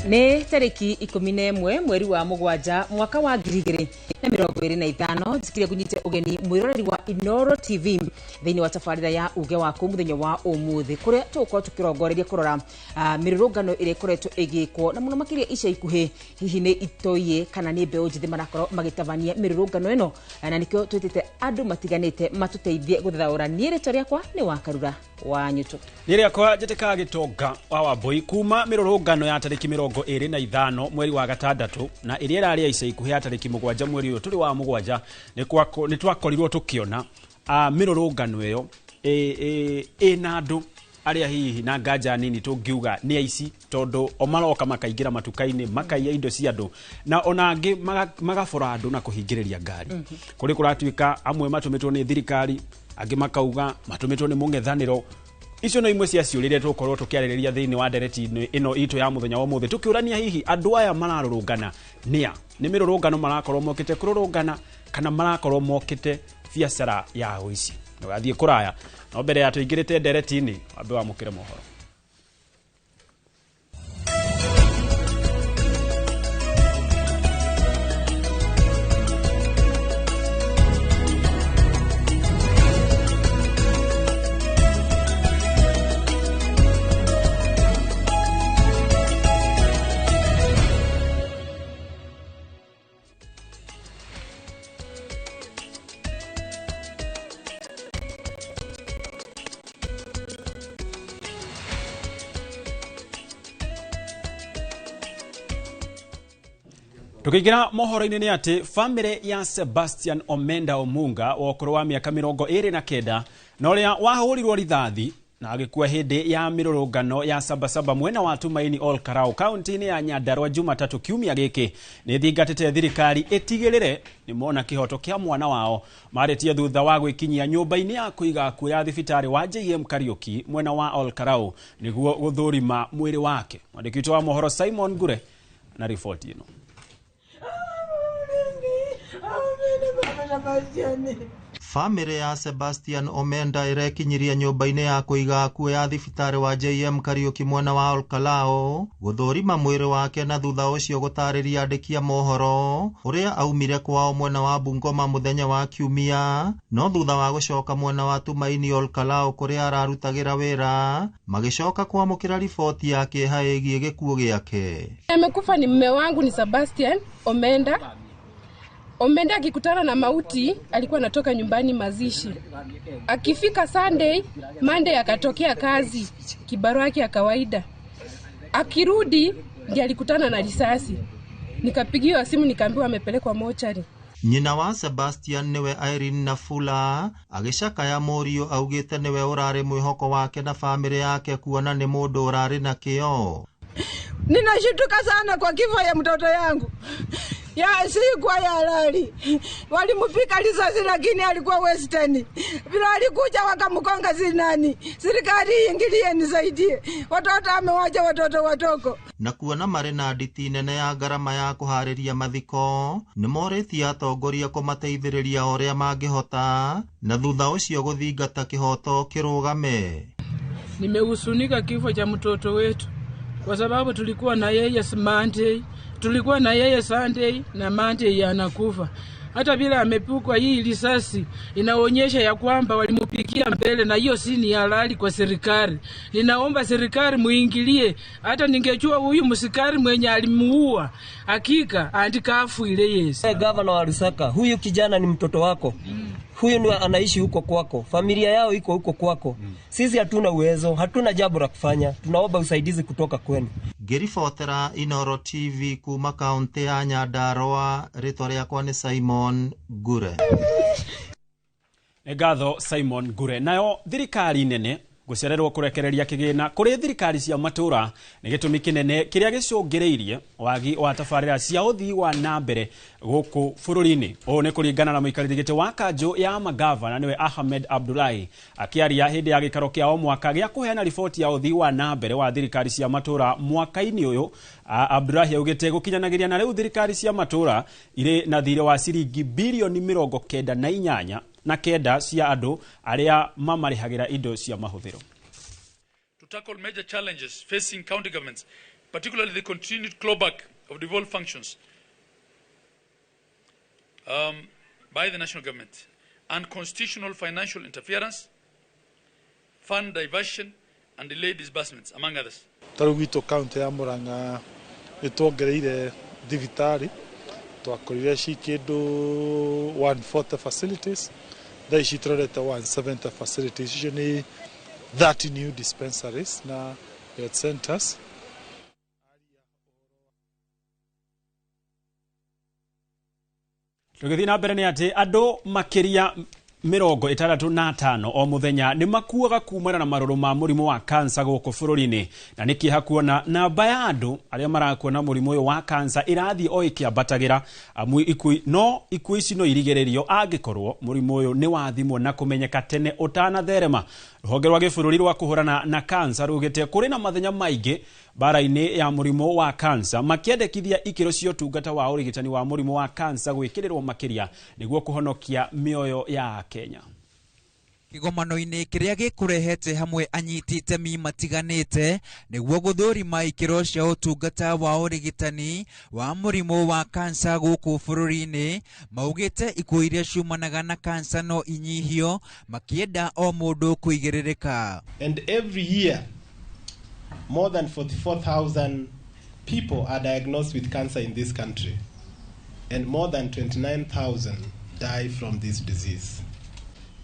Nĩ tarĩki 11 mweri wa 7 mwaka wa 2025. Njĩkire kũnyite ũgeni mwĩroreri wa Inooro TV thĩinĩ wa tabarĩra ya uge waku mũthenya wa ũmũthĩ, kũrĩa tũgũkorwo tũkĩrongoreria kũrora mĩrũrũngano ĩrĩa ĩkoretwo ĩgĩkwo na mũno makĩria ica ikuhĩ, hihi nĩ itoiĩ kana nĩ mbeũ njĩthĩ marakorwo magĩtabania mĩrũrũngano ĩno, na nĩkĩo twĩtĩte andũ matiganĩte matũteithie gũthathaũra. Niĩ rĩtwa rĩakwa nĩ Wakarura wa Nyutu. Nĩ rĩakwa njĩtĩkaga Gĩtonga wa Wambũi. Kuma mĩrũrũngano ya tarĩki 25 mweri wa 6 na ĩrĩa ĩrarĩ ya ica ikuhĩ ya tarĩki 7 mweri ũyũ tũrĩ wa 7, nĩ twakorirwo tũkĩona mĩrũrũngano ĩyo ĩna andũ arĩa hihi na nganja nini tũngiuga nĩ aici, tondũ o maroka makaingĩra matuka-inĩ makaiya indo cia andũ, na ona angĩ magabora andũ na kũhingĩrĩria ngari. Kũrĩ kũratuĩka amwe matũmĩtwo nĩ thirikari, angĩ makauga matũmĩtwo nĩ mũng'ethanĩro. Icio no imwe cia ciũria iria tũgũkorwo tũkĩarĩrĩria thĩinĩ wa ndereti ĩno itũ ya mũthenya wa ũmũthĩ, tũkĩũrania hihi andũ aya mararũrũngana nĩa? Nĩ mĩrũrũngano marakorwo mokĩte kũrũrũngana kana marakorwo mokĩte biacara ya ũici? Ndũgathiĩ kũraya, no mbere ya tũingĩrĩte ndereti-inĩ wambe wamũkĩre mohoro. Tukĩingĩra mohoro-inĩ nĩ atĩ bamĩrĩ ya Sebastian Omenda Omunga wa ũkũrũ wa mĩaka 29 na ũrĩa wahũrirwo rithathi na agĩkua hĩndĩ ya mĩrũrũngano ya Sabasaba mwena wa Tumaini Ol Kalou kaunti-inĩ ya Nyandarua Jumatatũ kiumia gĩkĩ, nĩ thingatĩte thirikari ĩtigĩrĩre nĩ mona kĩhoto kĩa mwana wao. Marĩtie thutha wa gwĩkinyia nyũmba-inĩ ya kũiga akuũ ya thibitarĩ wa JM Kariuki mwena wa Ol Kalou nĩguo gũthũrima mwĩrĩ wake. Mwandĩki witũ wa mohoro Simon Ngure na riboti ĩno. Bamĩrĩ ya Sebastian Omenda ĩrekinyirie nyũmba-inĩ ya kũiga akuũ ya thibitarĩ wa JM Kariuki mwena wa Ol Kalou gũthũrima mwĩrĩ wake, na thutha ũcio gũtarĩria andĩki a mohoro ũrĩa aumire kwao mwena wa Bungoma mũthenya wa Kiumia, no thutha wa gũcoka mwena wa Tumaini Ol Kalou kũrĩa ararutagĩra wĩra, magĩcoka kwamũkĩra riboti ya kĩeha ĩgiĩ gĩkuũ gĩake. Amekufa ni mume wangu ni Sebastian Omenda. Omenda akikutana na mauti alikuwa anatoka nyumbani mazishi. Akifika Sunday, Monday akatokea kazi kibarua yake ya kawaida. Akirudi ndiye alikutana na risasi. Nikapigiwa simu nikaambiwa amepelekwa mochari. Nyina wa Sebastian niwe Irene Nafula agĩcakaya mũriũ augĩte nĩwe ũrarĩ mwĩhoko wake na bamĩrĩ yake, kuona nĩ mũndũ ũrarĩ na kĩo. Ninashtuka sana kwa kifo ya mtoto yangu. Ya si kwa ya halali. Walimpiga risasi lakini alikuwa Western. Vile alikuja wakamkonga zinani. Serikali iingilie nisaidie. Watoto amewacha watoto watoko. Na kuona marĩ na nditi nene ya ngarama ya kũharĩria mathiko, nĩ morĩtie atongoria kũmateithĩrĩria o ũrĩa mangĩhota, na thutha ũcio gũthingata kĩhoto kĩrũgame. Nimehusunika kifo cha mtoto wetu kwa sababu tulikuwa na yeye Monday, tulikuwa na yeye Sunday na Monday anakufa. Hata bila amepukwa hii risasi inaonyesha ya kwamba walimupikia mbele, na hiyo si ni halali kwa serikali. Ninaomba serikali muingilie. Hata ningejua huyu msikari mwenye alimuua, hakika andika afu ile Yesu. Hey, gavana wa Lusaka, huyu kijana ni mtoto wako. Huyu ni anaishi huko kwako, familia yao iko huko kwako. Sisi hatuna uwezo, hatuna jambo la kufanya. Tunaomba usaidizi kutoka kwenu. Ngĩribotera Inooro TV kuma kaunti ya Nyandarua, rĩtwa rĩakwa nĩ Simon Ngure. Nĩ ngatho Simon Ngure. Nayo thirikari nene gũcererwo kũrekereria kĩgĩna kũrĩ thirikari cia matũra nĩ gĩtũmi kĩnene kĩrĩa gĩcũngĩrĩirie wagi wa tabarĩra cia ũthii wa na mbere gũkũ bũrũri-inĩ. Ũũ nĩ kũringana na mũikarĩri gĩtĩ wa kanjũ ya magavana nĩwe Ahmed Abdullahi, akĩaria hĩndĩ ya gĩikaro kĩa o mwaka gĩa kũheana riboti ya ũthii wa na mbere wa thirikari cia matũra mwaka-inĩ ũyũ. Abdullahi augĩte gũkinyanagĩria na rĩu thirikari cia matũra irĩ na thirĩ wa ciringi birioni 98 9 cia andũ arĩa mamarĩhagĩra indo cia mahũthĩro. To tackle major challenges facing county governments, particularly the continued clawback of devolved functions by the national government, unconstitutional financial interference, fund diversion, and delayed disbursements, among others. Tarĩu gwitũ kaunti ya Murang'a nĩ tuongereire thibitarĩ, twakorire ci kĩndũ 140 facilities, thaa ici tũrorete 170 facilities. Icio nĩ 30 new dispensaries na health centers. Tũgĩthiĩ na mbere nĩ atĩ andũ makĩria 65 o mũthenya nĩ makuaga kumana na marũrũ ma mũrimũ wa kansa gũkũ bũrũri-inĩ, na nĩ kĩeha kuona namba ya andũ arĩa marakua na mũrimũ ũyũ wa kansa ĩrathiĩ o ĩkĩambatagĩra. Amu no ikuũ ici no irigĩrĩrio angĩkorwo mũrimũ ũyũ nĩ wathimwo na kũmenyeka tene ũtanatherema. Rũhonge rwa gĩbũrũri rwa kũhũrana na kansa rugĩte kũrĩ na mathenya maingĩ mbara-inĩ ya mũrimũ wa kansa, makĩendekithia ikĩro cia ũtungata wa ũrigitani wa mũrimũ wa kansa gwĩkĩrĩrwo makĩria nĩguo kũhonokia mĩoyo ya Kenya. Kĩgomano-inĩ kĩrĩa gĩkũrehete hamwe anyiti itemi matiganĩte nĩguo gũthũrima ikĩro cia ũtungata wa ũrigitani wa mũrimũ wa kansa gũkũ bũrũri-inĩ, maugĩte ikuũ iria ciumanaga na kansa no inyihio, makĩenda o mũndũ kũigĩrĩrĩka. And every year more than 44,000 people are diagnosed with cancer in this country, and more than 29,000 die from this disease.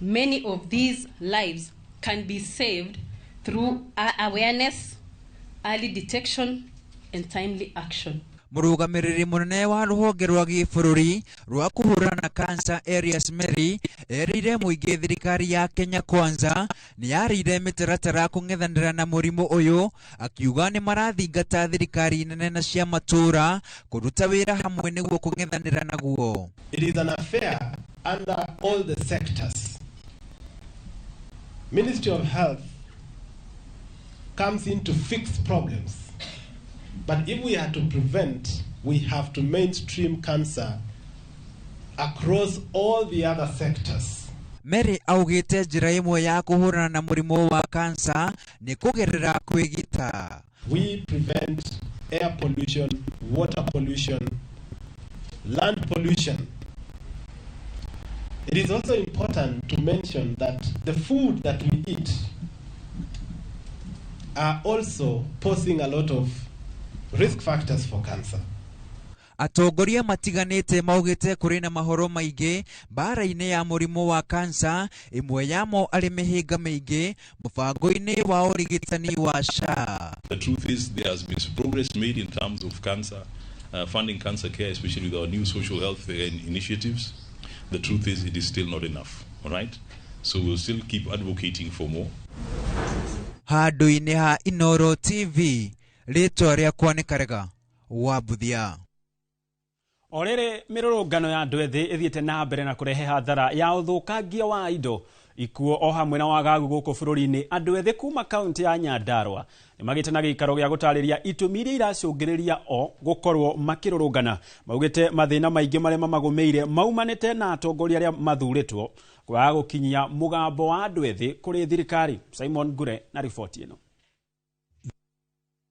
Many of these lives can be saved through awareness, early detection, and timely action. Mũrũgamĩrĩri mũnene wa rũhonge rwa gĩbũrũri rwa kũhũrana na kansa Elias Mary erĩire mũingĩ thirikari ya Kenya Kwanza nĩ yarĩire mĩtaratara kũng'ethanĩra na mũrimũ ũyũ, akiuga nĩ marathingata thirikari nene na cia matũũra kũruta wĩra hamwe nĩguo kũng'ethanĩra naguo. It is an affair under all the sectors. Ministry of Health comes in to fix problems. But if we are to prevent, we have to mainstream cancer across all the other sectors. Mary augĩte njĩra ĩmwe ya kũhũrana na mũrimũ wa kansa nĩ kũgerera kwĩgita. We prevent air pollution, water pollution, land pollution. It is also important to mention that the food that we eat are also posing a lot of risk factors for cancer. Atongoria matiganĩte maugĩte kũrĩ na mahoro maingĩ mbara-inĩ ya mũrimũ wa kansa, ĩmwe yamo arĩ mĩhĩnga mĩingĩ mũbango-inĩ wa ũrigitani wa SHA. The truth is there has been progress made in terms of cancer, funding cancer care, especially with our new social health initiatives. The truth is it is still not enough, all right? So we'll still keep advocating for more. Handũ-inĩ ha Inooro TV, rĩtwa rĩakwa nĩ Karega wa Mbuthia. O rĩrĩ mĩrũrũngano ya andũ ethĩ ĩthiĩte na mbere na kũrehe hathara ya ũthũkangia wa indo, ikuũ o hamwe na wagagu gũkũ bũrũri-inĩ, andũ ethĩ kuma kaunti ya Nyandarua nĩ magĩte na gĩikaro gĩa gũtarĩria itũmi iria iracũngĩrĩria o gũkorwo makĩrũrũngana. Maugĩte mathĩna maingĩ marĩa mamagũmĩire maumanĩte na atongoria arĩa mathurĩtwo kwaga gũkinyia mũgambo wa andũ ethĩ kũrĩ thirikari. Simon Ngure na riboti ĩno.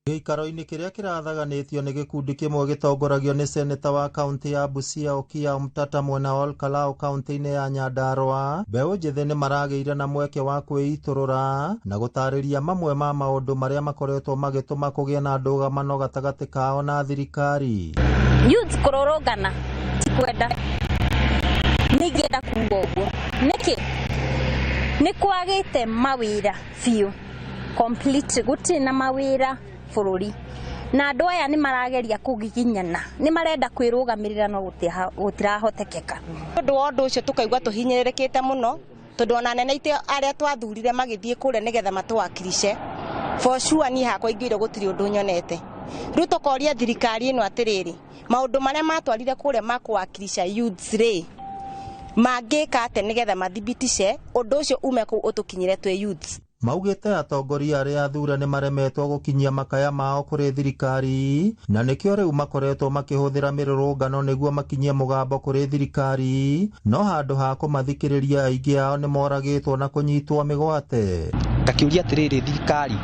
Gĩikaro-inĩ kĩrĩa kĩrathaganĩtio nĩ gĩkundi kĩmwe gĩtongoragio nĩ seneta wa kaunti ya Busia Okiya Omtata mwena wa Olkalau kaunti-inĩ ya Nyandarua, mbeũ njĩthĩ nĩ maragĩire na mweke wa kwĩitũrũra na gũtarĩria mamwe ma maũndũ marĩa makoretwo magĩtũma kũgĩe na ndũgamano gatagatĩ kao na thirikari. Youth kũrũrũngana ti kwenda, ningĩenda kuuga ũguo nĩkĩ nĩ kwagĩte mawĩra biũ complete, gũtirĩ na mawĩra bũrũri, na andũ aya nĩ marageria kũgiginyana, nĩ marenda kwĩrũgamĩrĩra no gũtirahotekeka. Ũndũ wa ũndũ ũcio tũkaigua tũhinyĩrĩrĩkĩte mũno, tondũ ona anene aitũ arĩa twathurire magĩthiĩ kũrĩa nĩgetha matũwakirice, for sure niĩ hakwa ingĩire gũtirĩ ũndũ nyonete. Rĩu tũkoria thirikari ĩno atĩrĩrĩ, maũndũ marĩa matwarire kũrĩa ma kũwakirisha youths rĩ, mangĩka atĩa nĩgetha mathibitice ũndũ ũcio ume kũu ũtũkinyĩre twĩ youths. Maugĩte atongoria arĩa athure nĩ maremetwo gũkinyia makaya mao kũrĩ thirikari, na nĩkĩo rĩu makoretwo makĩhũthĩra mĩrũrũngano nĩguo makinyie mũgambo kũrĩ thirikari, no handũ ha kũmathikĩrĩria aingĩ ao nĩ moragĩtwo na kũnyitwo mĩgwate. Ngakĩũria atĩrĩrĩ, thirikari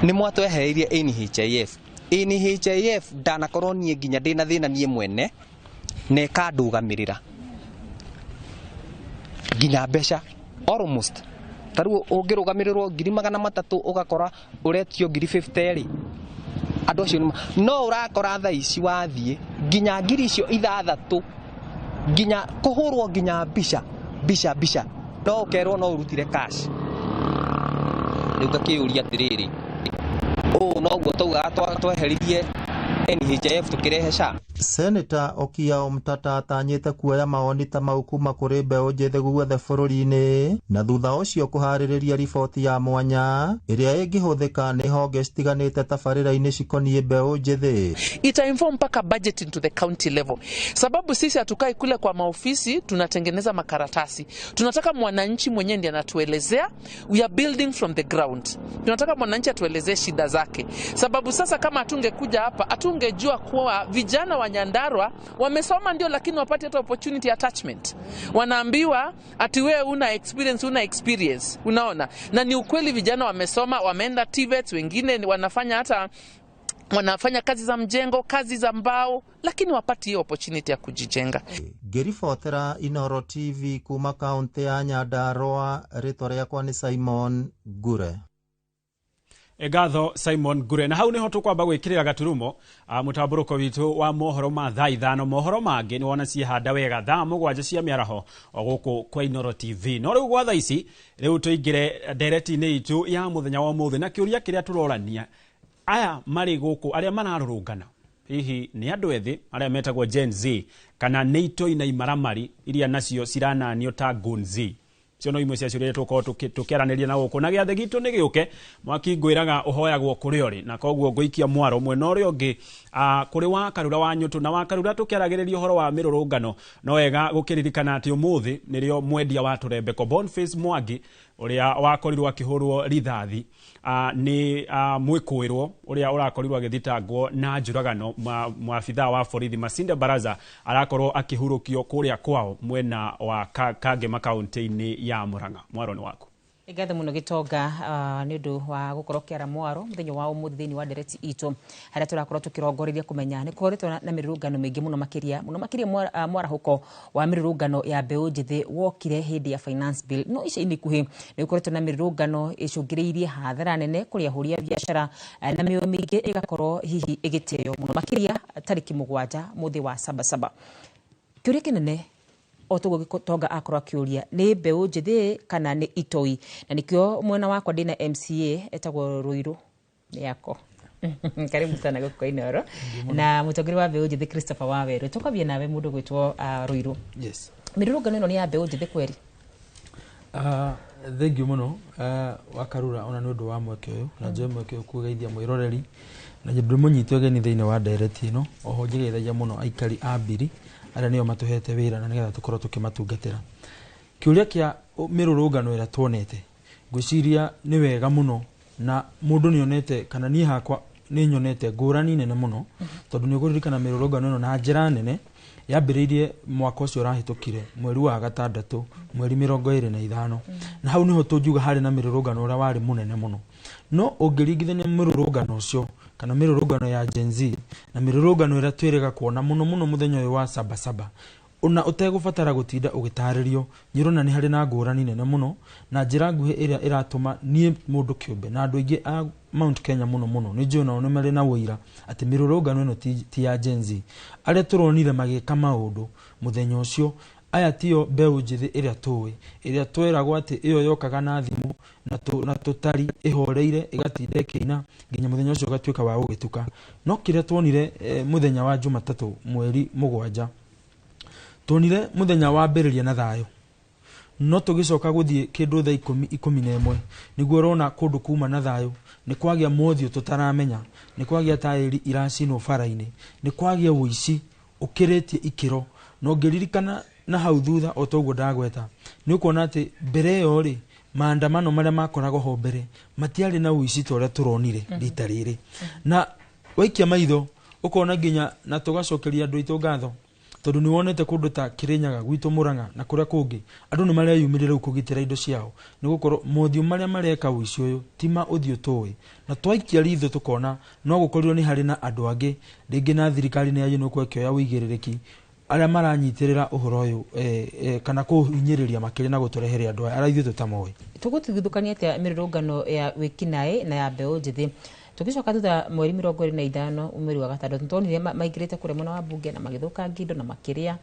nĩ mwatwehereirie NHIF, NHIF ndanakorwo niĩ nginya ndĩna thĩna niĩ mwene na ĩkandũgamĩrĩra nginya mbeca almost ta rĩu ũngĩrũgamĩrĩrwo 300,000 ũgakora ũretio 50,000 rĩ, andũ acio no ũrakora thaa ici wathiĩ nginya 6,000 nginya kũhũrwo nginya mbica mbica mbica no ũkerwo no ũrutire cash. Rĩu ngakĩũria atĩrĩrĩ, ũũ noguo taugaga tweheririe NHIF tũkĩrehe SHA. Senator Okiya Omtatah atanyĩte kuoya mawoni ta mau kuma kũrĩ mbeũ njĩthĩ guothe bũrũri-inĩ na thutha ũcio kũharĩrĩria riboti ya mwanya ĩrĩa ĩngĩhũthĩka nĩ honge citiganĩte tabarĩra-inĩ cikoniĩ mbeũ njĩthĩ. Ita inform mpaka budget into the county level, sababu sisi hatukai kule kwa maofisi tunatengeneza makaratasi. Tunataka mwananchi mwenyewe ndiye anatuelezea. We are building from the ground. Tunataka mwananchi atuelezee shida zake, sababu sasa kama hatungekuja hapa hatungejua kuwa vijana wa Nyandarua wamesoma ndio, lakini wapate hata opportunity attachment. Wanaambiwa ati wewe una experience, una experience. Unaona? Na ni ukweli vijana wamesoma, wameenda TVET, wengine wanafanya hata wanafanya kazi za mjengo, kazi za mbao, lakini wapati hiyo opportunity ya kujijenga. Ngĩribotera Inooro TV kuma kaunti ya Nyandarua, rĩtwa rĩakwa nĩ Simon Ngure. Ngatho Simon Ngure. Na hau niho tukwamba gwikirira gaturumo mutamburuko witu wa mohoro ma thaa 5. Mohoro mangi ni wona ciehanda wega thaa 7 cia miaraho o guku kwa Inooro TV. No riu gwa thaa ici riu tuingire ndereti-inĩ itu ya muthenya wa umuthi na kiuria kiria turorania aya mari guku aria mararurungana hihi ni andu ethi aria metagwo Gen Z kana nĩ itoi na imaramari iria nacio cirananio ta Gon Z. Ciono imwe cia ciũria tũkorwo tũkĩaranĩria na gũkũ na gĩathĩ gitũ nĩ gĩũke mwaki ngwĩraga ũhoyagwo kũrĩ ũrĩ na koguo ngũikia mwaro mwena ũrĩa ũngĩ kũrĩ wa Karura wa Nyũtũ na wa Karura tũkĩaragĩrĩria ũhoro wa mĩrũrũngano no wega gũkĩririkana atĩ ũmũthĩ nĩrĩo mwendia wa tũrembeko Boniface Mwangi ũrĩa wakorirwo akĩhũrwo rithathi nĩ mwĩkũĩrwo ũrĩa ũrakorirwo agĩthitangwo na njũragano mwabithaa wa borithi Masinde Baraza arakorwo akĩhurũkio kũrĩa kwao mwena wa Kangema kaunti-inĩ ya Murang'a. Mwaro nĩ waku. Ngatho muno Gitonga nĩ ũndũ wa gũkorwo kĩara mwaro mũthenya wa ũmũthĩ thĩinĩ wa ndereti itũ harĩa tũrakorwo tũkĩrongoreria kũmenya nĩ kũhoretwo na mĩrũrũngano mĩingĩ mũno makĩria mwarahũko wa mĩrũrũngano ya mbeũ njĩthĩ wokire hĩndĩ ya finance bill. No ica-inĩ ikuhĩ nĩ gũkoretwo na mĩrũrũngano ĩcũngĩrĩirie hathara nene kũrĩ ahũri a biacara na mĩoyo mĩingĩ ĩgakorwo hihi ĩgĩteo mũno makĩria tarĩki 7 mũthĩ wa Sabasaba. Kĩũria kĩnene o toguo Gitonga akorwo akĩũria nĩ mbeũ njĩthĩ kana nĩ itoi, na nĩkĩo mwena wakwa ndĩna MCA etagwo Ruiru yako. Karibu sana gũkũ Inooro na mũtongoria wa mbeũ njĩthĩ Christopher Waweru. Tũkwambia nawe mũndũ gwĩtwo Ruiru. Yes. Mĩrũrũngano ĩno nĩ ya mbeũ njĩthĩ kweri? Thank you mũno wa Karura ona nĩ ũndũ wa mweke ũyũ na njoe mweke ũyũ kũgeithia mwĩroreri na ndĩmũnyite ũgeni thĩinĩ wa ndereti ĩno. Oho njĩgeithagia mũno aikari a Mbiri arĩa nĩo matũhete wĩra na nĩgetha tũkorwo tũkĩmatungatĩra. Kĩũria kĩa mĩrũrũngano ĩrĩa tuonete ngwĩciria nĩ wega mũno na mũndũ nĩonete kana niĩ hakwa nĩ nyonete ngũrani nene mũno tondũ nĩ ũkũririkana mĩrũrũngano ĩno na njĩra nene yambĩrĩirie mwaka ũcio ũrahĩtũkire mweri wa gatandatũ mweri 25 na hau nĩho tũngiuga harĩ na mĩrũrũngano ũrĩa warĩ mũnene mũno. No ũngĩringithania mĩrũrũngano ũcio kana mĩrũrũngano ya Gen Z na mĩrũrũngano ĩrĩa twĩrĩga kuona mũno mũno mũthenya ũyũ wa Sabasaba ona ũtegũbatara gũtinda ũgĩtarĩrio nĩ ũrona nĩ harĩ na ngũrani nene mũno na njĩra nguhĩ ĩrĩa ĩratũma niĩ mũndũ kĩũmbe na andũ aingĩ a Mount Kenya mũno mũno nĩ njũĩ nao nĩ marĩ na ũira atĩ mĩrũrũngano ĩno ti ya Gen Z. Arĩa tũronire magĩka maũndũ mũthenya ũcio aya tio mbeũ njĩthĩ ĩrĩa tũĩ ĩrĩa tweragwo atĩ ĩyo yokaga na thimũ na tũtari ĩhoreire ĩgatinda ĩkĩina nginya mũthenya ũcio ũgatuĩka wa gũgĩtuka. No kĩrĩa tuonire mũthenya wa Jumatatũ mweri 7 tuonire mũthenya wambĩrĩria na thayũ no tũgĩcoka gũthiĩ kĩndũ thaa 11 nĩguo ũrona kũndũ kuma na thayũ nĩ kwagĩa mothiũ tũtaramenya nĩ kwagĩa taĩri iracinwo bara-inĩ nĩ kwagĩa ũici ũkĩrĩtie ikĩro. No ngĩririkana na hau thutha o toguo ndagweta nĩ ũkuona atĩ mbere ĩyo rĩ maandamano marĩa makoragwo ho mbere matiarĩ na ũici ta ũrĩa tũronire rita rĩrĩ. Na waikia maitho ũkona nginya na tũgacokeria andũ aitũ ngatho Tondu nĩ wonete kũndũ ta Kirinyaga, gwitũ Murang'a na kũrĩa kũngĩ, andũ nĩ mareyumĩria rĩu kũgitĩra indo ciao, nĩ gũkorwo mothiũ marĩa mareka ũici ũyũ ti ma ũthiũ tũĩ. Na twaikia ritho tũkona no gũkorirwo nĩ harĩ na andũ angĩ rĩngĩ, na thirikari nĩ yagĩrĩirwo nĩ ĩkĩoya ũigĩrĩrĩki arĩa maranyitĩrĩra ũhoro ũyũ kana kũhinyĩrĩria makĩria na gũtũrehere andũ aya arĩa ithuĩ tũtamoĩ. Tũgũtigithũkania atĩa mĩrũrũngano ya wĩkinaĩ na ya mbeũ njĩthĩ? Tũgĩcoka thutha mweri 25 mweri wa gatandatũ, nĩtuonire maingĩrĩte kũrĩa mwena wa mbunge na magĩthũkangia indo na makĩrĩa.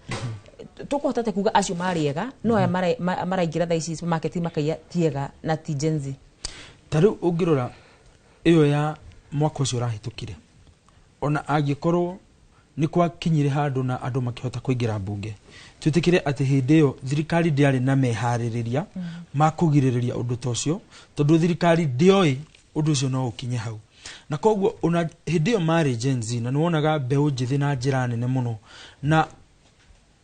Tũkũhota atĩa kuga acio marĩ ega, no aya maraingĩra thaa ici supermarket makaiya ti ega na ti Gen Z? Ta rĩu ũngĩrora ĩyo ya mwaka ũcio ũrahĩtũkire, ona angĩkorwo nĩ gwakinyire handũ na andũ makĩhota kũingĩra mbunge, twĩtĩkĩre atĩ hĩndĩ ĩyo thirikari ndĩarĩ na meharĩrĩria ma kũgirĩrĩria ũndũ ta ũcio, tondũ thirikari ndĩoĩ ũndũ ũcio no ũkinye hau. Na koguo ona hĩndĩ ĩyo marĩ Gen Z, na nĩwonaga mbeũ njĩthĩ na njĩra nene mũno, na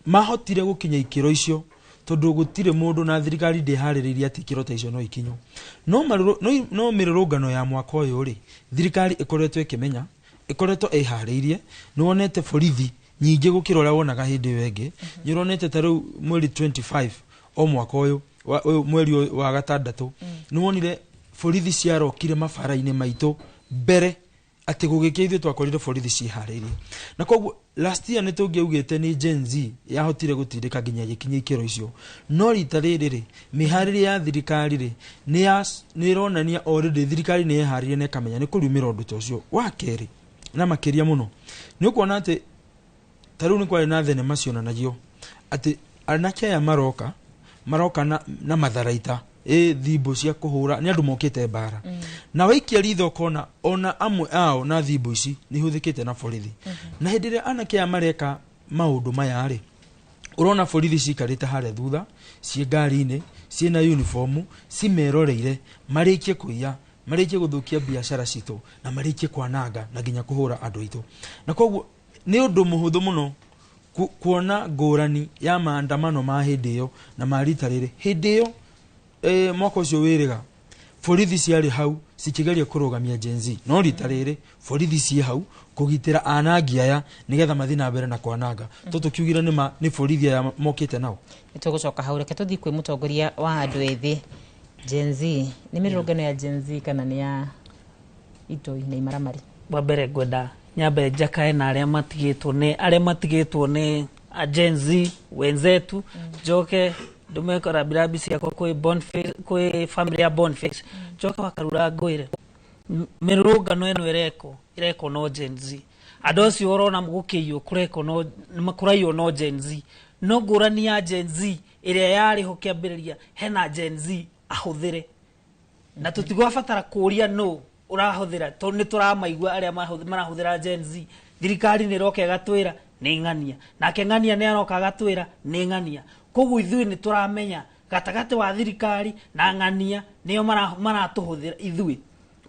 mahotire gũkinya ikĩro icio tondũ gũtirĩ mũndũ na thirikari ndĩharĩrĩirie atĩ ikĩro ta icio no ikinywo. No mĩrũrũngano ya mwaka ũyũ rĩ, thirikari ĩkoretwo ĩkĩmenya, ĩkoretwo ĩharĩirie. Nĩ wonete borithi nyingĩ gũkĩra ũrĩa wonaga hĩndĩ ĩyo ĩngĩ. Nĩ ũronete ta rĩu mweri 25 o mwaka ũyũ ũyũ mweri ũyũ wa gatandatũ, nĩ wonire borithi ciarokire mabara-inĩ maitũ mbere atĩ gũgĩkĩa ithuĩ twakorire borithi ciĩharĩirie. Na koguo last year nĩ tũngĩaugĩte nĩ Gen Z yahotire gũtindĩka nginya ĩgĩkinya ikĩro icio, no rita rĩrĩ rĩ, mĩharĩrie ya thirikari rĩ nĩ ĩronania already thirikari nĩ yeharĩrie na ĩkamenya nĩ kũriumĩra ũndũ ta ũcio. Wa kerĩ, na makĩria mũno, nĩ ũkuona atĩ ta rĩu nĩ kwarĩ na thenema cionanagio atĩ anake aya maroka na matharaita, ĩ thimbo cia kũhũra, nĩ andũ mokĩte mbara. Na waikia ritho ũkona ona amwe ao na thimbo ici nĩ ihũthĩkĩte na borithi. Na hĩndĩ ĩrĩa anake aya mareka maũndũ maya rĩ, ũrona borithi cikarĩte harĩa thutha ciĩ ngari-inĩ ciĩna uniform, cimeroreire marĩkie kũiya, marĩkie gũthũkia biacara citũ, na marĩkie kwananga na nginya kũhũra andũ aitũ. Na koguo nĩ ũndũ mũhũthũ mũno kuona ngũrani ya maandamano ma hĩndĩ ĩyo na ma rita rĩrĩ. Hĩndĩ ĩyo mwaka ũcio wĩrĩga borithi ciarĩ hau cikĩgeria kũrũgamia Gen Z, no rita rĩrĩ borithi ciĩ hau kũgitĩra anangi aya nĩgetha mathiĩ na mbere na kwananga. To tũkiugire nĩ nĩ borithi aya mokĩte nao. Nĩ tũgũcoka hau. Reke tũthiĩ kwĩ mũtongoria wa andũ ethĩ Gen Z. Nĩ mĩrũrũngano ya Gen Z kana nĩ ya itoi na imaramari? Wa mbere ngwenda nyambe njakae na arĩa matigĩtwo nĩ a Gen Z wenzetu, njoke ndume rambirambi ciakwa kwĩ Boniface, kwĩ family ya Boniface, njoke Wakarura ngwĩre mĩrũrũngano ĩno ĩrekwo no Gen Z. Andũ acio ũrona gũkĩiywo kũrekwo no kũraiywo no Gen Z, no ngũrani ya Gen Z ĩrĩa yarĩ ho kĩambĩrĩria, hena Gen Z ahũthĩre na tũtigwabatara kũria nũ ũrahũthĩra, tondũ nĩ tũramaigua arĩa marahũthĩra Gen Z. Thirikari nĩ ĩroka ĩgatwĩra nĩ ng'ania, nake ng'ania nĩ aroka agatwĩra nĩ ng'ania. Koguo ithuĩ nĩ tũramenya gatagatĩ wa thirikari na ng'ania nĩo maratũhũthĩra ithuĩ,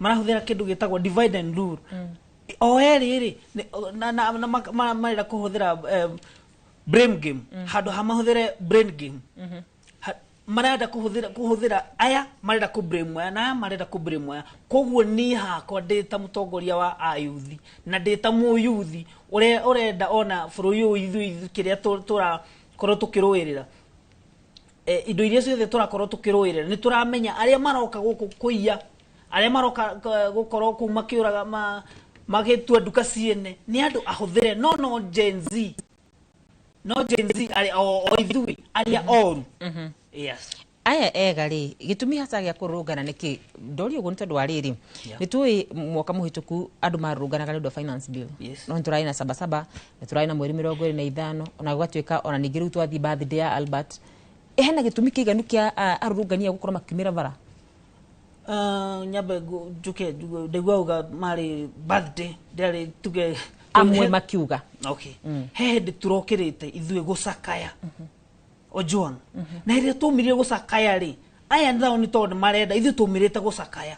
marahũthĩra kĩndũ gĩtagwo divide and rule. O erĩ rĩ na marenda kũhũthĩra blame game handũ ha mahũthĩre brain game. Marenda kũhũthĩra aya marenda kũ blame aya na aya marenda kũ blame aya. Koguo niĩ hakwa ndĩ ta mũtongoria wa ayuthi na ndĩ ta mũyuthi ũrĩa ũrenda ona bũrũri ũyũ ithuĩ kĩrĩa tũrakorwo tũkĩrũĩrĩra, indo iria ciothe tũrakorwo tũkĩrũĩrĩra, nĩ tũramenya arĩa maroka gũkũ kũiya, arĩa maroka gũkorwo kũu makĩũraga magĩtua nduka ciene nĩ andũ ahũthĩre, no Gen Z, no Gen Z arĩa o ithuĩ arĩa oru, yes. Aya ega rĩ, gĩtũmi hasa gĩa kũrũrũngana nĩkĩ? Ndoria ũguo nĩ tondũ wa rĩrĩ, nĩ tũĩ mwaka mũhĩtũku andũ marũrũnganaga nĩ ũndũ wa finance bill. No nĩ tũrarĩ na Sabasaba, nĩ tũrarĩ na mweri 25, ona gũgatuĩka ona ningĩ rĩu twathiĩ birthday ya Albert. Hena gĩtũmi kĩiganu kĩa arũrũngani aya gũkorwo makiumĩra bara? Nyambe njuke ndaigua uga marĩ birthday ndĩarĩ tuge Amwe makiuga. Okay, he hĩndĩ tũrokĩrĩte ithuĩ gũcakaya Ojwang, na hĩndĩ ĩrĩa tũmirire gũcakaya rĩ, aya nao nĩ tondũ marenda ithuĩ tũmirĩte gũcakaya,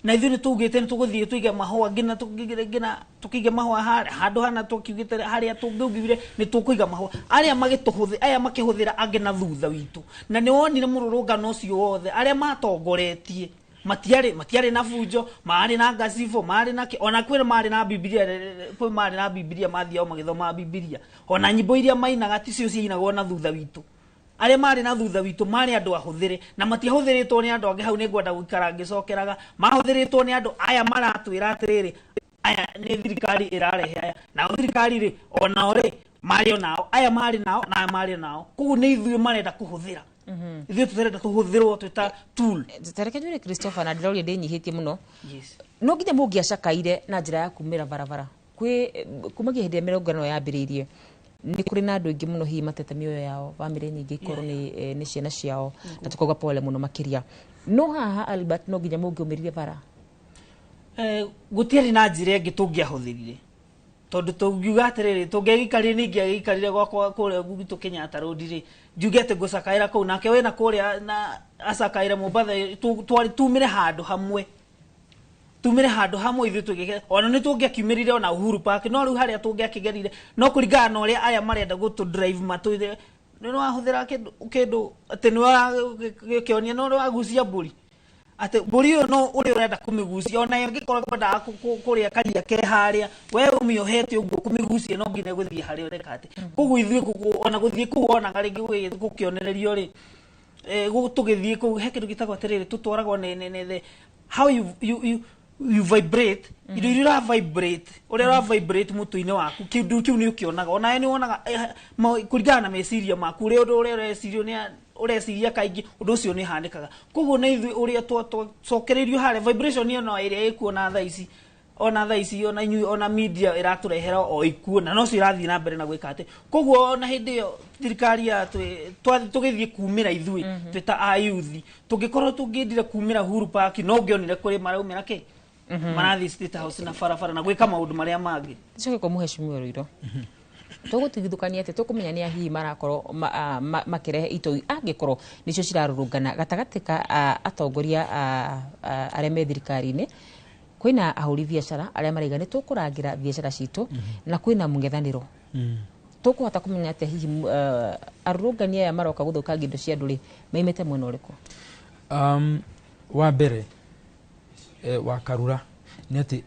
na ithuĩ nĩ tũugĩte nĩ tũgũthiĩ tũige mahũa nginya nginya tũkĩige mahũa handũ hana tũkiugĩte harĩa tũngĩugire nĩ tũkũiga mahũa. Arĩa magĩtũhũthĩ aya makĩhũthĩra angĩ na thutha witũ, na nĩ wonire mũrũrũngano ũcio wothe arĩa matongoretie Matiarĩ na bunjo, marĩ na ngacibũ, marĩ na ona kwĩ marĩ na Bibilia, kwĩ marĩ na Bibilia, mathiao magĩthoma Bibilia. Ona nyĩmbo iria mainaga ticio ciainagwo na thutha witũ. Arĩa marĩ na thutha witũ marĩ andũ ahũthĩre, na matiahũthĩrĩtwo nĩ andũ angĩ. Hau nĩngwenda gũikara ngĩcokeraga, mahũthĩrĩtwo nĩ andũ aya maratwĩra atĩrĩrĩ, aya nĩ thirikari ĩrarehe aya, nao thirikari rĩ, onao rĩ marĩ onao, aya marĩ nao na aya marĩ nao. Koguo nĩ ithuĩ marenda kũhũthĩra, ithuĩ tũtarenda tũhũthĩrwo twĩ ta tool. Tareke njũrie Christopher, na ndĩroria ndĩnyihĩtie mũno. Yes. No nginya mũngĩacakaire na njĩra ya kumĩra barabara kwĩ kumagia hĩndĩ ĩrĩa mĩrũngano yambĩrĩirie, nĩ kũrĩ na andũ aingĩ mũno hihi matete mĩoyo yao, bamĩrĩ nyingĩ ikorwo nĩ ciana ciao, na tũkauga pole mũno makĩria. No haha Albert, no nginya mũngĩumĩrire bara? Gũtiarĩ na njĩra ĩngĩ tũngĩahũthĩrire, tondũ tũngiuga atĩrĩrĩ, tũngĩagĩikarire, nĩ ingĩagĩikarire gwakwa kũrĩa gwitũ Kenyatta Road rĩ, njuge atĩ ngũcakaĩra kũu, nake wĩna kũrĩa na acakaĩre Mombatha, twarĩ tumĩre handũ hamwe, tumĩre handũ hamwe ithuĩ tũgĩke. Ona nĩ tũngĩakiumĩrire ona Uhuru Park, no rĩu harĩa tũngĩakĩgerire, no kũringana na ũrĩa aya marenda gũtũ drive matwĩre nĩ wahũthĩra kĩndũ atĩ nĩ wakĩonia no wagucia mbũri, atĩ mbũri ĩyo no ũrĩa ũrenda kũmĩgucia, ona ĩngĩkorwo kwendaga kũrĩa karia ke harĩa, we ũmĩohete ũguo kũmĩgucia no nginya gũthiĩ harĩa ũreka atĩ. Koguo ithuĩ ona gũthiĩ kũu wonaga rĩngĩ gũkĩonererio rĩ, tũgĩthiĩ kũu he kĩndũ gĩtagwo atĩrĩrĩ, tũtwaragwo nĩ how you vibrate, indo iria ũra vibrate, ũrĩa ũra vibrate mũtwe-inĩ waku, kĩndũ kĩu nĩ ũkĩonaga, onawe nĩ wonaga kũringana na meciria maku, ũrĩa ũndũ ũrĩa ũrecirio nĩ ũreciria kaingĩ, ũndũ ũcio nĩ ũhanĩkaga. Koguo na ithuĩ ũrĩa twacokereirio harĩa, vibration ĩyo no ĩrĩa ĩkuo na thaa ici, ona thaa ici ona inyuĩ ona media ĩratũrehera o ikuo, na nocio ĩrathiĩ na mbere na gwĩka atĩ. Koguo ona hĩndĩ ĩyo thirikari ya tũgĩthiĩ kumĩra ithuĩ twĩ ta ayuthi, tũngĩkorwo tũngĩendire kumĩra Uhuru Park, no ũngĩonire kũrĩ maraumĩra kĩ marathiĩ State House na barabara na gwĩka maũndũ marĩa mangĩ. Tucoke kwa mũheshimiwa Ruiro, tũgũtigithũkania atĩ tũkũmenya nĩ a hihi marakorwo makĩrehe itoi angĩkorwo nĩcio cirarũrũngana gatagatĩ ka atongoria arĩa me thirikari-inĩ, kwĩna ahũri biacara arĩa maraiga nĩ tũkũrangĩra biacara citũ, na kwĩna mũng'ethanĩro. Tũkũhota kũmenya atĩa hihi arũrũngani aya maroka gũthũkangia indo cia andũ rĩ maimĩte mwena ũrĩkũ? Wa mbere wa Karura nĩ atĩ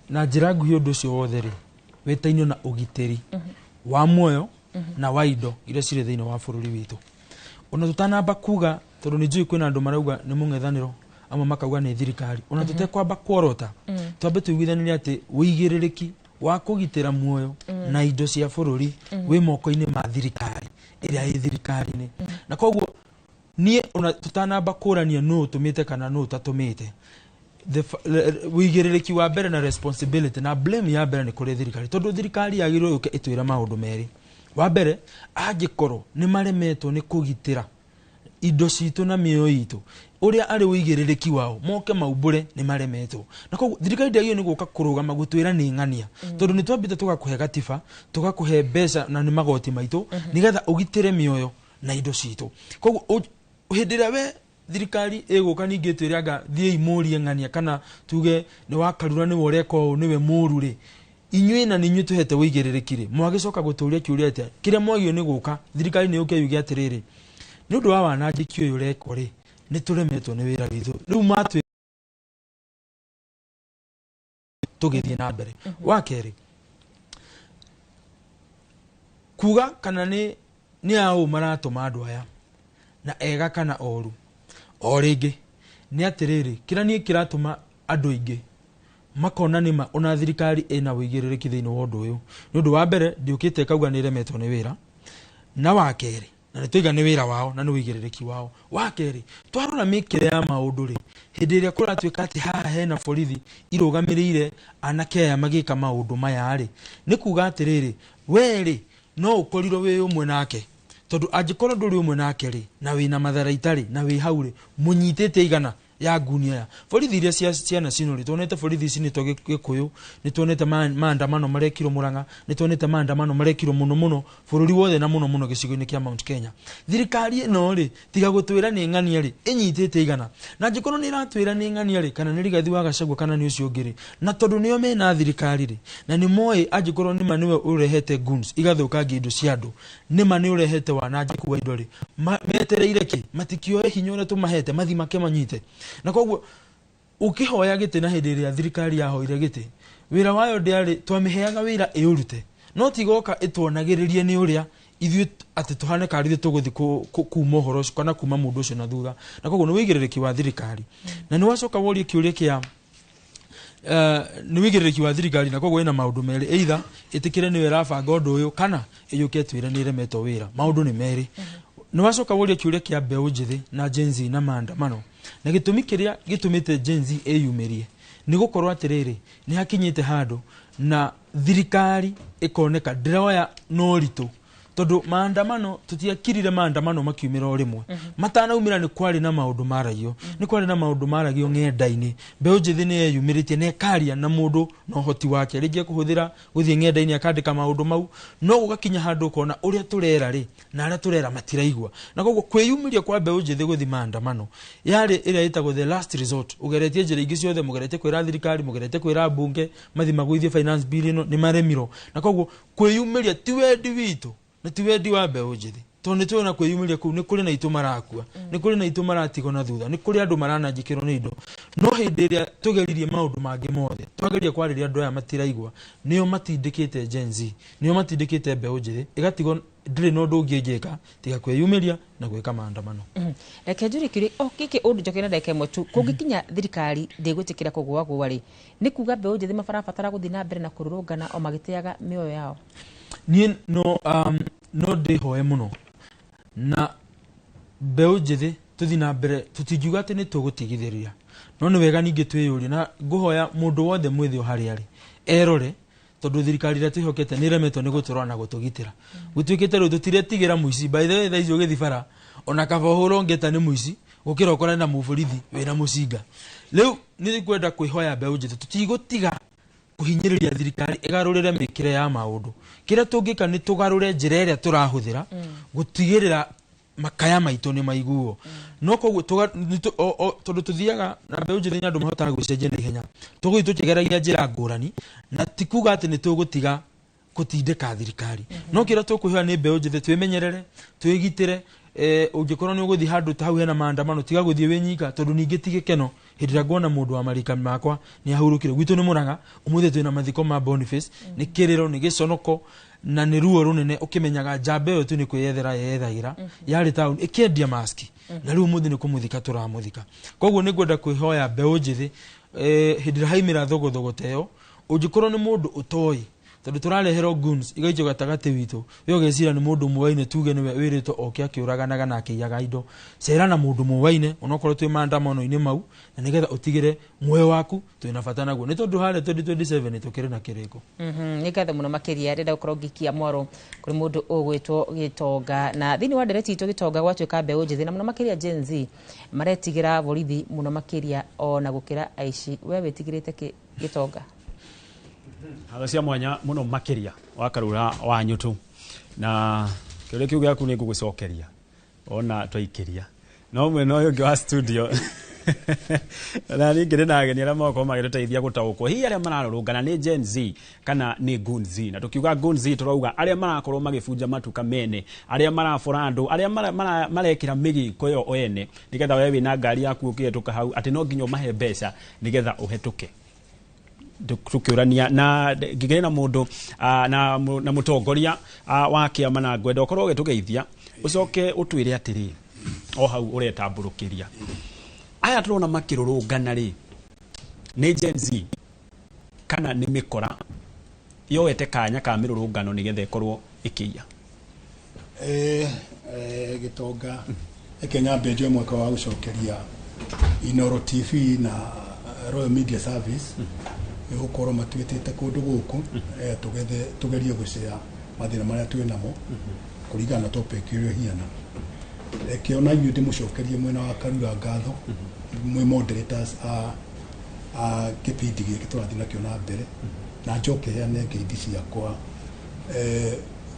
na njĩra nguhĩ ũndũ ũcio wothe rĩ wĩtainio na ũgitĩri wa muoyo na wa indo iria cirĩ thĩinĩ wa bũrũri witũ. Ona tũtanamba kuga, tondũ nĩ njũĩ kwĩna andũ marauga nĩ mũng'ethanĩro, amwe makauga nĩ thirikari, ona tũtekwamba kuorota, twambe tũiguithanĩrie atĩ ũigĩrĩrĩki wa kũgitĩra muoyo na indo cia bũrũri wĩ moko-inĩ ma thirikari ĩrĩa ĩ thirikari-inĩ. Na koguo niĩ ona tũtanamba kũrania nũ ũtũmĩte kana nũ ũtatũmĩte, ũigĩrĩrĩki wa mbere na responsibility na blame ya mbere nĩ kũrĩ thirikari, tondũ thirikari yagĩrĩirwo yũke ĩtwĩre maũndũ merĩ. Wa mbere, angĩkorwo nĩ maremetwo nĩ kũgitĩra indo citũ na mĩoyo itũ, ũrĩa arĩ ũigĩrĩrĩki wao moke maumbũre nĩ maremetwo. Na koguo thirikari ndĩagĩrĩirwo nĩ gũka kũrũgama gũtwĩra nĩ ng'ania, tondũ nĩ twambĩte tũgakũhe gatiba, tũgakũhe mbeca na nĩ magoti maitũ, nĩgetha ũgitĩre mĩoyo na indo citũ. Koguo hĩndĩ ĩrĩa we thirikari ĩgũka ningĩ ĩtwĩre anga thiĩi mũrie ng'ania, kana tuge nĩ wa Karura nĩwe ũreka ũũ, nĩwe mũru rĩ, inyuĩ na nĩ inyuĩ tũhete ũigĩrĩrĩki rĩ, mwagĩcoka gũtũria kĩũria atĩa? Kĩrĩa mwagĩrĩirwo nĩ gũka, thirikari nĩ yũke yuge atĩrĩrĩ, nĩ ũndũ wa wanangĩki ũyũ ũrekwo rĩ, nĩ tũremetwo nĩ wĩra witũ, rĩu matwĩ tũgĩthiĩ na mbere. Wa kerĩ, kuga kana nĩ aũ maratũma andũ aya na ega kana oru, o rĩngĩ nĩ atĩrĩrĩ, kĩrĩa niĩ kĩratũma andũ aingĩ makona nĩma ona thirikari ĩna ũigĩrĩrĩki thĩinĩ wa ũndũ ũyũ, nĩ ũndũ wa mbere ndĩũkĩte ĩkauga nĩ ĩremetwo nĩ wĩra, na wa kerĩ na nĩ twaiga nĩ wĩra wao na nĩ ũigĩrĩrĩki wao. Wa kerĩ, twarora mĩkĩre ya maũndũ rĩ, hĩndĩ ĩrĩa kũratuĩka atĩ haha hena borithi irũgamĩrĩire anake aya magĩka maũndũ maya rĩ, nĩ kuga atĩrĩrĩ, we rĩ no ũkorirwo wĩ ũmwe nake, tondũ angĩkorwo ndũrĩ ũmwe nake rĩ, na wĩna matharaita rĩ, na wĩ hau rĩ, mũnyitĩte igana ya ngunia ya borithi iria cia ciana cino rĩ, tuonete borithi ici nĩtwo Gĩkũyũ, nĩ tuonete maandamano marekirwo Murang'a, nĩ tuonete maandamano marekirwo mũno mũno bũrũri wothe na mũno mũno gĩcigo-inĩ kĩa Mount Kenya. Thirikari ĩno rĩ, tiga gũtwĩra nĩ ng'ania rĩ, ĩnyitĩte igana, na angĩkorwo nĩ ĩratwĩra nĩ ng'ania rĩ, kana nĩ Rigathi wa Gachagua kana nĩ ũcio ũngĩ rĩ, na tondũ nĩo mena thirikari rĩ, na nĩ moĩ angĩkorwo nĩma nĩwe ũrehete goons igathũkangia indo cia andũ, nĩma nĩ ũrehete wanangĩku wa indo rĩ, metereire kĩ? Matikĩoe hinya ũrĩa tũmahete mathi make manyite. Na koguo ũkĩhoya gĩtĩ na hĩndĩ ĩrĩa thirikari yahoire gĩtĩ, wĩra wayo ndĩarĩ twamĩheaga wĩra ĩũrute, no tigoka ĩtuonagĩrĩrie nĩ ũrĩa ithuĩ atĩ tũhane karĩ ithuĩ tũgũthiĩ kuma ũhoro ũcio kana kuma mũndũ ũcio na thutha. Na koguo nĩ wĩigĩrĩrĩki wa thirikari. Na nĩ wacoka worie kĩũria kĩa nĩ wĩigĩrĩrĩki wa thirikari, na koguo ĩna maũndũ merĩ: either ĩtĩkĩre nĩyo ĩrabanga ũndũ ũyũ, kana ĩyũke ĩtwĩre nĩ ĩremetwo wĩra. Maũndũ nĩ merĩ. Nĩ wacoka woria kĩũria kĩa mbeũ njĩthĩ na Gen Z na maandamano, na gĩtũmi kĩrĩa gĩtũmĩte Gen Z ĩyumĩrie nĩ gũkorwo atĩrĩrĩ, nĩ hakinyĩte handũ na thirikari ĩkoneka ndĩroya na ũritũ, tondũ maandamano tũtiakirire maandamano makiumĩra o rĩmwe. Matanaumĩra nĩ kwarĩ na maũndũ maragio, nĩ kwarĩ na maũndũ maragio ng'enda-inĩ. Mbeũ njĩthĩ nĩ yeyumĩrĩtie na ĩkaria na mũndũ na ũhoti wake, rĩngĩ ekũhũthĩra gũthiĩ ng'enda-inĩ akandĩka maũndũ mau, no gũgakinya handũ ũkona ũrĩa tũrera rĩ na arĩa tũrera matiraigua. Na koguo kwĩyumĩria kwa mbeũ njĩthĩ gũthiĩ maandamano yarĩ ĩrĩa ĩtagwo the last resort. Ũgeretie njĩra ingĩ ciothe, mũgeretie kwĩra thirikari, mũgeretie kwĩra mbunge mathi magũithie finance bill ĩno, nĩ maremirwo. Na koguo kwĩyumĩria ti wendi witũ na ti wendi wa mbeũ njĩthĩ, tondũ nĩ tũĩ na kwĩyumĩria kũu nĩ kũrĩ na itũ marakua, nĩ kũrĩ na itũ maratigwo na thutha, nĩ kũrĩ andũ maranangĩkĩrwo nĩ indo. No hĩndĩ ĩrĩa tũgeririe maũndũ mangĩ mothe, twageria kwarĩria andũ aya matiraigua, nĩo matindĩkĩte Gen Z, nĩo matindĩkĩte mbeũ njĩthĩ ĩgatigwo ndĩrĩ na ũndũ ũngĩ ĩngĩka tiga kwĩyumĩria na gwĩka maandamano. Reke njũrie kĩũria o gĩkĩ, ũndũ njoke na ndagĩka ĩmwe tu. Kũngĩkinya thirikari ndĩgwĩtĩkĩra kũgũagũa rĩ, nĩ kuga mbeũ njĩthĩ mabarabatara gũthiĩ na mbere na kũrũrũngana o magĩteaga mĩoyo yao? Niĩ no ndĩhoe mũno na mbeũ njĩthĩ tũthiĩ na mbere. Tũtingiuga atĩ nĩ tũgũtigithĩria, no nĩ wega ningĩ twĩyũrie, na ngũhoya mũndũ wothe mwĩthĩ o harĩa arĩ erore, tondũ thirikari ĩrĩa twĩhokete nĩ ĩremetwo nĩ gũtũrora na gũtũgitĩra. Gũtuĩkĩte rĩu tũtiretigĩra mũici. By the way, thaa ici ũgĩthiĩ bara, ona kaba ũhũrwo ngeta nĩ mũici gũkĩra ũkorane na mũborithi wĩna mũcinga. Rĩu nĩ kwenda kwĩhoya mbeũ njĩthĩ tũtigũtiga kũhinyĩrĩria thirikari ĩgarũrĩre mĩkĩre ya maũndũ. Kĩrĩa tũngĩka nĩ tũgarũre njĩra ĩrĩa tũrahũthĩra gũtigĩrĩra makaya maitũ nĩ maiguo. No koguo tondũ tũthiaga na mbeũ njĩthĩ nĩ andũ mahotaga gwĩcenjia na ihenya, tũgũthiĩ tũkĩgeragia njĩra ngũrani, na ti kuga atĩ nĩ tũgũtiga gũtindĩka thirikari. No kĩrĩa tũkwĩhoya nĩ mbeũ njĩthĩ twĩmenyerere, twĩgitĩre. Ũngĩkorwo nĩ ũgũthiĩ handũ ta hau hena maandamano, tiga gũthiĩ wĩ nyika, tondũ ningĩ ti gĩkeno hĩndĩ ĩrĩa nguona mũndũ wa marika makwa nĩ ahurũkire. Gwitũ nĩ Mũrang'a, ũmũthĩ twĩna mathiko ma Boniface. Nĩ kĩrĩro, nĩ gĩconoko na nĩ ruo rũnene, ũkĩmenyaga njamba ĩyo tu nĩ kwĩyethera yeyethagĩra, yarĩ taũni ĩkĩendia maski, na rĩu ũmũthĩ nĩ kũmũthika tũramũthika. Koguo nĩ ngwenda kwĩhoya mbeũ njĩthĩ, hĩndĩ ĩrĩa haimĩra thogothogo ta ĩyo, ũngĩkorwo nĩ mũndũ ũtoĩ, tondũ tũrareherwo goons igaikio gatagatĩ witũ, we ũgeciria nĩ mũndũ mũwaine, tuge nĩwe wĩrĩtwo oke akĩũraganaga na akĩiyaga indo. Cera na mũndũ mũwaine onokorwo twĩ maandamano-inĩ mau, na nĩgetha ũtigĩre muoyo waku twĩna bata naguo, nĩ tondũ harĩa 2027 tũkĩrĩ na kĩrĩko. Nĩ ngatho mũno makĩria. Ndĩrenda gũkorwo ngĩikia mwaro kũrĩ mũndũ ũgwĩtwo Gĩtonga, na thĩinĩ wa ndereti itũ Gĩtonga, gwatuĩka mbeũ njĩthĩ na mũno makĩria Gen Z maretigĩra borithi mũno makĩria ona gũkĩra aici. We wĩtigĩrĩte kĩ, Gĩtonga? Hatho cia mwanya mũno makĩria wa Karura wa Nyũtũ, na kĩũria kĩu gĩaku nĩ ngũgũcokeria ona twaikĩria no mwena ũyũ ũngĩ wa studio. Na ningĩ na ageni arĩa magokorwo magĩtũteithia gũtaũkwo hihi arĩa mararũrũngana nĩ Gen Z kana nĩ Goon Z. Na tũkiuga Goon Z, tũrauga arĩa marakorwo magĩbunja matuka mene, arĩa marabora andũ, arĩa marekĩra mĩgĩko ĩyo ene, nĩgetha we wĩna ngari yaku ũkĩhetũka hau atĩ no nginya ũmahe mbeca nĩgetha ũhetũke. Tũkĩũrania na ngĩgĩrĩ na mũndũ na mũtongoria wa kĩama, na ngwenda ũkorwo ũgĩtũgeithia, ũcoke ũtwĩre atĩrĩ, o hau ũretambũrũkĩria, aya tũrona makĩrũrũngana rĩ, nĩ Gen Z kana nĩ mĩkora yoete kanya ka mĩrũrũngano nĩgetha ĩkorwo ĩkĩiya? Gĩtonga, reke nyambe njoe mweke wa gũcokeria Inoro TV na Royal Media Service nĩ gũkorwo matwĩtĩte kũndũ gũkũ tũgethe tũgerie gũcea mathĩna marĩa twĩ namo kũringana na topic ĩrĩa ĩhiana. Reke ona inyuĩ ndĩmũcokerie mwena wa Karura ngatho mwĩ moderators a kĩbindi gĩkĩ tũrathiĩ nakĩo na mbere, na njoke heane ngeithi ciakwa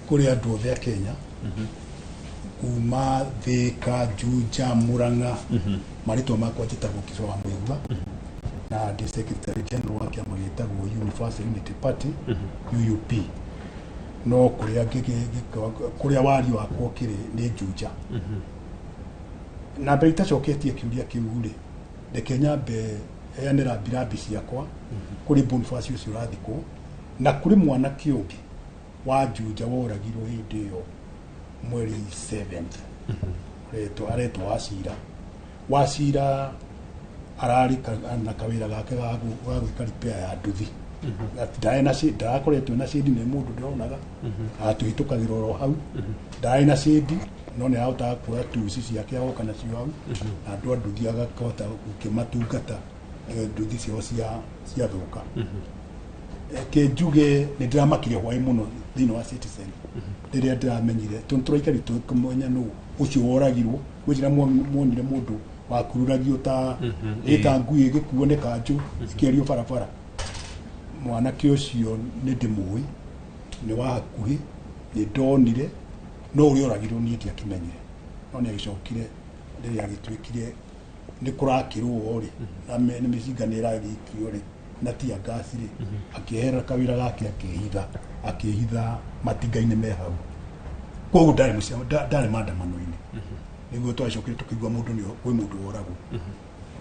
kũrĩ andũ othe a Kenya kuma Thika, Juja, Murang'a. Marĩtwa makwa njĩtagwo Kĩba wa Mũigua, na ndĩ secretary general wa kĩama gĩtagwo Universal Unity Party, UUP. No kũrĩa kũrĩa wario wakwa ũkĩrĩ nĩ Juja. Na mbere itacoketie kĩũria kĩu rĩ, Reke nyambe heane rambirambi ciakwa kũrĩ Boniface ũcio ũrathikwo na kũrĩ mwanake ũngĩ wa Juja woragirwo hĩndĩ ĩyo mweri 7th, aretwo Wacira. Wacira ararĩ na kawĩra gake ga gwĩka repair ya nduthi. Ndarĩ na ndarakoretwo na cĩndi, nĩ mũndũ ndĩronaga atũhĩtũkagĩra oro hau. Ndarĩ na cĩndi, no nĩ arahotaga kuoya tuci ciake agoka nacio hau, na andũ a nduthi agakĩhota gũkĩmatungata nduthi ciao ciathũka. Reke njuge nĩ ndĩramakire hwaĩ mũno thĩinĩ wa Citizen rĩrĩa ndĩramenyire, tondũ tũraikari tũkĩmenya nũ ũcio woragirwo. Gwĩcira muonire mũndũ wakururagio ta ĩta ngui ĩgĩkuo nĩ kanjũ ĩkĩerio barabara. Mwanake ũcio nĩ ndĩmũĩ, nĩ wa hakuhĩ, nĩ ndonire, no ũrĩa oragirwo niĩ ndiakĩmenyire, no nĩ agĩcokire rĩrĩa agĩtuĩkire nĩ kũrakĩrwo rĩ, na nĩ mĩcinga nĩ ĩragĩikio rĩ, na tear gas rĩ, akĩehera kawĩra gake, akĩhitha matinga-inĩ me hau. Koguo ndarĩ maandamano-inĩ. Nĩguo twacokire tũkĩigua mũndũ nĩ kwĩ mũndũ woragwo.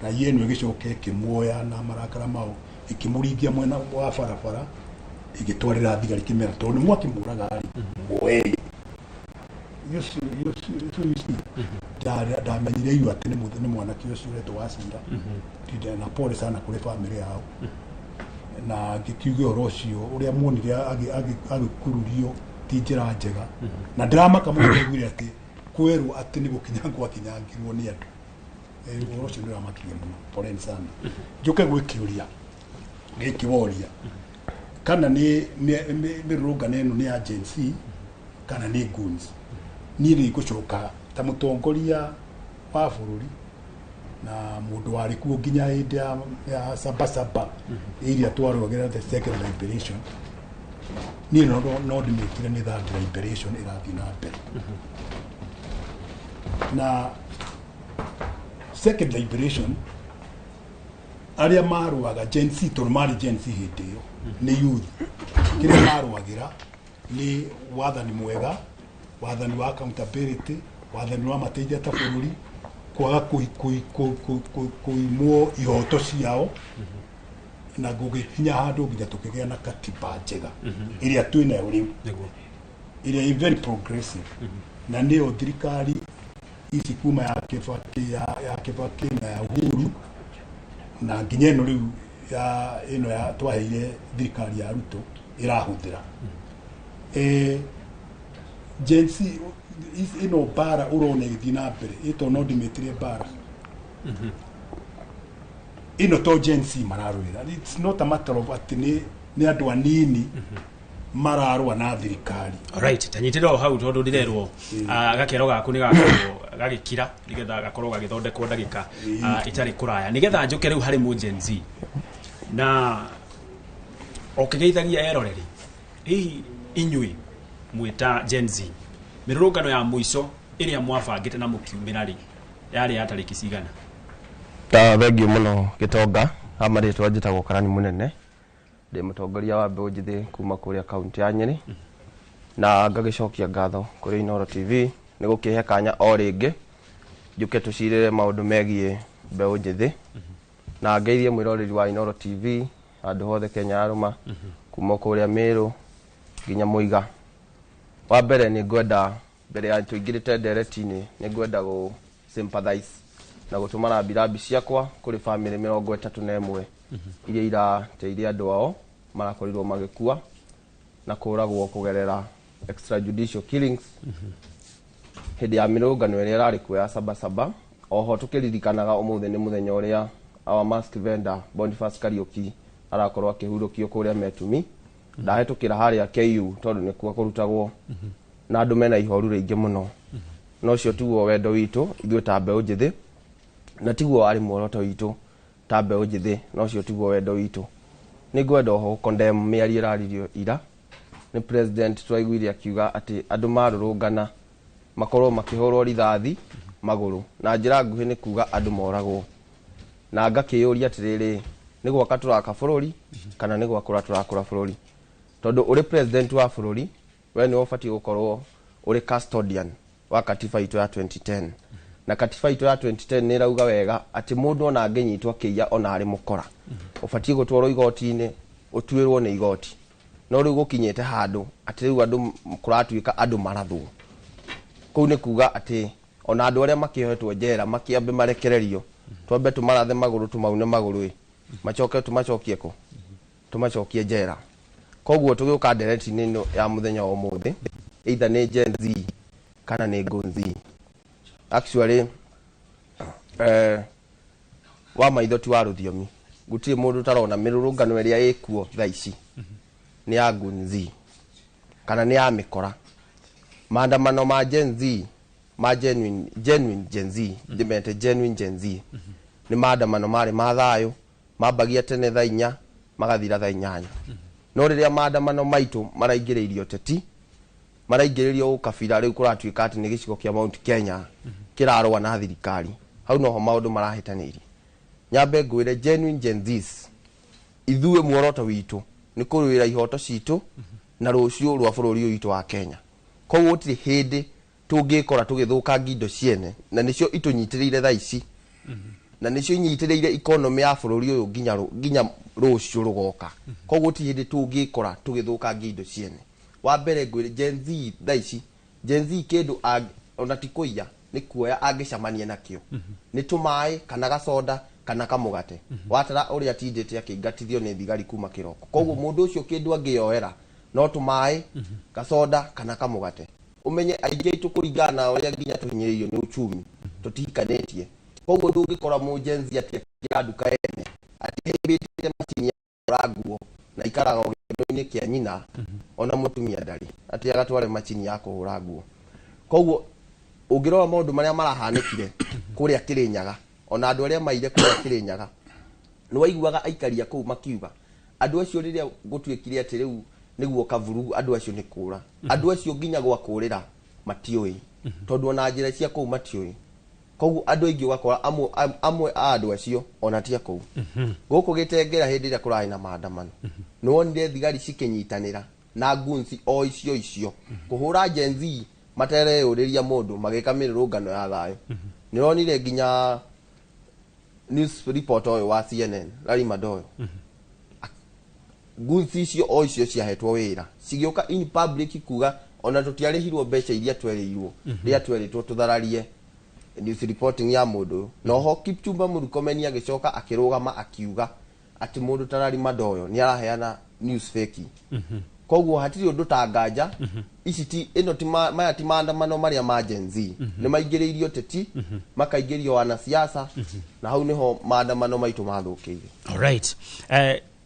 Raia ĩno ĩgĩcoka ĩkĩmuoya na marakara mao, ĩkĩmũringia mwena wa barabara, ĩgĩtwarĩra thigari kĩmera, tondũ nĩ mwakĩmũraga rĩ, muoei. You see, ndamenyire iu atĩ nĩ mwanake ũcio ũretwo Wacira. Ndinde na pole sana kũrĩ famĩlĩ yao, na ngĩkiuga ũhoro ũcio ũrĩa muonire agĩkururio ti njĩra njega, na ndĩramaka mũno ndaiguire atĩ kwerwo atĩ nĩ gũkinyangwo akinyangirwo nĩ andũ. Ũhoro ũcio nĩ ũramakirie mũno, poleni sana. Njũke gwĩ kĩũria gĩkĩ woria, kana nĩ mĩrũrũngano ĩno nĩ ya Gen Z kana nĩ goons. Niĩ nĩ ngũcoka ta mũtongoria wa bũrũri na mũndũ warĩ kuo nginya hĩndĩ ya Sabasaba ĩrĩa twarũagĩra the second liberation, niĩ no ndĩmĩkire nĩ third liberation ĩrathiĩ na mbere. Na second liberation arĩa marũaga Gen Z, tondũ marĩ Gen Z hĩndĩ ĩyo nĩ youth, kĩrĩa marũagĩra nĩ wathani mwega, wathani wa accountability, wathani wa mateithia ta bũrũri, kwaga kũimwo ihoto ciao, na gũgĩkinya handũ nginya tũkĩgĩa na katiba njega ĩrĩa twĩnayo rĩu, ĩrĩa ĩ very progressive, na nĩyo thirikari ici kuma ya Kibaki, ya Kibaki na ya Uhuru, na nginya ĩno rĩu ya ĩno ya twaheire thirikari ya Ruto ĩrahũthĩra. Gen Z ĩno mbara ũrona ĩgĩthiĩ na mbere ĩto no ndĩmĩtire mbara ĩno to Gen Z mararũĩra. It's not a matter of atĩ nĩ andũ anini mararũa na thirikari. Alright, tanyitĩrĩra o hau, tondũ ndĩrerwo gakero gaku nĩ gakorwo gagĩkira nĩgetha gakorwo gagĩthondekwo ndagĩka ĩtarĩ kũraya, nĩgetha njũke rĩu harĩ mũ Gen Z na ũkĩgeithagia eroreri. Hihi inyuĩ mwĩta Gen Z, mĩrũrũngano ya mũico ĩrĩa mwabangĩte na mũkiumĩra rĩ, yarĩ ya tarĩki cigana? Ta thengio mũno Gĩtonga. Ha marĩtwa njĩtagwo Karani Mũnene, ndĩ mũtongoria wa mbeũ njĩthĩ kuma kũrĩa kaunti ya Nyĩrĩ, na ngagĩcokia ngatho kũrĩ Inooro TV nĩ gũkĩhe kanya o rĩngĩ njũke tũcirĩre maũndũ megiĩ mbeũ njĩthĩ, na ngeithie mwĩroreri wa Inooro TV handũ hothe Kenya yarũma, kuma kũrĩa Mĩrũ nginya Mũiga. Wa mbere nĩ ngwenda, mbere ya tũingĩrĩte ndereti-inĩ, nĩ ngwenda gũ sympathize na gũtũma rambirambi ciakwa kũrĩ bamĩrĩ 31 iria irateithia andũ ao marakorirwo magĩkua na kũragwo kũgerera extrajudicial killings hĩndĩ ya mĩrũrũngano ĩrĩa ĩrarĩ kuo ya Sabasaba. Oho tũkĩririkanaga ũmũthĩ nĩ mũthenya ũrĩa our mask vendor Boniface Kariuki arakorwo akĩhurũkio kũrĩa Metumi. Ndahĩtũkĩra harĩa KU tondũ nĩkuo kũrutagwo na andũ mena ihoru rĩingĩ mũno, no ũcio tiguo wendo witũ ithuĩ ta mbeũ njĩthĩ, na tiguo warĩ muoroto witũ ta mbeũ njĩthĩ, na ũcio tiguo wendo witũ. Nĩ ngwenda oho condemn mĩario ĩraririo ira nĩ president. Twaiguire akiuga atĩ andũ marũrũngana makorwo makĩhũrwo rithathi magũrũ, na njĩra nguhĩ nĩ kuga andũ moragwo. Na ngakĩyũria atĩrĩrĩ, nĩ gwaka tũraka bũrũri kana nĩ gwakũra tũrakũra bũrũri? Tondũ ũrĩ president wa bũrũri, we nĩwe ũbatiĩ gũkorwo ũrĩ custodian wa katiba itũ ya 2010. Na katiba itũ ya 2010 nĩ ĩrauga wega atĩ mũndũ ona angĩnyitwo akĩiya ona arĩ mũkora, ũbatiĩ gũtwarwo igoti-inĩ, ũtuĩrwo nĩ igoti. No rĩu gũkinyĩte handũ atĩ rĩu andũ kũratuĩka andũ marathwo. Kũu nĩ kuga atĩ ona andũ arĩa makĩohetwo njera makĩambe marekererio, twambe tũmarathe magũrũ, tũmaune magũrũ ĩ, macoke tũmacokie kũ? Tũmacokie njera. Koguo tũgĩũka ndereti-inĩ ĩno ya mũthenya wa ũmũthĩ, either nĩ Gen Z kana nĩ Gen Z. Actually, wa maitho ti wa rũthiomi, gũtirĩ mũndũ ũtarona mĩrũrũngano ĩrĩa ĩkuo thaa ici nĩ ya Gen Z kana nĩ ya mĩkora. Maandamano ma Gen Z, ma genuine Gen Z, ndĩmete genuine Gen Z, nĩ maandamano marĩ ma thayũ, mambagia tene thaa 4 magathira thaa 8. No rĩrĩa maandamano maitũ maraingĩrĩirio teti, maraingĩrĩrio ũkabira, rĩu kũratuĩka atĩ nĩ gĩcigo kĩa Mount Kenya kĩrarũa na thirikari, hau noho maũndũ marahĩtanĩirie. Nyambe ngwĩre genuine Gen Zs, ithuĩ muoroto witũ nĩ kũrũĩra ihoto citũ na rũciũ rwa bũrũri ũyũ witũ wa Kenya. Koguo gũtirĩ hĩndĩ tũngĩkora tũgĩthũkangia indo ciene, na nĩcio itũnyitĩrĩire thaa ici, na nĩcio inyitĩrĩire economy ya bũrũri ũyũ nginya rũciũ rũgoka. Koguo gũtirĩ hĩndĩ tũngĩkora tũgĩthũkangia indo ciene. Wa mbere ngwĩre Gen Z thaa ici, Gen Z kĩndũ ona ti kũiya, nĩ kuoya angĩcemania nakĩo, nĩ tũmaĩ kana gacoda kana kamũgate. Watara ũrĩa atindĩte akĩingatithio nĩ thigari kuma kĩroko. Koguo mũndũ ũcio kĩndũ angĩyoera no tũmaĩ, gacoda kana kamũgate. Ũmenye aingĩ aitũ kũringana na ũrĩa nginya tũhinyĩrĩirio nĩ uchumi tũtihikanĩtie. Koguo ndũngĩkora mũ Gen Z atĩ akĩra nduka ene atihĩmbĩtie macini ya kũhũra nguo na ikaraga o gĩthomo-inĩ kĩa nyina, ona mũtumia ndarĩ atĩ agatware macini ya kũhũra nguo. Koguo ũngĩrora maũndũ marĩa marahanĩkire kũrĩa Kĩrĩnyaga, ona andũ arĩa maire kũrĩa Kĩrĩnyaga, nĩ waiguaga aikari a kũu makiuga andũ acio rĩrĩa gũtuĩkire atĩ rĩu nĩguo kavurugu, andũ acio nĩ kũra, andũ acio nginya gwa kũrĩra matiũĩ, tondũ ona njĩra cia kũu matiũĩ. Koguo andũ aingĩ ũgakora amwe a andũ acio ona ti a kũu. Gũkũ Gĩtengera hĩndĩ ĩrĩa kũrarĩ na maandamano, nĩ wonire thigari cikĩnyitanĩra na gunci o icio icio kũhũra Gen Z matereyũrĩria mũndũ, magĩka mĩrũrũngano ya thayũ. Nĩ wonire nginya news report ũyũ wa CNN Larry Madowo, gunci icio o icio ciahetwo wĩra cigĩũka in public kuga ona tũtiarĩhirwo mbeca iria twerĩirwo rĩrĩa twerĩtwo tũthararie news reporting ya mũndũ ũyũ. Noho Kipchumba Murkomen agĩcoka akĩrũgama akiuga atĩ mũndũ ta Larry Madowo nĩ araheana news fake. Koguo hatirĩ ũndũ ta nganja ici ti ĩno ti maya ti maandamano marĩa ma Gen Z, nĩ maingĩrĩirio teti, makaingĩrio wanasiasa, na hau nĩho maandamano maitũ mathũkĩire. Alright.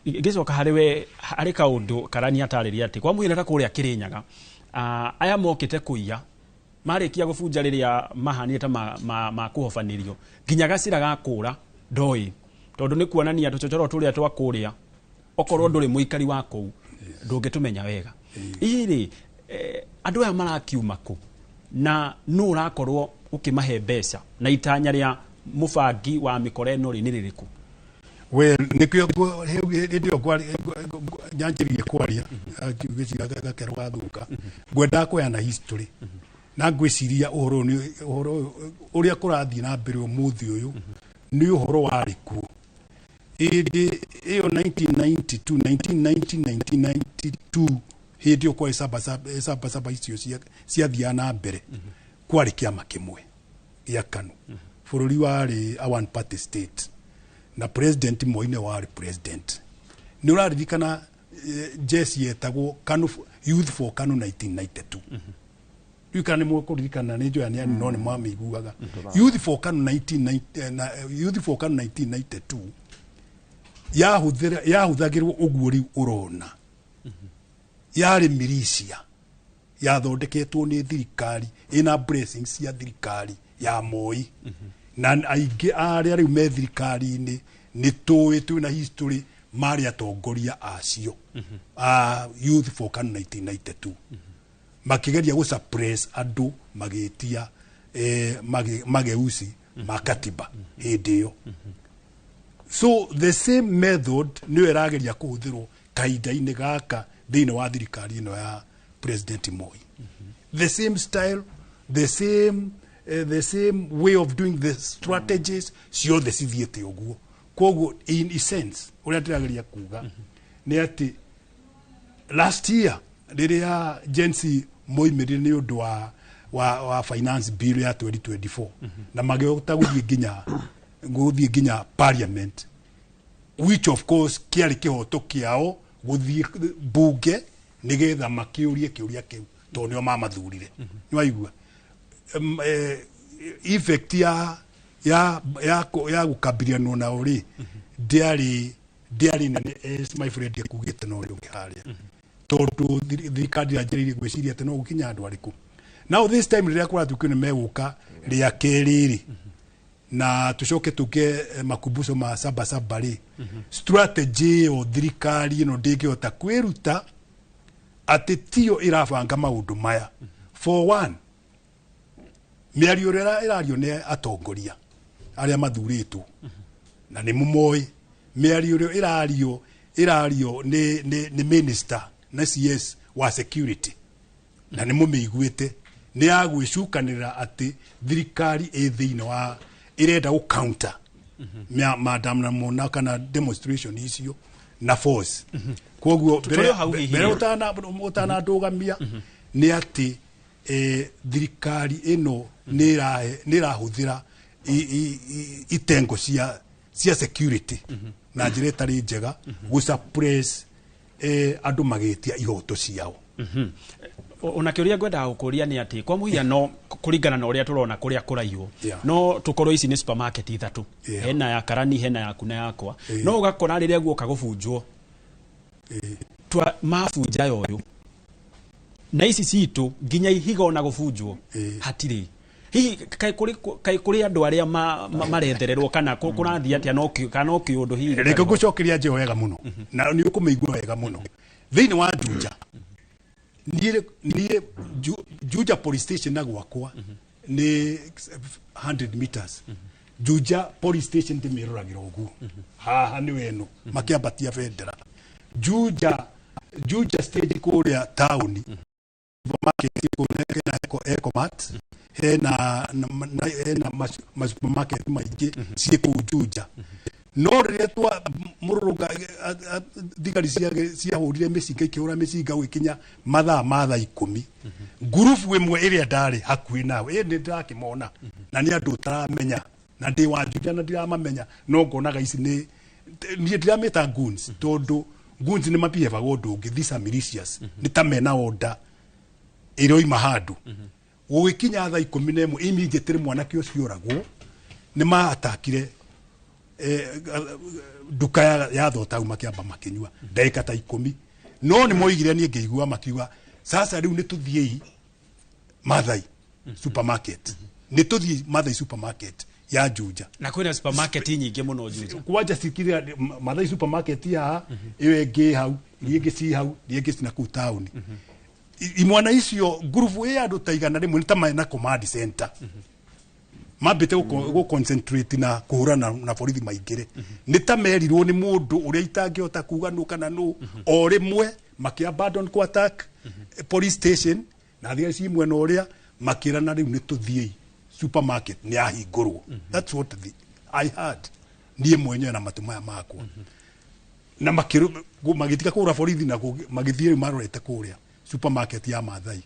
Ngĩcoka harĩ we, harĩ kaũndũ Karani atarĩria atĩ kwa mũhiano ta kũrĩa Kĩrĩnyaga, aya mokĩte kũiya marĩkia gũbunja rĩrĩa mahanire ta ma kũhobanĩrio nginya gacĩra ga kũra ndoĩ, tondũ nĩ kuonania tũchochoro tũrĩa twa kũrĩa okorwo ndũrĩ mũikari wa kũu ndũngĩtũmenya wega. Hihi rĩ, andũ aya marakiuma kũ na nũ ũrakorwo ũkĩmahe mbeca na itanya rĩa mũbangi wa mĩkora ĩno rĩ nĩ rĩrĩkũ? Well, nĩkĩo hĩndĩ ĩyo nyanjĩrĩirie kwaria ngĩciria gakero gathũka, ngwendaga kũheana history na ngwĩciria ũhoro nĩ ũhoro ũrĩa kũrathiĩ na mbere ũmũthĩ ũyũ nĩ ũhoro warĩ kuo hĩndĩ ĩyo 1992, 1990, 1992, hĩndĩ ĩyo kwarĩ saba saba saba icio ciathiaga na mbere, kwarĩ kĩama kĩmwe gĩa KANU, bũrũri warĩ a one party state na president Moi nĩwe warĩ president. Nĩ ũraririkana jeci yetagwo KANU, Youth for KANU 1992. Rĩu kana nĩ mũkũririkana, nĩ njũĩ nĩ no nĩ mwamĩiguaga Youth for KANU 1990, Youth for KANU 1992 yahũthagĩrwo ũguo rĩu ũrona, yarĩ militia yathondeketwo nĩ thirikari ĩna blessings cia thirikari ya Moi, na aingĩ arĩa rĩu me thirikari-inĩ nĩ tũĩ twĩna history marĩ atongoria acio a Youth for KANU 1992, makĩgeria gũ suppress andũ magĩtia mageuzi ma katiba hĩndĩ ĩyo. So the same method nĩyo ĩrageria kũhũthĩrwo kahinda-inĩ gaka thĩinĩ wa thirikari ĩno ya President Moi, the same style, the same the same way of doing the strategies ciothe cithiĩte ũguo. Koguo in essence, ũrĩa ndĩrageria kuga nĩ atĩ last year rĩrĩa Gen Z moimĩrire nĩ ũndũ wa finance bill ya 2024 na magĩhota gũthiĩ nginya parliament, which of course kĩarĩ kĩhoto kĩao gũthiĩ bunge nĩgetha makĩũrie kĩũria kĩu tondũ nĩo mamathurire. Nĩwaigua effect ya gũkabilianwo nao rĩ, ndĩarĩ nene as my friend ekugĩte na ũrĩa ũngĩ harĩa, tondũ thirikari yanjĩrĩirie gwĩciria atĩ no gũkinya andũ arĩkũ. Now this time rĩrĩa kũratuĩkio nĩ megũka rĩa kerĩ rĩ, na tucoke tuke makumbusho ma saba saba rĩ, strategy ĩyo thirikari ĩno ndĩngĩhota kwĩruta atĩ tiyo ĩrabanga maũndũ maya. For one, mĩario ĩrĩa ĩrario nĩ atongoria arĩa mathurĩtwo na nĩ mũmoĩ, mĩario ĩrĩa ĩrario nĩ minister na CS wa security na nĩ mũmĩiguĩte, nĩ ya gwĩcukanĩrĩra atĩ thirikari ĩ thĩinĩ wa ĩrenda gũ counter maandamano na kana demonstration icio na force. Koguo Tũrĩ o hau hihi mbere rĩ. Ũtanandũgamia nĩ atĩ thirikari ĩno nĩ ĩrahũthĩra itengo cia security na njĩra ĩtarĩ njega gũ suppress andũ magĩtia ihoto ciao. Ona kĩũria ngwendaga gũkũria nĩ atĩ kwa mũhiano, kũringana na ũrĩa tũrona kũrĩa kũraiywo, no tũkorwo ici nĩ supermarket ithatũ, hena ya Karani, hena yaku na yakwa, no ũgakora rĩrĩa guoka gũbunjwo twa mabunja ya ũyũ na ici citũ nginya ihiga ona gũbunjwo hatirĩ. Hihi kaĩ kũrĩ andũ arĩa marethererwo kana kũrathiĩ atĩa no kana no kĩũndũ hihi? Reke ngũcokeria njĩo wega mũno na nĩ ũkũmĩigua wega mũno. Thĩinĩ wa Juja, niĩ Juja police station na gwakwa nĩ 100 meters. Juja police station ndĩmĩroragĩra ũguo haha nĩ weno makĩambatia bendera. Juja stage kũrĩa taũni supermarket kũrĩa hena Ecomat, hena ma supermarket maingĩ ciĩ kũu Juja. No rĩrĩa twa mũrũrũnga thigari ciahũrire mĩcinga, ikĩhũra mĩcinga gũgĩkinya mathaa ma thaa 10, ngurubu ĩmwe ĩrĩa ndarĩ hakuhĩ nawe ĩ nĩ ndĩrakĩmona na nĩ andũ ũtaramenya na ndĩ wa Juja na ndiramamenya, no ngonaga ici nĩ niĩ ndiramĩta goons tondũ goons nĩ mabihevaga ũndũ ũngĩ. These are militias, nĩ ta mena order ĩroima handũ. Gũgĩkinya thaa 11 immediately mwanake ũcio oragwo, nĩ maatakire nduka ya thotau, makĩamba makĩnyua ndagĩka ta 10, no nĩ moigire, niĩ ngĩigua makiuga, sasa rĩu nĩ tũthiĩi Mathai supermarket, nĩ tũthiĩ Mathai supermarket ya Juja. Na kwĩna supermarket nyingĩ mũno Juja. Kwanja cikire Mathai supermarket ya ĩyo ĩngĩ hau, iria ingĩ ci hau, iria ingĩ cina kũu taũni. Imwana icio, ngurubu ĩ andũ ta 100 nĩ ta mena command center, mambĩte gũ concentrate na kũhũrana na borithi maingĩre. Nĩ ta merirwo nĩ mũndũ ũrĩa itangĩhota kuga nũ kana nũ, o rĩmwe makĩ abandon kũ attack police station na thigari ci mwena ũrĩa, makĩrana rĩu nĩ tũthiĩi supermarket nĩ yahingũrwo. That's what I heard niĩ mwenyewe na matũ maya makwa. Na magĩtiga kũhũra borithi na magĩthiĩ rĩu marorete kũrĩa supermarket ya Mathai.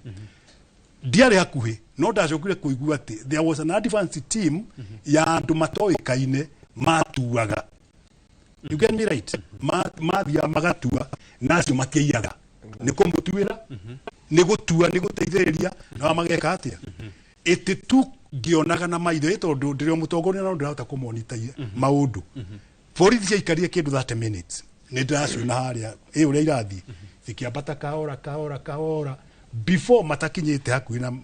Ndiarĩ hakuhĩ, no ndacokire kũigua atĩ there was an advance team ya andũ matoĩkaine matuaga, you get me right, mathiaga magatua na acio matiaiyaga, nĩ kũmũtuĩra, nĩ gũtua, nĩ gũteithĩrĩria na mageka atĩa ĩtĩ tu ngĩonaga na maitho ĩ tondũ ndĩrĩ o mũtongoria no ndĩrahota kũmonita maũndũ. Borithi ciaikarire kĩndũ 30 minutes, nĩ ndĩraciona harĩa ĩ ũrĩa irathiĩ cikĩambata kahora kahora kahora before matakinyĩte hakuhĩ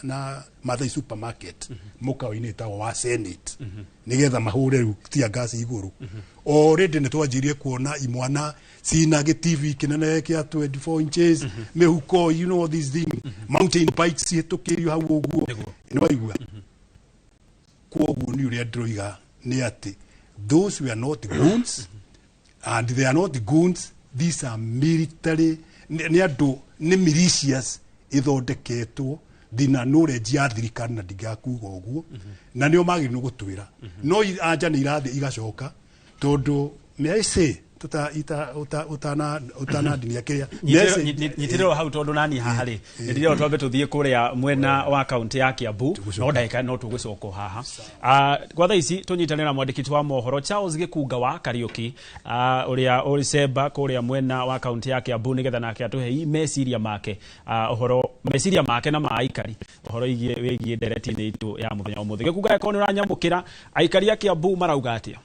na Mathai supermarket mũkawa-inĩ ĩtagwo wa Senate nĩgetha mahũre rĩu tear gas igũrũ. Already nĩ twanjirie kuona imwana cina gĩ TV kĩnene kĩa 24 inches mĩhuko, you know this thing, mountain bikes cihĩtũkĩrio hau ũguo. Nĩ waigua? Kwoguo nĩ ũrĩa ndĩroiga nĩ atĩ those were not goons and they are not goons, these are military, nĩ andũ, nĩ militias ithondeketwo Ndina knowledge ya thirikari na ndingakuga ũguo, na nĩo magĩrĩirwo gũtwĩra. No anja nĩ irathiĩ igacoka, tondũ may I say, tuta ita uta utana utanandinia kĩrĩa, may I say- Nyitĩrĩrwo hau, tondũ nani haha rĩ, nĩndĩrona twambe tũthiĩ kũrĩa mwena wa kaunti ya Kiambu, no ndagĩka no tũgũcoka o haha. Gwa thaa ici tũnyitanĩra na mwandĩki wa mohoro Charles Gĩkunga wa Kariũki, ũrĩa ũrĩ cemba kũrĩa mwena wa kaunti ya Kiambu, nĩgetha nake atũhe meciria make, ũhoro meciria make na ma aikari ũhoro wĩgiĩ ndereti-inĩ itũ ya mũthenya wa ũmũthĩ. Gĩkunga, angĩkorwo nĩ ũranyamũkĩra, aikari a Kiambu marauga atĩa?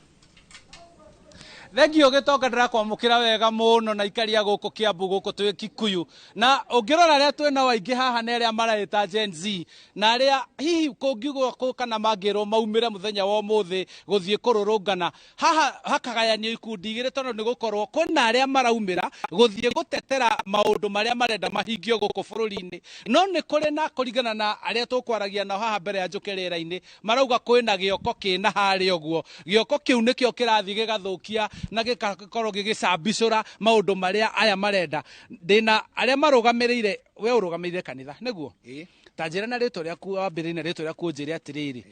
Thengio, Gĩtonga, ndĩrakwamũkĩra wega mũno na ikaria gũkũ Kiambu, gũkũ twĩ Kikuyu. Na ũngĩrora arĩa twĩ nao aingĩ haha nĩ arĩa mareĩta Gen Z, na arĩa hihi kũngiugwo kũ kana mangĩrwo maumĩre mũthenya wa ũmũthĩ gũthiĩ kũrũrũngana haha, hakagayanio ikundi igĩrĩ, tondũ nĩ gũkorwo kwĩna arĩa maraumĩra gũthiĩ gũtetera maũndũ marĩa marenda mahingio gũkũ bũrũri-inĩ, no nĩ kũrĩ na kũringana na arĩa tũkwaragia nao haha mbere ya njũke rĩera-inĩ, marauga kwĩna gĩoko kĩna harĩa ũguo. Gĩoko kĩu nĩkĩo kĩrathiĩ gĩgathũkia na gĩgakorwo gĩgĩcambicũra maũndũ marĩa aya marenda. Ndĩna arĩa marũgamĩrĩire, we ũrũgamĩrĩire kanitha nĩguo? Ta njĩra na rĩtwa rĩaku, wambĩrĩrie na rĩtwa rĩaku, ũnjĩre atĩrĩrĩ,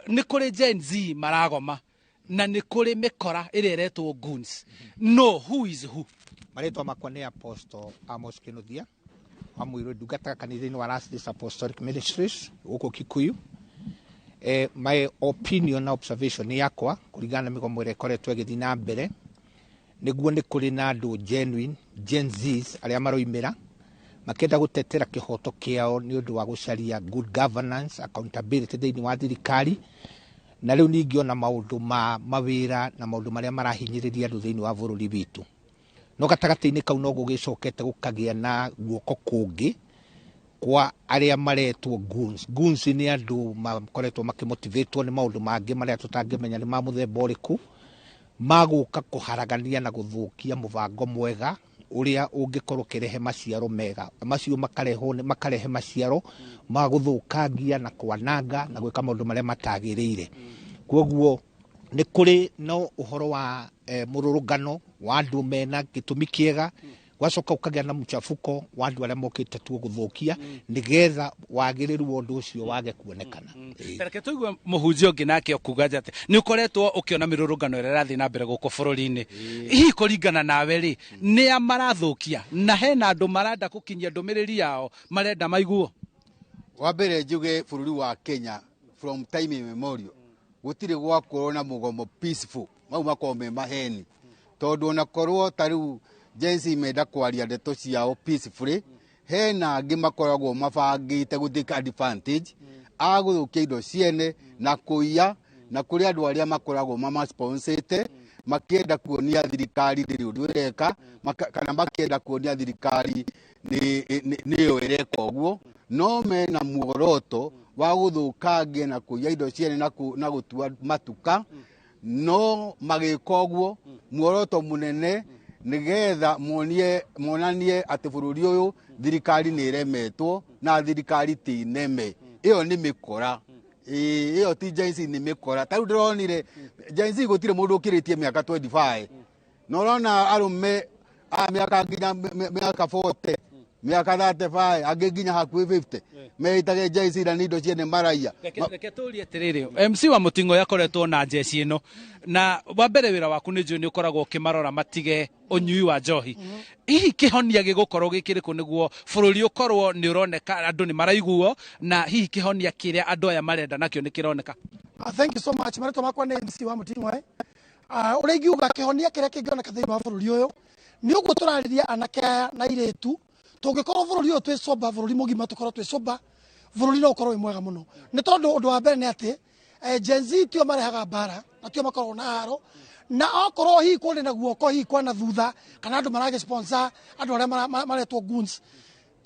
nĩ kũrĩ Gen Z maragoma na nĩ kũrĩ mĩkora ĩrĩa ĩretwo goons, no who is who? Marĩtwa makwa nĩ Apostle Amos Kinuthia wa Mũirũ, ndungataga kanitha-inĩ wa Last Days Apostolic Ministries gũkũ Kikuyu. My opinion na observation nĩ yakwa kũringana na mĩgomo ĩrĩa ĩkoretwo ĩgĩthiĩ na mbere, nĩguo nĩ kũrĩ na andũ genuine Gen Zs arĩa maroimĩra makĩenda gũtetera kĩhoto kĩao nĩ ũndũ wa gũcaria good governance, accountability thĩinĩ wa thirikari, na rĩu ningĩ ona maũndũ ma mawĩra na maũndũ marĩa marahinyĩrĩria andũ thĩinĩ wa bũrũri witũ. No gatagatĩ-inĩ kau no gũgĩcokete gũkagĩa na guoko kũngĩ kwa arĩa maretwo goons. Goons nĩ andũ makoretwo makĩmotivatwo nĩ maũndũ mangĩ marĩa tũtangĩmenya nĩ ma mũthemba ũrĩkũ, magũka kũharagania na gũthũkia mũbango mwega ũrĩa ũngĩkorwo ũkĩrehe maciaro mega. Macio makarehwo makarehe maciaro ma gũthũkangia na kwananga na gwĩka maũndũ marĩa matagĩrĩire. Koguo nĩ kũrĩ no ũhoro wa mũrũrũngano wa andũ mena gĩtũmi kĩega, gwacoka ũkagĩa na mũchafuko wa andũ arĩa mokĩte tuo gũthũkia nĩgetha wagĩrĩru wa ũndũ ũcio wage kuonekana. Reke tũigue mũhunjia ũngĩ nake okuga atĩ nĩ ũkoretwo ũkĩona mĩrũrũngano ĩrĩa ĩrathiĩ na mbere gũkũ bũrũri-inĩ. Hihi kũringana nawe rĩ, nĩa marathũkia na hena andũ marenda gũkinyia ndũmĩrĩri yao marenda maiguo? Wa mbere njuge bũrũri wa Kenya from time immemorial gũtirĩ gwakorwo na mũgomo peaceful. Mau makorwo me maheni, tondũ ona korwo ta rĩu Gen Z menda kwaria ndeto ciao peacefully, hena angĩ makoragwo mabangĩte gũtake advantage a gũthũkia indo ciene na kũiya, na kũrĩ andũ arĩa makoragwo mamasponsete makĩenda kuonia thirikari ndĩrĩ ũndũ ĩreka, kana makĩenda kuonia thirikari nĩyo ĩreka ũguo, no mena muoroto wa gũthũkangia na kũiya indo ciene na gũtua matuka. No magĩka ũguo muoroto mũnene nĩgetha monie monanie atĩ bũrũri ũyũ thirikari nĩ ĩremetwo na thirikari ti neme. Ĩyo nĩ mĩkora. Ĩĩ, ĩyo ti Gen Z, nĩ mĩkora. Ta rĩu ndĩronire Gen Z gũtirĩ mũndũ ũkĩrĩtie mĩaka 25, na ũrona arũme a mĩaka nginya mĩaka 40, mĩaka 35, angĩ nginya hakuhĩ 50 meĩtage Gen Z na nĩ indo ciene maraiya. Reke tũrie atĩrĩrĩ, MC wa Mũting'oe akoretwo na njeci ĩno, na wa mbere wĩra waku nĩ njũĩ nĩ ũkoragwo ũkĩmarora matige ũnyui wa njohi. Hihi kĩhonia gĩgũkorwo gĩkĩrĩkũ nĩguo bũrũri ũkorwo nĩ ũroneka andũ nĩ maraiguo, na hihi kĩhonia kĩrĩa andũ aya marenda nakĩo nĩ kĩroneka? Thank you so much. Marĩtwa makwa nĩ MC wa Mũting'oe. Ũrĩa ingiuga kĩhonia kĩrĩa kĩngĩoneka thĩinĩ wa bũrũri ũyũ nĩ ũguo tũrarĩria anake aya na airĩtu, tũngĩkorwo bũrũri ũyũ twĩ sober, bũrũri mũgima tũkorwo twĩ sober, bũrũri no ũkorwo wĩ mwega mũno. Nĩ tondũ ũndũ wa mbere nĩ atĩ Gen Z tio marehaga mbara na tio makoragwo na haro, na okorwo hihi kũrĩ na guoko hihi kwana thutha kana andũ maragĩ sponsor andũ arĩa maretwo goons,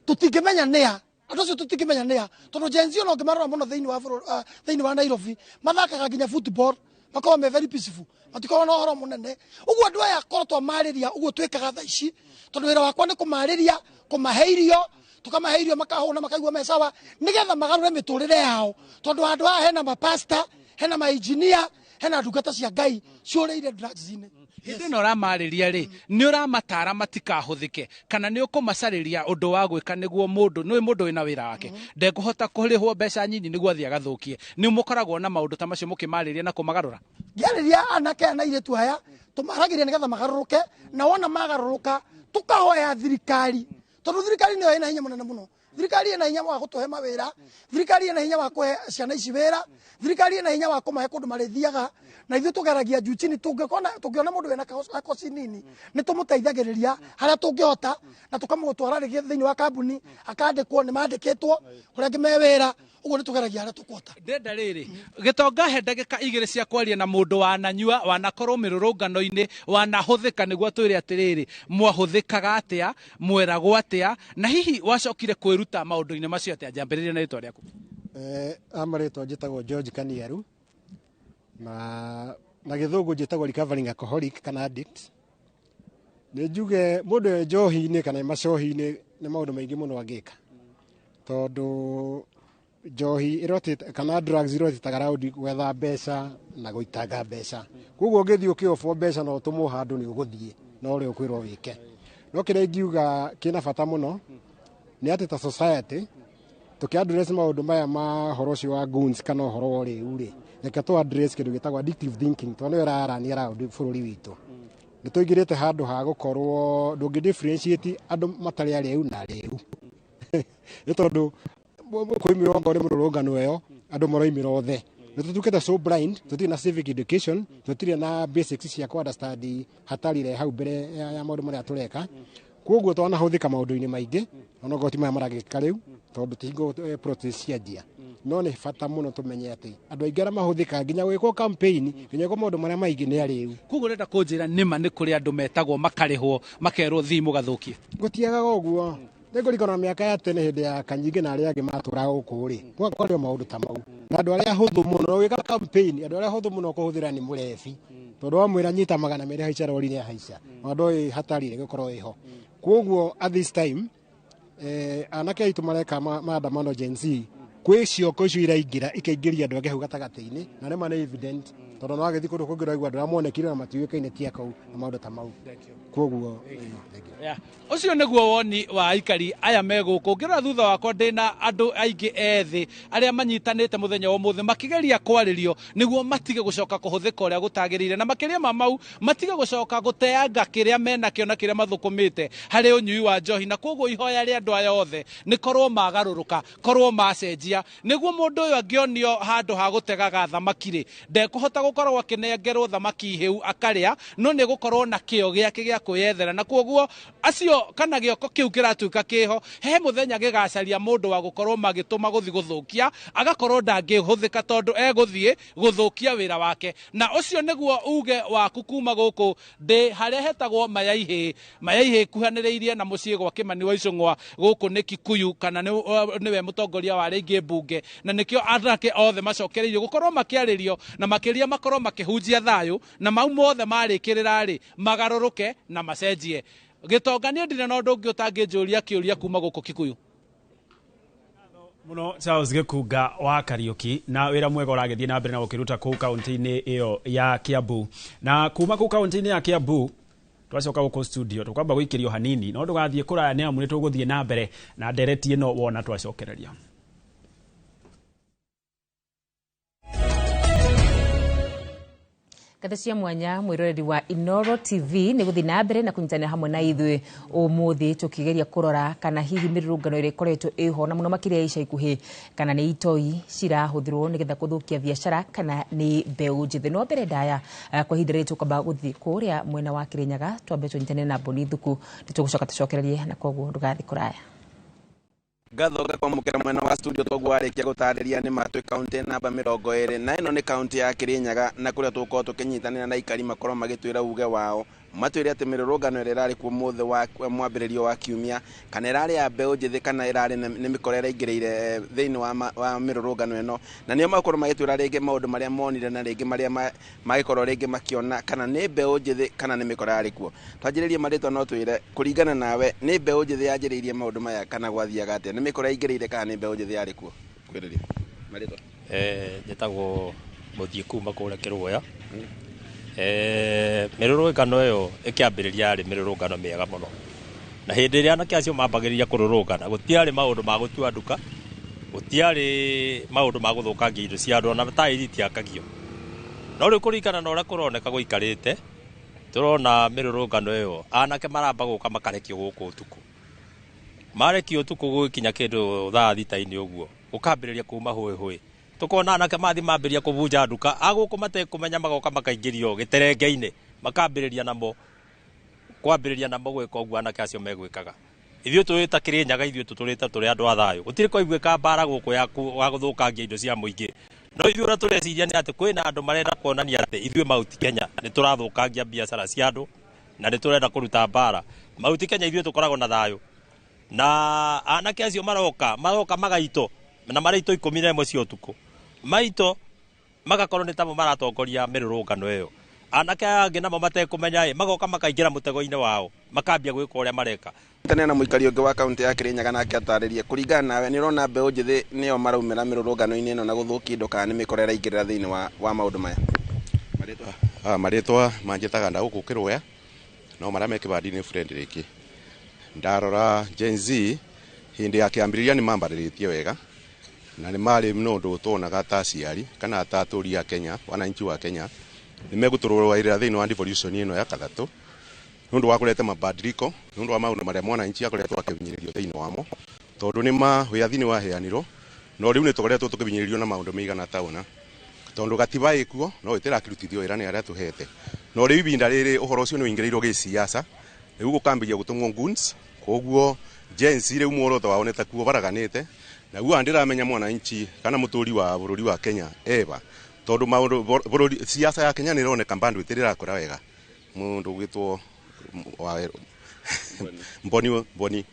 tũtingĩmenya nĩa andũ acio, tũtingĩmenya nĩa, tondũ Gen Z ona ũngĩmarora mũno thĩinĩ wa bũrũri, thĩinĩ wa Nairobi mathakaga nginya football, makoragwo me very peaceful, matikoragwo na ũhoro mũnene ũguo. Andũ aya korwo twamarĩria ũguo twĩkaga thaa ici, tondũ wĩra wakwa nĩ kũmarĩria, kũmahe irio, tukamahe irio makahũna, makaigua me sawa, nĩgetha magarũre mĩtũrĩre yao, tondũ handũ haha hena mapasta, hena mainjinia, Hena ndungata cia Ngai ciũrĩire drugs-inĩ. Hĩndĩ ĩno ũramarĩria rĩ, nĩ ũramatara matikahũthĩke kana nĩ ũkũmacarĩria ũndũ wa gwĩka nĩguo mũndũ nĩ mũndũ wĩna wĩra wake ndekũhota kũrĩhwo mbeca nyinyi nĩguo athiĩ agathũkie? Nĩ mũkoragwo na maũndũ ta macio mũkĩmarĩria na kũmagarũra? Ngĩarĩria anake aya na airĩtu aya, tũmaragĩria nĩgetha magarũrũke, na wona magarũrũka tũkahoya thirikari, tondũ thirikari nĩyo ĩna hinya mũnene mũno. Thirikari ĩna hinya wa gũtũhe mawĩra, thirikari ĩna hinya wa kũhe ciana ici wĩra, thirikari ĩna hinya wa kũmahe kũndũ marĩthiaga, na ithuĩ tũgeragia juu chini. Tũngĩona mũndũ wĩna gakoci nini, nĩ tũmũteithagĩrĩria harĩa tũngĩhota na tũkamũtwara rĩngĩ thĩinĩ wa kambuni akandĩkwo, nĩ mandĩkĩtwo kũrĩa angĩ me wĩra. Ũguo nĩ tũgeragia harĩa tũkũhota. Ndenda rĩrĩ, Gĩtonga, he ndagĩka 2 cia kwaria na mũndũ wananyua, wanakorwo mĩrũrũngano-inĩ, wanahũthĩka, nĩguo twĩre atĩrĩrĩ, mwahũthĩkaga atĩa, mweragwo atĩa, na hihi wacokire kwĩruta maũndũ-inĩ macio atĩa? Njambĩrĩria na rĩtwa rĩaku. Amarĩtwa njĩtagwo George Kaniaru, na gĩthũngũ njĩtagwo recovering alcoholic kana addict. Nĩ njuge mũndũ e njohi-inĩ kana e macohi-inĩ nĩ maũndũ maingĩ mũno angĩka, tondũ njohi ĩrotĩte kana drugs irotĩtaga raundi gwetha mbeca na gũitanga mbeca. Koguo ũngĩthiĩ ũkĩobwo mbeca na ũtũmwo handũ, nĩ ũgũthiĩ na ũrĩa ũkwĩrwo wĩke. No kĩrĩa ingiuga kĩna bata mũno nĩ atĩ ta society tũkĩ address maũndũ maya ma ũhoro ũcio wa goons kana ũhoro wa ũrĩu rĩ, reke tũ address kĩndũ gĩtagwo addictive thinking, tondũ nĩyo ĩrarania round bũrũri witũ. Nĩ tũingĩrĩte handũ ha gũkorwo ndũngĩ differentiate andũ matarĩ arĩu na arĩu, nĩ tondũ kwĩmĩrwo ongorwo nĩ mũrũrũngano ĩyo andũ maroimĩra othe. Nĩ tũtuĩkĩte so blind, tũtirĩ na civic education, tũtirĩ na basics cia kũ understand hatari ĩrĩa hau mbere ya maũndũ marĩa tũreka. Koguo twanahũthĩka maũndũ-inĩ maingĩ, onokorwo ti maya maragĩka rĩu, tondũ ti hingo protest cianjia. No nĩ bata mũno tũmenye atĩ andũ aingĩ arĩa mahũthĩkaga nginya gwĩkwo campaign, nginya gwĩkwo maũndũ marĩa maingĩ, nĩ arĩu. Koguo ũrenda kũnjĩra nĩma nĩ kũrĩ andũ metagwo, makarĩhwo, makerwo thiĩ mũgathũkie? Gũtiagaga ũguo. Nĩngũririkana mĩaka ya tene, hĩndĩ ya Kanyingĩ na arĩa angĩ matũraga gũkũ rĩ, kwarĩ o maũndũ ta mau, na andũ arĩa ahũthũ mũno ũgĩka campaign, andũ arĩa ahũthũ mũno kũhũthĩra nĩ mũrebi, tondũ wamwĩra nyita 200 haica rori nĩ ahaica, ona ndoĩ hatari ĩrĩa ĩgũkorwo ĩho. Koguo at this time anake aitũ mareka maandamano Gen Z, kwĩ cioko icio iraingĩra ikaingĩria andũ angĩ hau gatagatĩ-inĩ, na nĩma nĩ evident, tondũ no wagĩthiĩ kũndũ kũngĩ ũraigua andũ arĩa monekire na matiũĩkaine ti akau na maũndũ ta mau. Koguo Yeah. Ũcio nĩguo woni wa aikari aya me gũkũ. Ũngĩrora thutha wakwa, ndĩna andũ aingĩ ethĩ arĩa manyitanĩte mũthenya wa ũmũthĩ makĩgeria kwarĩrio nĩguo matige gũcoka kũhũthĩka ũrĩa gũtagĩrĩire, na makĩria ma mau matige gũcoka gũteanga kĩrĩa menakĩo na kĩrĩa mathũkũmĩte harĩ ũnyui wa njohi. Na koguo ihoya rĩa andũ aya othe nĩ korwo magarũrũka, korwo macenjia, nĩguo mũndũ ũyũ angĩonio handũ ha gũtegaga thamaki rĩ, ndekũhota gũkorwo akĩnengerwo thamaki hĩu akarĩa, no nĩ gũkorwo na kĩo gĩake gĩa kwĩyethera. Na koguo acio kana gĩoko kĩu kĩratuĩka kĩho, he mũthenya gĩgacaria mũndũ wa gũkorwo magĩtũma gũthiĩ gũthũkia, agakorwo ndangĩhũthĩka tondũ egũthiĩ gũthũkia wĩra wake. Na ũcio nĩguo uge waku kuma gũkũ ndĩ harĩa hetagwo Mayaihĩ. Mayaihĩ kuhanĩrĩirie na mũciĩ gwa Kĩmani wa Icũng'wa. Gũkũ nĩ Kikuyu, kana nĩwe mũtongoria wa rĩngĩ mbunge, na nĩkĩo anake othe macokereirio gũkorwo makĩarĩrio, na makĩria makorwo makĩhunjia thayũ, na mau mothe marĩkĩrĩra rĩ, magarũrũke na macenjie. Gĩtonga, niĩ ndirĩ na ũndũ ũngĩ ũtangĩnjũria kĩũria kuma gũkũ Kikuyu. Muno Charles Gĩkunga wa Kariuki, na wĩra mwega ũragĩthiĩ na mbere na gũkĩruta kũu kaunti-inĩ ĩyo ya Kiambu. Na kuma kũu kaunti-inĩ ya Kiambu twacoka gũkũ studio, tũkwamba gũikĩrio hanini, no ndũgathiĩ kũraya nĩ amu nĩ tũgũthiĩ na mbere na ndereti ĩno wona twacokereria. Ngatho cia mwanya mwĩroreri wa Inoro TV nĩ gũthiĩ na mbere na kũnyitanĩra hamwe na ithuĩ ũmũthĩ, tũkĩgeria kũrora kana hihi mĩrũrũngano ĩrĩa ĩkoretwo ĩho na mũno makĩria ica ikuhĩ, kana nĩ itoi cirahũthĩrwo nĩgetha gũthũkia biacara kana nĩ mbeũ njĩthĩ. No mbere ndaya kwa ihinda rĩrĩ tũkwamba gũthiĩ kũrĩa mwena wa Kĩrĩnyaga, twambe tũnyitane na Boni Thuku, nĩtũgũcoka tũcokererie, na koguo ndũgathiĩ kũraya. Ngatho ngakwamũkĩra mwena wa studio. Toguo warĩkia gũtarĩria, nĩ matwĩ kaunti namba 24 nĩ kaunti ya Kĩrĩnyaga, na kũrĩa tũgũkorwo tũkĩnyitanĩra na aikari makorwo magĩtwĩra uge wao, matwĩre atĩ mĩrũrũngano ĩrĩa ĩrarĩ kuo mũthĩ wa mwambĩrĩrio wa kiumia, kana ĩrarĩ ya mbeũ njĩthĩ kana ĩrarĩ nĩ mĩkora ĩraingĩrĩire thĩinĩ wa mĩrũrũngano ĩno, na nĩo makorwo magĩtwĩra rĩngĩ maũndũ marĩa monire na rĩngĩ marĩa magĩkorwo rĩngĩ makĩona, kana nĩ mbeũ njĩthĩ kana nĩ mĩkora yarĩ kuo. Twanjĩrĩrie marĩtwa, no twĩre kũringana nawe, nĩ mbeũ njĩthĩ yanjĩrĩirie maũndũ maya kana gwathiaga atĩa? Nĩ mĩkora ĩingĩrĩire kana nĩ mbeũ njĩthĩ yarĩ kuo? Kwĩrĩria marĩtwa. Njĩtagwo Muthie kuma kuria Kirugoya. Mĩrũrũngano ĩyo ĩkĩambĩrĩria yarĩ mĩrũrũngano mĩega mũno, na hĩndĩ ĩrĩa anake acio mambagĩrĩria kũrũrũngana gũtiarĩ maũndũ ma gũtua nduka, gũtiarĩ maũndũ ma gũthũkangia indo cia andũ, ona taĩri itiakagio. No rĩu kũringana na ũrĩa kũroneka gũikarĩte, tũrona mĩrũrũngano ĩyo anake maramba gũka makarekio gũkũ ũtukũ, marekio ũtukũ gũgĩkinya kĩndũ thaa 6 ũguo gũkambĩrĩria kuma hũĩ hũĩ, tukona anake mathi mambĩrĩria kũbunja nduka agũkũ matekũmenya, magoka makaingĩrio gĩterenge-inĩ makambĩrĩria namo kwambĩrĩria namo gwĩka ũguo anake acio megwĩkaga. Ithuĩ tũĩ ta Kĩrĩnyaga, ithuĩ tũtũrĩte tũrĩ andũ a thayũ, gũtirĩ kwaiguĩka mbara gũkũ ya gũthũkangia indo cia mũingĩ. No ithuĩ ũrĩa tũreciria nĩ atĩ kwĩna andũ marenda kuonania atĩ ithuĩ Mount Kenya nĩ tũrathũkangia biacara cia andũ na nĩ tũrenda kũruta mbara. Mount Kenya ithuĩ tũkoragwo na thayũ, na anake acio maroka magaito na maraito 11 cia ũtukũ maito magakorwo nĩ tamo maratongoria mĩrũrũngano ĩyo. Anake angĩ namo matekũmenya ĩ magoka makaingĩra mũtego-inĩ wao makambia gwĩka ũrĩa mareka. Tene na mũikari ũngĩ wa kaunti ya Kĩrĩnyaga nake atarĩrie kũringana nawe nĩ ũrona mbeũ njĩthĩ nĩo maraumĩra mĩrũrũngano-inĩ ĩno na gũthũkia indo kana nĩ mĩkora ĩraingĩrĩra thĩinĩ wa maũndũ maya? Marĩtwa manjĩtaga Ndagũkũ Kĩrũya, no marĩa me kĩbandi-inĩ Frederick. Ndarora Gen Z hĩndĩ ya kĩambĩrĩria nĩ mambarĩrĩtie wega na nĩ marĩ no ũndũ tuonaga ta aciari kana ta atũri a Kenya, wananchi wa Kenya nĩ megũtũrũaĩrĩra thĩinĩ wa devolution ĩno ya kathatũ nĩ ũndũ wa kũrete mabadiliko, nĩ ũndũ wa maũndũ marĩa mwananchi akoretwo akĩhinyĩrĩrio thĩinĩ wamo, tondũ nĩ ma wĩyathi nĩ waheanirwo, no rĩu nĩ tũkoretwo tũkĩhinyĩrĩrio na maũndũ maigana ta ũna, tondũ gatiba ĩkuo no ĩtĩrakĩrutithio wĩra nĩ arĩa tũhete. No rĩu ibinda rĩrĩ ũhoro ũcio nĩ ũingĩrĩirwo gĩsiasa, rĩu gũkambĩrĩria gũtũmwo goons, koguo Gen Z rĩu muoroto wao nĩ takuo baraganĩte. Naguo ndĩramenya mwananchi kana mũtũri wa bũrũri wa Kenya eba, tondũ maũndũ bũrũri siasa ya Kenya nĩ ĩroneka bado ĩtĩrĩrakũra wega. Mũndũ ũgwĩtwo Mboni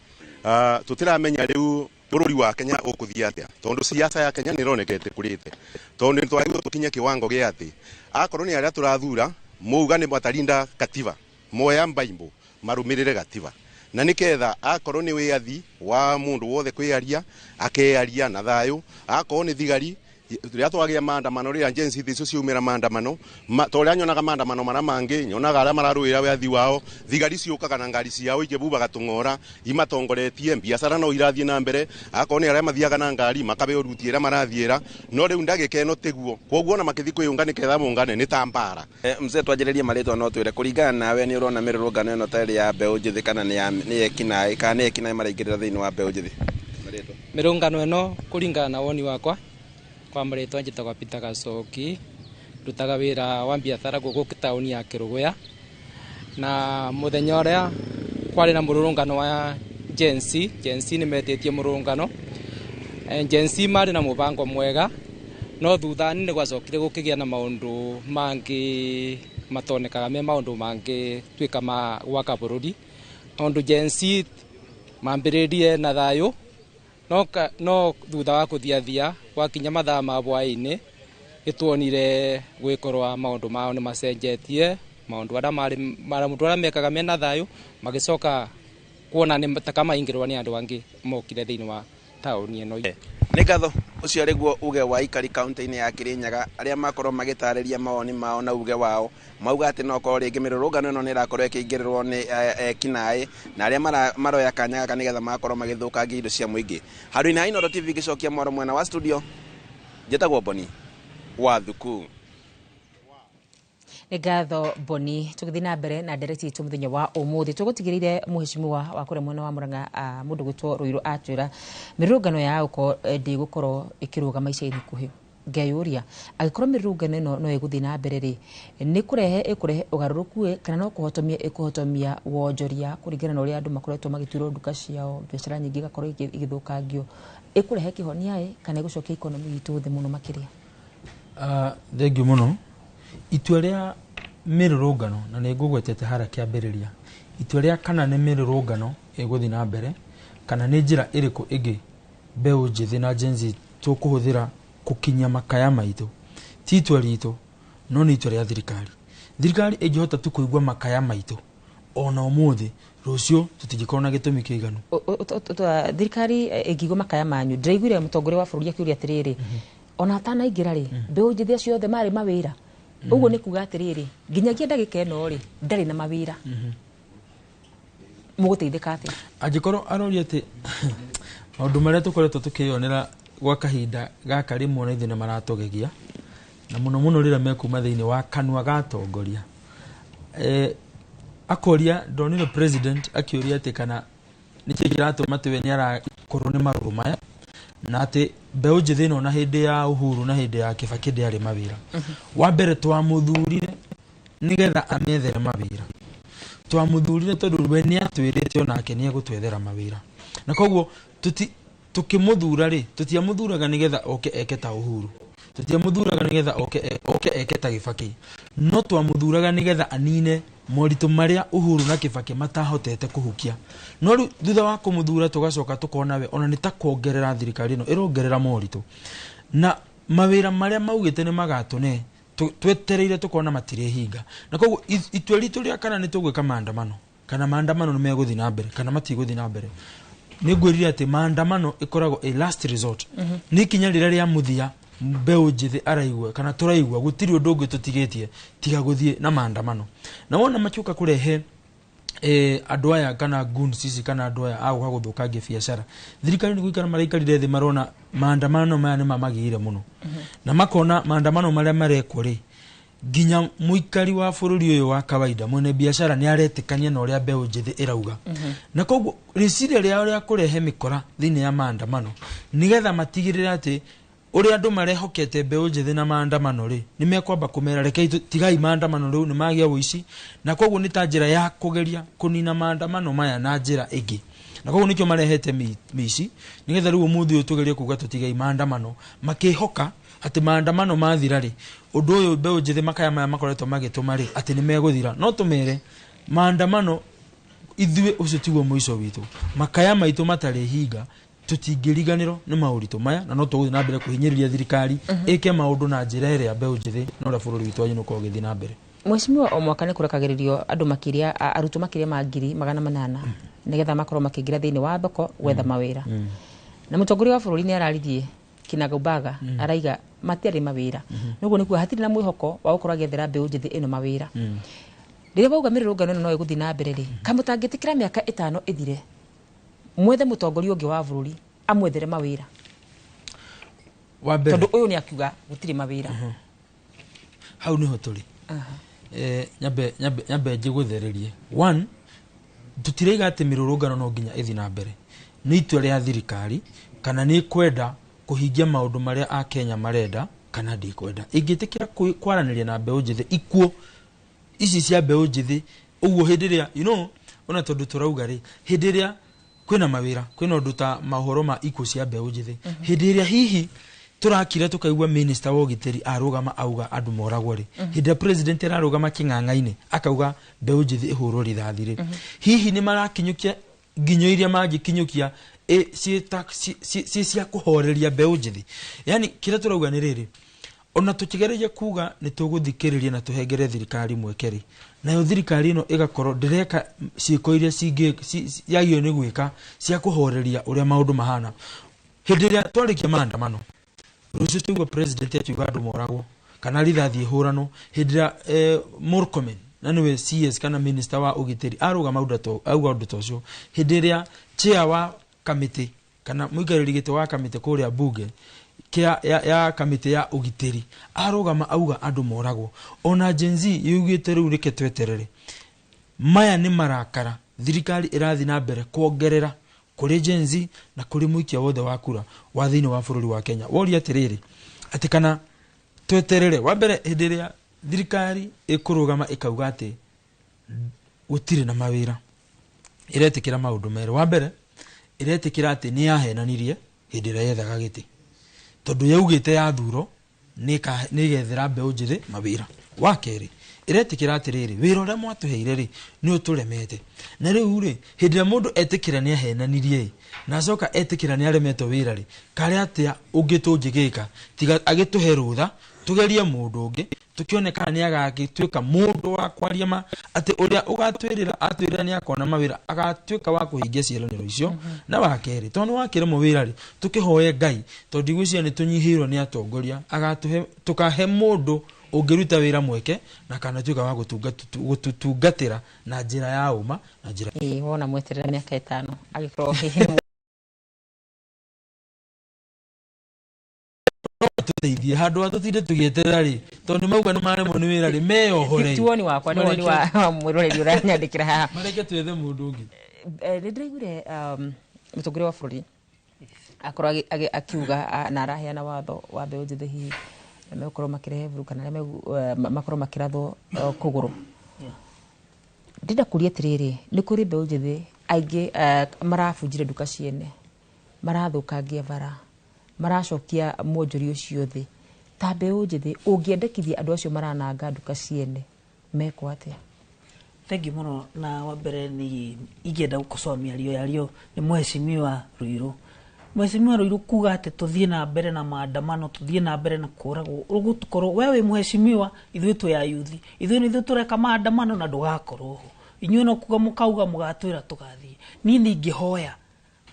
tũtiramenya rĩu bũrũri wa Kenya ũkũthiĩ atĩa, tondũ siasa ya Kenya nĩ ĩroneka ĩtĩkũrĩte, tondũ nĩ twagĩrĩirwo tũkinye kĩwango gĩa atĩ akorwo nĩ arĩa tũrathura mauga nĩ matarinda katiba, moya mbaimbo marũmĩrĩre gatiba, na nĩketha akorwo nĩ wĩyathi wa mũndũ wothe kwĩyaria akeyaria na thayũ, akorwo nĩ thigari rĩrĩa twagĩa maandamano, rĩrĩa Gen Z icio ciaumĩra maandamano, ta ũrĩa nyonaga maandamano marĩa mangĩ, nyonaga arĩa mararũĩra wĩyathi wao, thigari ciũkaga na ngari ciao ikĩbubaga tũng'ora imatongoretie, biacara no irathiĩ na mbere, akorwo nĩ arĩa mathiaga na ngari makabeo ruti ĩrĩa marathiĩra, no rĩu ndagĩka ĩno tiguo. Koguo ona makĩthiĩ kwĩyũnga nĩketha mongane nĩ ta mbara. Mzee, twanjĩrĩrie marĩtwa no twĩre kũringana nawe nĩ ũrona mĩrũrũngano ĩno ta ĩrĩ ya mbeũ njĩthĩ kana nĩ ekinaĩ, kana nĩ ekinaĩ maraingĩrĩra thĩinĩ wa mbeũ njĩthĩ? Mĩrũrũngano ĩno kũringana na woni wakwa, kwa marĩtwa njĩtagwo Peter Gacoki, ndutaga wĩra wa biacara gũkũ taũni ya Kĩrũgũya, na mũthenya ũrĩa kwarĩ na mũrũrũngano wa Gen Z, Gen Z nĩ metĩtie mũrũrũngano, Gen Z marĩ na mũbango mwega, no thutha-inĩ nĩ gwacokire gũkĩgĩa na maũndũ mangĩ matonekaga me maũndũ mangĩ tuĩka ma gwaka bũrũri, tondũ Gen Z mambĩrĩrie na thayũ, no thutha wa kũthiathia gwakinya mathaa ma hwaĩ-inĩ nĩtuonire gwĩkorwa maũndũ mao nĩ macenjetie, maũndũ arĩa marĩ maũndũ arĩa mekaga mena thayũ magĩcoka kuona nĩ taka maingĩrwo nĩ andũ angĩ mokire thĩinĩ wa taũni ĩno. Nĩ ngatho ũcio arĩguo uge wa ikari kaunti-inĩ ya Kĩrĩnyaga arĩa makorwo magĩtarĩria mawoni mao na uge wao, mauga atĩ no korwo rĩngĩ mĩrũrũngano ĩno nĩ ĩrakorwo ĩkĩingĩrĩrwo nĩ ekinaĩ na arĩa maroya kanya gaka nĩgetha makorwo magĩthũkangia indo cia mũingĩ. Handũ-inĩ ha Inooro TV ngĩcokia mwaro mwena wa studio, njĩtagwo Boni wa Thuku. Nĩ ngatho Boni, tũgĩthiĩ na mbere na ndereti itũ mũthenya wa ũmũthĩ tũgũtigĩrĩire mũheshimiwa wa kũrĩa mwena wa Murang'a mũndũ gwĩtwo Rũirũ atwĩra mĩrũrũngano ya ũko ndĩgũkorwo ĩkĩrũgama ica ikuhĩ. Ngeyũria angĩkorwo mĩrũrũngano ĩno no ĩgũthiĩ na mbere rĩ, nĩ kũrehe ĩkũrehe ũgarũrũku kana no kũhotomia ĩkũhotomia wonjoria kũringana na ũrĩa andũ makoretwo magĩtuĩrwo nduka ciao, biacara nyingĩ igakorwo igĩthũkangio, ĩkũrehe kĩhonia ĩ kana ĩgũcokia ikonomi itũ thĩ mũno makĩria? Thengiũ mũno. Itua rĩa mĩrũrũngano, na nĩ ngũgwetete harĩa kĩambĩrĩria, itua rĩa kana nĩ mĩrũrũngano ĩgũthiĩ na mbere kana nĩ njĩra ĩrĩkũ ĩngĩ mbeũ njĩthĩ na Gen Z tũkũhũthĩra kũkinyia makaya maitũ, ti itua ritũ no nĩ itua rĩa thirikari. Thirikari ĩngĩhota tu kũigua makaya maitũ ona ũmũthĩ, rũciũ tũtingĩkorwo na gĩtũmi kĩiganu. Thirikari ĩngĩigua makaya manyu, ndĩraiguire mũtongoria wa bũrũri akĩũria atĩrĩrĩ, Ona atanaingĩra rĩ, mbeũ njĩthĩ acio othe marĩ mawĩra. Ũguo nĩ kuga atĩrĩrĩ, nginyagia ndagĩka ĩno rĩ, ndarĩ na mawĩra. Mũgũteithĩka atĩa? Angĩkorwo aroria atĩ maũndũ marĩa tũkoretwo tũkĩyonera gwa kahinda gaka rĩmwe na ithuĩ nĩ maratũgegia, na mũno mũno rĩrĩa mekuma thĩinĩ wa kanua ga atongoria. Akoria, ndonire president akĩũria atĩ kana nĩkĩ kĩratũma atĩ we nĩ arakorwo nĩ marũrũ maya, na atĩ mbeũ njĩthĩ ĩno na hĩndĩ ya Uhuru na hĩndĩ ya Kibaki ndĩarĩ mawĩra. Wa mbere twamũthurire nĩgetha amethere mawĩra. Twamũthurire tondũ we nĩ atwĩrĩte onake nĩ egũtwethera mawĩra, na koguo tũkĩmũthura rĩ, tũtiamũthuraga nĩgetha oke eke ta Uhuru, tũtiamũthuraga nĩgetha oke eke ta Kibaki, no twamũthuraga nĩgetha anine moritũ marĩa Uhuru na Kibaki matahotete kũhukia. No rĩu thutha wa kũmũthura tũgacoka tũkona we ona nĩ ta kuongerera thirikari ĩno ĩrongerera moritũ, na mawĩra marĩa maugĩte nĩ magatũne twetereire tukona matirĩhinga. Na koguo itua ritũ rĩa kana nĩ tũgwĩka maandamano, kana maandamano nĩ megũthiĩ na mbere kana matigũthiĩ na mbere, nĩ ngwĩrire atĩ maandamano ĩkoragwo a last resort. Nĩ ikinya rĩrĩa rĩa mũthia mbeũ njĩthĩ araigua kana tũraigua gũtirĩ ũndũ ũngĩ tũtigĩtie tiga gũthiĩ na maandamano. Na wona makiũka kũrehe andũ aya kana goons ici kana andũ aya a gũka gũthũkangia biacara, thirikari nĩ gũikara maraikarire thĩ marona maandamano maya nĩ mamagĩire mũno, na makona maandamano marĩa marekwo rĩ, nginya mũikari wa bũrũri ũyũ wa kawaida mwene biacara nĩ aretĩkania na ũrĩa mbeũ njĩthĩ ĩrauga. Na koguo rĩciria rĩao rĩa kũrehe mĩkora thĩinĩ ya maandamano nĩgetha matigĩrĩre atĩ ũrĩa andũ marehokete mbeũ njĩthĩ na maandamano rĩ, nĩ mekwamba kũmera rekei tigai maandamano rĩu nĩ magĩa ũici, na koguo nĩ ta njĩra ya kũgeria kũnina maandamano maya na njĩra ĩngĩ. Na koguo nĩkĩo marehete mĩici nĩgetha rĩu ũmũthĩ ũyũ tũgerie kuga tũtigai maandamano, makĩhoka atĩ maandamano mathira rĩ, ũndũ ũyũ mbeũ njĩthĩ makaya maya makoretwo magĩtũma rĩ, atĩ nĩ megũthira. No tũmere maandamano ithuĩ ũcio tiguo mũico witũ, makaya maitũ matarĩ hinga, tũtingĩriganĩrwo nĩ maũritũ maya, na no tũgũthiĩ na mbere kũhinyĩrĩria thirikari ĩke maũndũ na njĩra ĩrĩa mbeũ njĩthĩ na ũrĩa bũrũri witũ wanyu ũkorwo ũgĩthiĩ na mbere. Mheshimiwa, o mwaka nĩ kũrekagĩrĩrio andũ makĩria, arutwo makĩria ma 800,000 nĩgetha makorwo makĩingĩra thĩinĩ wa thoko gwetha mawĩra. Na mũtongoria wa bũrũri nĩ araririe kinagaubaga, araiga matiarĩ mawĩra. Nĩguo nĩ kuga hatirĩ na mwĩhoko wa gũkorwo agĩethera mbeũ njĩthĩ ĩno mawĩra. Rĩrĩa wauga mĩrũrũngano ĩno no ĩgũthiĩ na mbere rĩ, kamũtangĩtĩkĩra mĩaka 5 ĩthire mwethe mũtongoria ũngĩ wa bũrũri amwethere mawĩra? Wa mbere, tondũ ũyũ nĩ akiuga gũtirĩ mawĩra. Hau nĩho tũrĩ. Nyambe njĩgũthererie. One, tũtiraiga atĩ mĩrũrũngano no nginya ĩthiĩ na mbere. Nĩ itua rĩa thirikari kana nĩ kwenda kũhingia maũndũ marĩa Akenya marenda kana ndĩkwenda. Ĩngĩtĩkĩra kwaranĩria na mbeũ njĩthĩ ikuo ici cia mbeũ njĩthĩ ũguo hĩndĩ ĩrĩa, you know, ona tondũ tũrauga rĩ, hĩndĩ ĩrĩa kwĩna mawĩra, kwĩna ũndũ ta maũhoro ma ikuũ cia mbeũ njĩthĩ, hĩndĩ ĩrĩa hihi tũrakira tũkaigua minister wa ũgitĩri arũgama auga andũ moragwo rĩ, hĩndĩ ĩrĩa president ararũgama kĩng'ang'a-inĩ akauga mbeũ njĩthĩ ĩhũrwo rithathi rĩ, hihi nĩ marakinyũkia nginyo iria mangĩkinyũkia ciĩ cia kũhoreria mbeũ njĩthĩ? Yani kĩrĩa tũrauga nĩ rĩrĩ, ona tũkĩgereria kuga nĩ tũgũthikĩrĩria na tũhengere thirikari mweke rĩ, nayo thirikari ĩno ĩgakorwo ndĩreka ciĩko iria yagĩrĩirwo nĩ gwĩka cia kũhoreria ũrĩa maũndũ mahana. Hĩndĩ ĩrĩa twarĩkia maandamano, rũciũ tũigua president akiuga andũ moragwo kana rithathi ĩhũranwo, hĩndĩ ĩrĩa Murkomen na nĩwe CS kana minister wa ũgitĩri arũgama auga ũndũ ta ũcio, hĩndĩ ĩrĩa chair wa kamĩtĩ kana mũikarĩri gĩtĩ wa kamĩtĩ kũrĩa bunge ya kamĩtĩ ya ũgitĩri arũgama auga andũ moragwo, ona Gen Z yugĩte rĩu reke tweterere. Maya nĩ marakara thirikari ĩrathiĩ na mbere kuongerera kũrĩ Gen Z na kũrĩ mũikia wothe wa kura wa thĩinĩ wa bũrũri wa Kenya. Woria atĩrĩrĩ, atĩ kana tweterere. Wa mbere, hĩndĩ ĩrĩa thirikari ĩkũrũgama ĩkauga atĩ gũtirĩ na mawĩra, ĩretĩkĩra maũndũ merĩ. Wa mbere, ĩretĩkĩra atĩ nĩ yahenanirie hĩndĩ ĩrĩa yethaga gĩtĩ, tondũ yaugĩte yathurwo nĩ ĩgethera mbeũ njĩthĩ mawĩra. Wa kerĩ, ĩretĩkĩra atĩrĩrĩ, wĩra ũrĩa mwatũheire rĩ nĩ ũtũremete. Na rĩu rĩ, hĩndĩ ĩrĩa mũndũ etĩkĩra nĩ ahenanirie ĩ, na acoka etĩkĩra nĩ aremetwo wĩra rĩ, karĩ atĩa ũngĩ tũngĩgĩka tiga agĩtũhe rũtha tũgerie mũndũ ũngĩ, Tukione kana nĩ agagĩtuĩka mũndũ wa kwaria ma atĩ ũrĩa ũgatwĩrĩra atwĩrĩra nĩ akona mawĩra agatuĩka wa kũhingia ciĩranĩro icio. Na wa kerĩ, tondũ nĩ wakĩremwo wĩra rĩ, tũkĩhoe Ngai, tondũ ndigwĩciria nĩ tũnyihĩirwo nĩ atongoria, agatũhe tũkahe mũndũ ũngĩruta wĩra mweke na kana tuĩka wa gũtũtungatĩra na njĩra ya ũma na njĩra. Ĩĩ, wona mweterera mĩaka 5 agĩkorwo hihi Tũteithie handũ ha tũtinde tũgĩeterera rĩ, tondũ nĩ mauga nĩ maremwo nĩ wĩra rĩ, meyohore. Ti woni wakwa, nĩ woni wa mwĩroreri ũranyandĩkĩra haha. Mareke twethe mũndũ ũngĩ. Nĩ ndĩraiguire mũtongoria wa bũrũri akorwo akiuga na araheana watho wa mbeũ njĩthĩ hihi megũkorwo makĩrehe vurugu kana arĩa makorwo makĩrathwo kũgũrũ. Ndĩrenda kũria atĩrĩrĩ, nĩ kũrĩ mbeũ njĩthĩ aingĩ marabunjire nduka ciene, marathũkangia bara, maracokia mwonjoria ũcio thĩ. Ta mbeũ njĩthĩ ũngĩendekithia andũ acio marananga nduka ciene mekwo atĩa? Thengi mũno. Na wa mbere nĩ ingĩenda gũkosoa mĩario yario nĩ Mheshimiwa Ruiru. Mheshimiwa Ruiru kuga atĩ tũthiĩ na mbere na maandamano, tũthiĩ na mbere na kũragwo, ũgũkorwo we wĩ mheshimiwa, ithuĩ twĩ ayuthi, ithuĩ nĩ ithuĩ tũreka maandamano na ndũgakorwo ho. Inyuĩ no kuga mũkauga mũgatwĩra tũgathiĩ. Niĩ ningĩhoya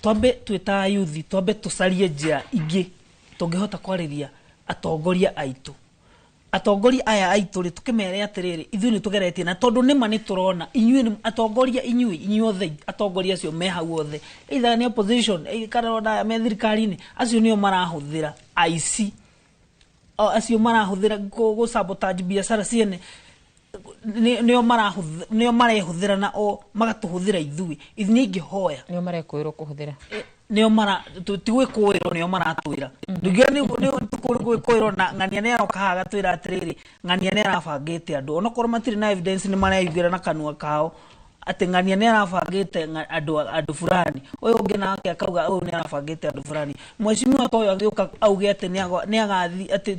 twambe twĩ ta ayuthi, twambe tũcarie njĩra ingĩ tũngĩhota kwarĩria atongoria aitũ. Atongoria aya aitũ rĩ, tũkĩmere atĩrĩrĩ, ithuĩ nĩ tũgeretie, na tondũ nĩma nĩ tũrona inyuĩ nĩ atongoria, inyuĩ inyuothe atongoria acio me hau othe, either nĩ opposition kana ona aya me thirikari-inĩ, acio nĩo marahũthĩra aici, acio marahũthĩra gũ sabotage biacara ciene, nĩo marahũthĩra, nĩo marehũthĩra na o magatũhũthĩra ithuĩ. Ithuĩ nĩ ingĩhoya nĩo marekũĩrwo kũhũthĩra, nĩo mara ti gwĩkũĩrwo, nĩo maratwĩra ndũngĩona nĩ gwĩkũĩrwo. Na ng'ania nĩ aroka haha agatwĩra atĩrĩrĩ, ng'ania nĩ arabangĩte andũ, onokorwo matirĩ na evidence, nĩ mareyugĩra na kanua kao atĩ ng'ania nĩ arabangĩte andũ fulani, ũyũ ũngĩ nake akauga ũyũ nĩ arabangĩte andũ fulani. Mheshimiwa ta ũyũ agĩũka auge atĩ nĩ agathiĩ atĩ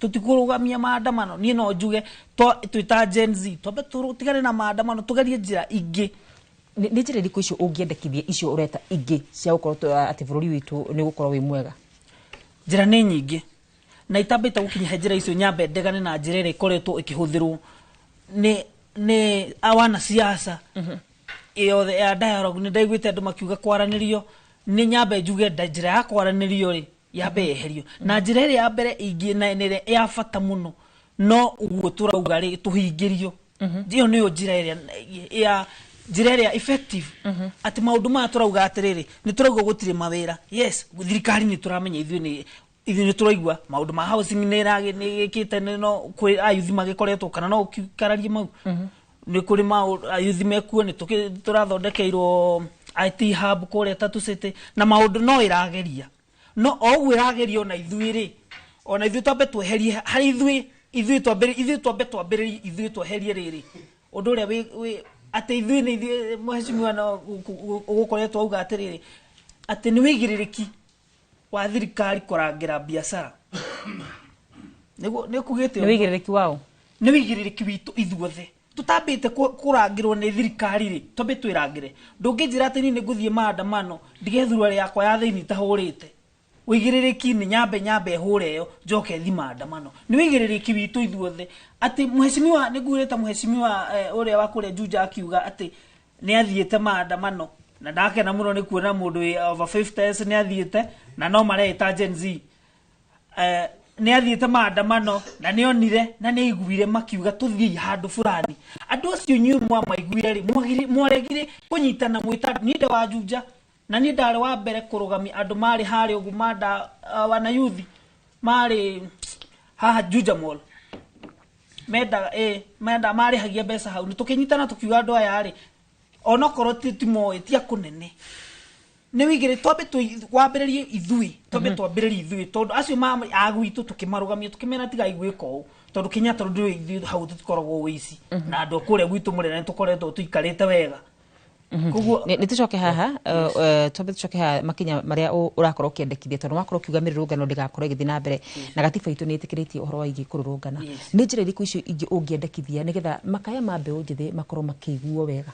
tũtikũrũgamia maandamano, niĩ no njuge twĩ ta Gen Z twambe tũtigane na maandamano, tũgerie njĩra ingĩ. Nĩ njĩra irĩkũ icio ũngĩendekithia, icio ũreta ingĩ cia gũkorwo atĩ bũrũri witũ nĩ ũgũkorwo wĩ mwega? Njĩra nĩ nyingĩ, na itambĩte gũkinya he njĩra icio, nyambe ndegane na njĩra ĩrĩa ĩkoretwo ĩkĩhũthĩrwo nĩ wanasiasa yothe ya dialogue. Nĩ ndaiguĩte andũ makiuga kwaranĩrio, nĩ nyambe njuge njĩra ya kwaranĩrio rĩ, yambe yeherio, na njĩra ĩrĩa ya mbere ingĩ na nĩ ĩrĩa ya bata mũno no ũguo tũrauga rĩ, tũhingĩrio. Ĩyo nĩyo njĩra ĩrĩa ya njĩra ĩrĩa effective, atĩ maũndũ maya tũrauga atĩrĩrĩ, nĩ tũrauga gũtirĩ mawĩra. Yes, thirikari nĩ tũramenya, ithuĩ nĩ tũraigua maũndũ ma housing nĩ ĩgĩkĩte, nĩ no kwĩ ayuthi magĩkoretwo kana no ũkararie mau, nĩ kũrĩ ayuthi mekuo, nĩ tũrathondekeirwo IT hub kũrĩa Tatu City na maũndũ no ĩrageria, no o ũguo ĩrageria, ona ithuĩ rĩ, ona ithuĩ twambe tweherie harĩ ithuĩ, ithuĩ twambe, ithuĩ twambe twambĩrĩrie, ithuĩ tweherie rĩrĩ ũndũ ũrĩa wĩ atĩ ithuĩ nĩ ithuĩ. Mheshimiwa no ũgũkoretwo auga atĩrĩrĩ, atĩ nĩ wĩigĩrĩrĩki wa thirikari kũrangĩra biacara, nĩguo nĩ kugĩte. Nĩ wĩigĩrĩrĩki wao? Nĩ wĩigĩrĩrĩki witũ ithuothe tutambĩte kũrangĩrwo nĩ thirikari rĩ, twambe twĩrangĩre. Ndũngĩnjĩra atĩ niĩ nĩ ngũthiĩ maandamano ndige thuruarĩ yakwa ya thĩinĩ itahũrĩte. Wĩigĩrĩrĩki nĩ nyambe hũre ĩyo, njoke thi maandamano. Nĩ wĩigĩrĩrĩki witũ ithuothe atĩ mheshimiwa, nĩ nguĩrĩte mheshimiwa ũrĩa wa kũrĩa Juja akiuga atĩ nĩ athiĩte maandamano, na ndakena mũno nĩ kuona mũndũ wĩ over 50 nĩ athiĩte na no mareĩta Gen Z. Nĩ athiĩte maandamano na nĩ onire na nĩ aiguire makiuga tũthiĩ handũ fulani. Andũ acio inyuĩ mwamaiguire rĩ, mwaregire kũnyitana mwĩta. Niĩ ndĩ wa Juja na niĩ ndarĩ wa mbere kũrũgamia andũ marĩ harĩa ũguo manda wanayuthi marĩ haha Juja Mall, mendaga menda marĩhagia mbeca hau, nĩ tũkĩnyitana tũkiuga andũ aya rĩ, onokorwo ti moĩ ti akũnene, nĩ wĩigĩrĩ twambe wambĩrĩrie ithuĩ, twambe twambĩrĩrie ithuĩ, tondũ acio ma a gwitũ tũkĩmarũgamia tũkĩmera tigai gwĩka ũũ, tondũ Kenyatta ndũĩ ithuĩ hau tũtikoragwo ũici na andũ a kũrĩa gwitũ mũrĩra nĩ tũkoretwo tũikarĩte wega. Koguo Nĩ tũcoke haha, twambe tũcoke haha makinya marĩa ũrakorwo ũkĩendekithia, tondũ wakorwo ũkiuga mĩrũrũngano ndĩgakorwo ĩgĩthiĩ na mbere, na gatiba itũ nĩ ĩtĩkĩrĩtie ũhoro wa ingĩ kũrũrũngana. Nĩ njĩra irĩkũ icio ingĩ ũngĩendekithia nĩgetha makaya ma mbeũ njĩthĩ makorwo makĩiguo wega?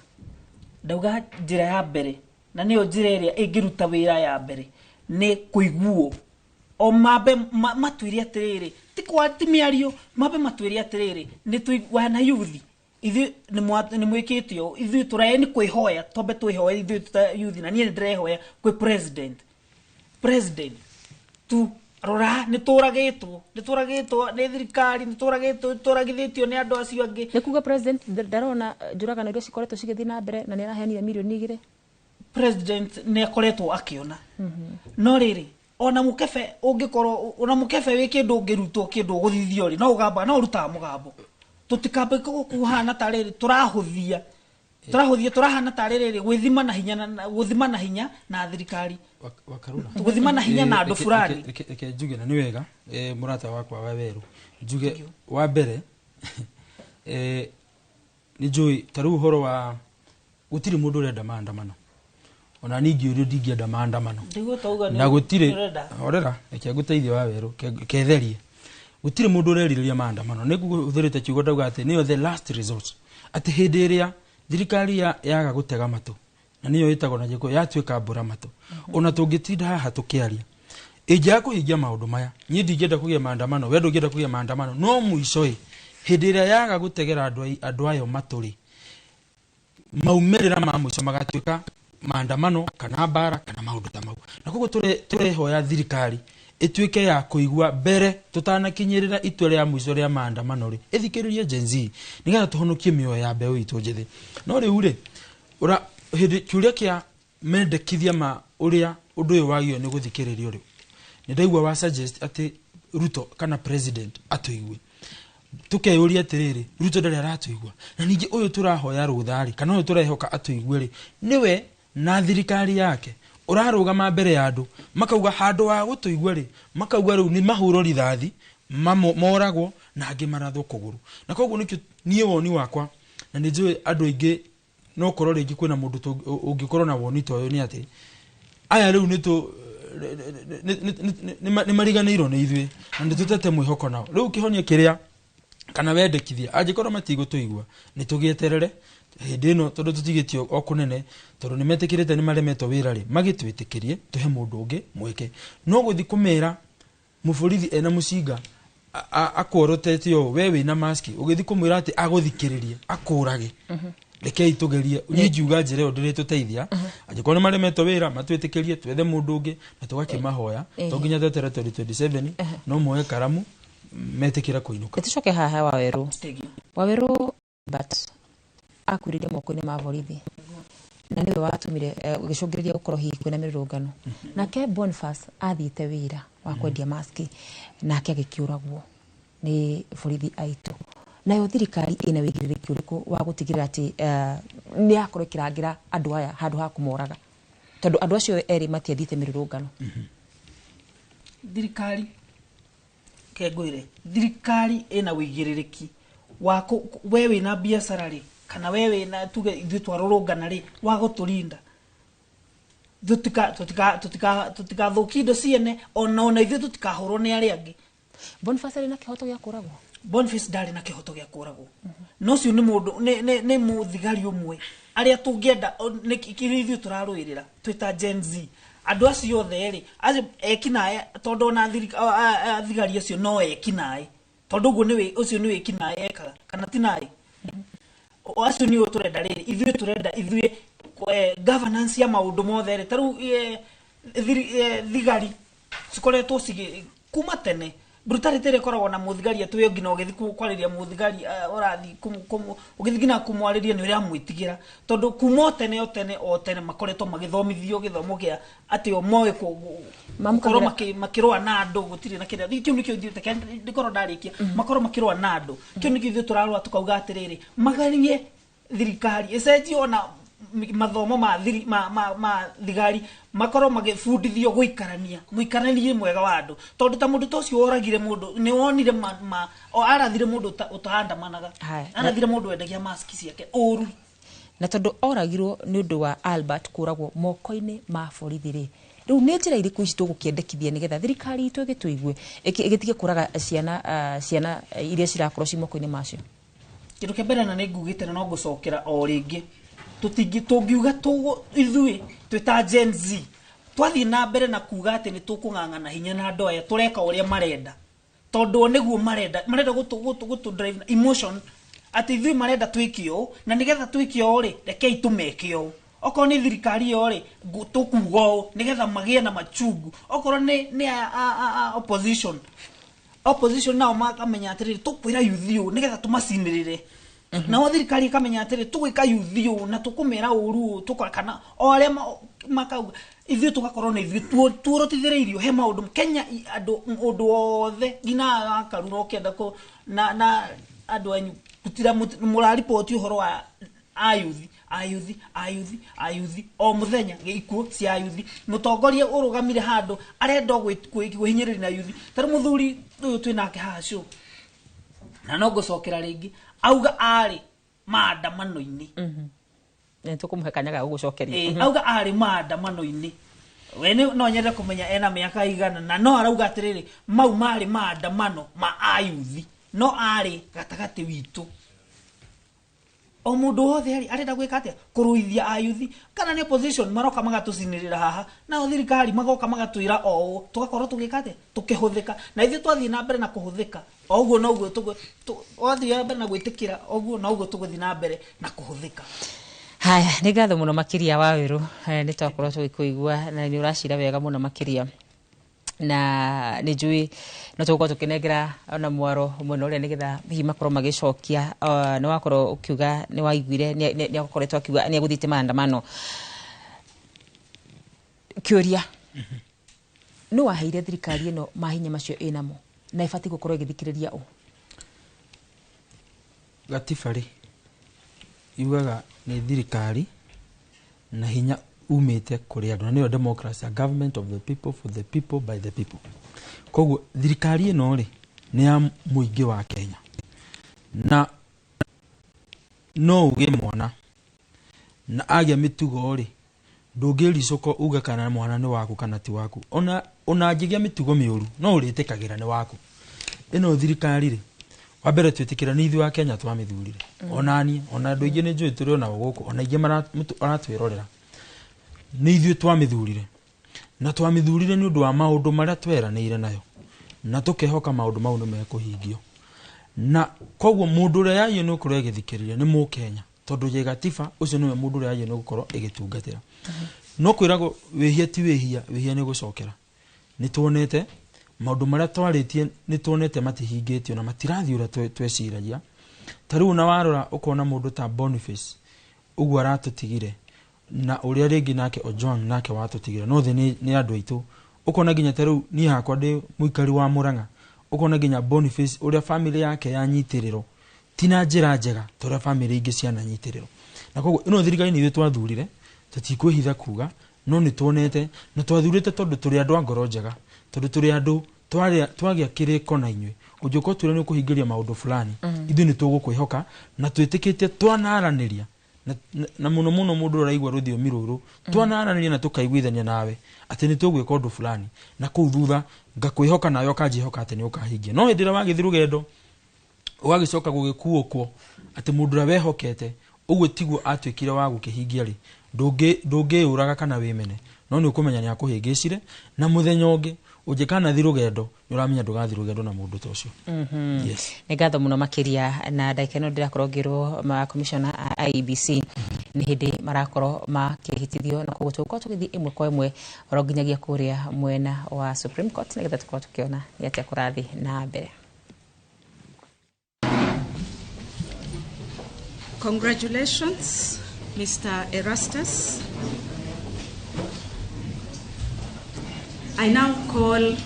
Ndauga njĩra ya mbere, na nĩyo njĩra ĩrĩa ĩngĩruta wĩra ya mbere, nĩ kũiguo. O mambe matwĩre atĩrĩrĩ, ti kwa ti mĩario, mambe matwĩre atĩrĩrĩ, nĩ wana youth ithuĩ nĩ mwĩkĩte ũũ, ithuĩ tũrae nĩ kwĩhoya, twambe twĩhoe ithuĩ ta youth, na niĩ nĩ ndĩrehoya kwĩ president tu rora, nĩ tũragĩtwo nĩ thirikari, nĩ tũragithĩtio nĩ andũ acio angĩ. Nĩ kuga president ndarona njũragano iria cikoretwo cigĩthiĩ na mbere na nĩ araheanire mirioni 2. President nĩ akoretwo akĩona. No rĩrĩ, ona mũkebe ũngĩkorwo, ona mũkebe wĩ kĩndũ ũngĩrutwo kĩndũ ũgũthithio rĩ, no ũgamba, no ũrutaga mũgambo. Tũtikambe kũhana ta rĩrĩ tũrahũthia tũrahana ta rĩrĩ gwĩthima na hinya na gũthima na hinya na thirikari. Wakarura. Gũthima na hinya na andũ fulani. Reke njuge na nĩ wega, mũrata wakwa wa werũ. Njuge wa mbere, nĩ njũĩ ta rĩu ũhoro wa gũtirĩ mũndũ ũrenda maandamano. Ona niĩ ingĩũrio ndingĩenda maandamano. Na gũtirĩ, horera, reke ngũteithie wa werũ, ketherie. Gũtirĩ mũndũ ũrerirĩria maandamano. Nĩ ngũhũthĩrĩte kiugo ndauga atĩ nĩyo the last resort. Atĩ hĩndĩ ĩrĩa thirikari yaga gũtega matũ, na nĩyo ĩtagwo na Gĩkũyũ yatuĩka mbũra matũ. Ona tũngĩtinda haha tũkĩaria, ĩngĩaga kũhingia maũndũ maya, niĩ ndingĩenda kũgĩa maandamano, we ndũngĩenda kũgĩa maandamano, no mũico ĩ, hĩndĩ ĩrĩa yaga gũtegera andũ ayo matũ rĩ, maumĩrĩra ma mũico magatuĩka maandamano kana mbara kana maũndũ ta mau. Na koguo tũrehoya thirikari ĩtuĩke ya kũigua mbere tũtanakinyĩrĩra itua rĩa mũico rĩa maandamano rĩ, ĩthikĩrĩrie Gen Z nĩgetha tũhonokie mĩoyo ya mbeũ itũ njĩthĩ. No rĩu rĩ, hĩndĩ kĩũria kĩa mendekithia ma ũrĩa ũndũ ũyũ wagĩrĩirwo nĩ gũthikĩrĩrio rĩ, nĩ ndaigua wa suggest atĩ Ruto kana president atũigue. Tukeyũria atĩrĩrĩ, Ruto ndarĩ aratũigua, na ningĩ ũyũ tũrahoya rũtha rĩ, kana ũyũ tũrehoka atũigue rĩ, nĩwe na thirikari yake ũrarũgama mbere ya andũ makauga handũ ha gũtũigua rĩ, makauga rĩu nĩ mahũrwo rithathi, moragwo na angĩ marathwo kũgũrũ. Na koguo nĩkĩo niĩ woni wakwa, na nĩ njũĩ andũ aingĩ no korwo rĩngĩ kwĩna mũndũ ũngĩkorwo na woni ta ũyũ, nĩ atĩ aya rĩu nĩ mariganĩirwo nĩ ithuĩ na nĩ tũtete mwĩhoko nao. Rĩu kĩhonia kĩrĩa kana wendekithia, angĩkorwo matigũtũigua nĩ tũgĩeterere hĩndĩ ĩno, tondũ tũtigĩtio o kũnene, tondũ nĩ metĩkĩrĩte nĩ maremetwo wĩra rĩ, magĩtwĩtĩkĩrie tũhe mũndũ ũngĩ mweke. No gũthiĩ kũmera mũborithi ena mũcinga akworotete ũũ, we wĩna maski, ũgĩthiĩ kũmwĩra atĩ agũthikĩrĩrie akũrage, rekei tũgerie. Niĩ ngiuga njĩra ĩyo ndĩrĩtũteithia, angĩkorwo nĩ maremetwo wĩra matwĩtĩkĩrie twethe mũndũ ũngĩ na tũgakĩmahoya, to nginya tweterere 2027, no moe karamu metĩkĩra kũinũka. Tũcoke haha Wawerũ. Wawerũ but akuĩrĩire moko-inĩ ma borithi na nĩwe watũmire gĩcũngĩrĩria gũkorwo hihi kwĩna mĩrũrũngano. Nake Boniface athiĩte wĩra wa kwendia maski nake agĩkĩũragwo nĩ borithi aitũ. Nayo thirikari ĩna wĩigĩrĩrĩki ũrĩkũ wa gũtigĩrĩra atĩ nĩ yakorwo ĩkĩrangĩra andũ aya handũ ha kũmoraga, tondũ andũ acio erĩ matiathiĩte mĩrũrũngano? Thirikari kengwĩre, thirikari ĩna wĩigĩrĩrĩki wa we wĩna biacara rĩ, kana we wĩna tuge ithuĩ twarũrũngana rĩ, wa gũtũrinda tũtikathũkie indo ciene, ona ithuĩ tũtikahũrwo nĩ arĩa angĩ. Boniface arĩ na kĩhoto gĩa kũragwo? Boniface ndarĩ na kĩhoto gĩa kũragwo. No ũcio nĩ mũndũ, nĩ mũthigari ũmwe arĩa tũngĩenda, nĩ kĩrĩa ithuĩ tũrarũĩrĩra twĩ ta Gen Z. Andũ acio othe rĩ, acio ekinaĩ, tondũ ona thigari acio no ekinaĩ, tondũ ũguo nĩ ũcio nĩ wĩkinaĩ ekaga, kana ti naĩ? Acio nĩo tũrenda rĩrĩ, ithuĩ tũrenda ithuĩ governance ya maũndũ mothe rĩ, ta rĩu thigari cikoretwo cigĩ kuma tene brutality ĩrĩa ĩkoragwo na mũthigari atĩ we nginya ũgĩthiĩ kwarĩria mũthigari ũrathiĩ ũgĩthiĩ nginya kũmwarĩria nĩ ũramwĩtigĩra, tondũ kuma o tene o tene o tene makoretwo magĩthomithio gĩthomo kĩa atĩ o moĩ gũkorwo makĩrũa na andũ, gũtirĩ na kĩrĩa. Kĩu nĩkĩo ithuĩ ndikorwo ndarĩkia, makorwo makĩrũa na andũ. Kĩu nĩkĩo ithuĩ tũrarũa tũkauga atĩrĩrĩ, magarie thirikari ĩcenjie ona mathomo ma thigari, makorwo magĩbundithio gũikarania, mũikaranie mwega wa andũ, tondũ ta mũndũ ta ũcio woragire mũndũ nĩ wonire arathire mũndũ ũtaandamanaga, arathire mũndũ wendagia maski ciake ũru. Na tondũ oragirwo nĩ ũndũ wa Albert kũragwo moko-inĩ ma borithi rĩ, rĩu nĩ njĩra irĩkũ ici tũgũkĩendekithia nĩgetha thirikari itũ ĩgĩtũigue ĩgĩtige kũraga ciana iria cirakorwo ci moko-inĩ macio? Kĩndũ kĩa mbere na nĩ ngugĩte na no ngũcokera o rĩngĩ, tũngiuga ithuĩ twĩ ta Gen Z Twathiĩ na mbere na kuga atĩ nĩ tũkũng'ang'ana hinya na andũ aya, tũreka ũrĩa marenda, tondũ nĩguo marenda, marenda gũtũ drive na emotion, atĩ ithuĩ marenda twĩke ũũ, na nĩgetha twĩke ũũ rĩ, rekei tũmeke ũũ. Okorwo nĩ thirikari ĩyo rĩ, tũkuga ũũ nĩgetha magĩe na machungu. Okorwo nĩ a opposition nao makamenya atĩrĩrĩ, tũkwĩra youth ũũ nĩgetha tũmacinĩrĩre. Nao thirikari ĩkamenya atĩrĩ, tũgwĩka youth ũũ na tũkũmera ũru ũũ, tũka kana o arĩa makauga ithuĩ tũgakorwo nĩ ithuĩ tuorotithĩrĩirio he maũndũ Kenya, andũ ũndũ wothe nginya Wakarura ũkĩenda kũ na andũ anyu gũtira mũrariboti ũhoro wa ayuthi, ayuthi, ayuthi, ayuthi o mũthenya, ikuũ cia ayuthi. Mũtongoria ũrũgamire handũ arenda kwĩhinyĩrĩria na yuthi. Ta rĩu mũthuri ũyũ twĩ nake haha show, na no ngũcokera rĩngĩ, auga arĩ maandamano-inĩ. Nĩ tũkũmũhe kanya ga gũgũcokeria. Auga arĩ maandamano-inĩ. We no nyende kũmenya ena mĩaka igana, na no arauga atĩrĩrĩ, mau marĩ maandamano ma ayuthi, no arĩ gatagatĩ witũ. O mũndũ wothe arĩ arenda gwĩka atĩa? Kũrũithia ayuthi. Kana nĩ opposition maroka magatũcinĩrĩra haha, nao thirikari magoka magatwĩra o ũũ, tũgakorwo tũgĩka atĩa? Tũkĩhũthĩka. Na ithuĩ twathiĩ na mbere na kũhũthĩka, o ũguo noguo twathiĩ na mbere na gwĩtĩkĩra, o ũguo noguo tũgũthiĩ na mbere na kũhũthĩka. Haya, nĩ ngatho mũno makĩria wa Wĩrũ, nĩ twakorwo tũgĩkũigua na nĩ ũracira wega mũno makĩria, na nĩ njũĩ no tũgũkorwo tũkĩnengera ona mwaro mwena ũrĩa nĩgetha hihi makorwo magĩcokia. Nĩ wakorwo ũkiuga nĩ waiguire nĩ akoretwo akiuga nĩ egũthiĩte maandamano. Kĩũria, nĩ waheire thirikari ĩno mahinya macio ĩnamo na ĩbatiĩ gũkorwo ĩgĩthikĩrĩria ũ? Gatiba rĩ yugaga nĩ thirikari na hinya umĩte kũrĩ andũ, na nĩyo democracy, a government of the people, for the people, by the people. Koguo thirikari ĩno rĩ nĩ ya mũingĩ wa Kenya, na no ũgĩe mwana na agĩa mĩtugo rĩ, ndũngĩricũka uge kana mwana nĩ waku kana ti waku. Ona angĩgĩa mĩtugo mĩũru no ũrĩtĩkagĩra nĩ waku. Ĩno thirikari rĩ, wa mbere twĩtĩkĩra nĩ ithuĩ a Kenya twamĩthurire. Ona niĩ, ona andũ aingĩ nĩ njũĩ tũrĩ onao gũkũ, ona aingĩ maratwĩrorera, nĩ ithuĩ twamĩthurire, na twamĩthurire nĩ ũndũ wa maũndũ marĩa tweranĩire nayo, na tũkehoka maũndũ mau nĩ mekũhingio. Na koguo mũndũ ũrĩa yagĩrĩirwo nĩ gũkorwo ĩgĩthikĩrĩria nĩ mũkenya, tondũ ye gatiba ũcio nĩwe mũndũ ũrĩa yagĩrĩirwo nĩ gũkorwo ĩgĩtungatĩra. No kwĩragwo wĩhia ti wĩhia, wĩhia nĩ gũcokera. Nĩ tuonete maũndũ marĩa twarĩtie, nĩ tuonete matihingĩtio na matirathiĩ ũrĩa tweciragia. Ta rĩu na warora ũkona mũndũ ta Boniface ũguo aratũtigire, na ũrĩa rĩngĩ nake Ojwang nake watũtigire, no thĩ nĩ andũ aitũ. Ũkona nginya ta rĩu niĩ hakwa ndĩ mũikari wa Murang'a, ũkona nginya Boniface ũrĩa family yake yanyitĩrĩrwo ti na njĩra njega ta ũrĩa family ingĩ ciananyitĩrĩrwo. Na koguo ĩno thirikari nĩ ithuĩ twathurire, tũtikwĩhitha kuga, no nĩ tuonete na twathurĩte tondũ tũrĩ andũ a ngoro njega, tondũ tũrĩ andũ twagĩa kĩrĩko na inyuĩ. Ũngĩũka ũtwĩre nĩ ũkũhingĩria maũndũ fulani, ithuĩ nĩ tũgũkwĩhoka na twĩtĩkĩtie twanaranĩria na mũno mũno mũndũ ũraigua rũthiomi rũrũ, twanaranĩria na tũkaiguithania nawe atĩ nĩ tũgwĩka ũndũ fulani, na kũu thutha ngakwĩhoka nawe ũkanjĩhoka atĩ nĩ ũkahingia. No hĩndĩ ĩrĩa wagĩthiĩ rũgendo ũgagĩcoka gũgĩkuũkwo atĩ mũndũ ũrĩa wehokete ũguo tiguo atuĩkire wa gũkĩhingia rĩ, ndũngĩũraga kana wĩmene, no nĩ ũkũmenya nĩ akũhĩngĩcire, na mũthenya ũngĩ ũngĩkanathiĩ rũgendo nĩ ũramenya ndũgathiĩ rũgendo na mũndũ ta ũcio. Yes. Nĩ ngatho mũno makĩria, na ndagĩka ĩno ndĩrakorwo ngĩrwo ma commissioner a IEBC nĩ hĩndĩ marakorwo makĩhĩtithio, na koguo tũgũkorwo tũgĩthiĩ ĩmwe kwa ĩmwe oro nginyagia kũrĩa mwena wa Supreme Court nĩgetha tũkorwo tũkĩona nĩ atĩa kũrathiĩ na mbere. Congratulations, Mr. Erastus. I now call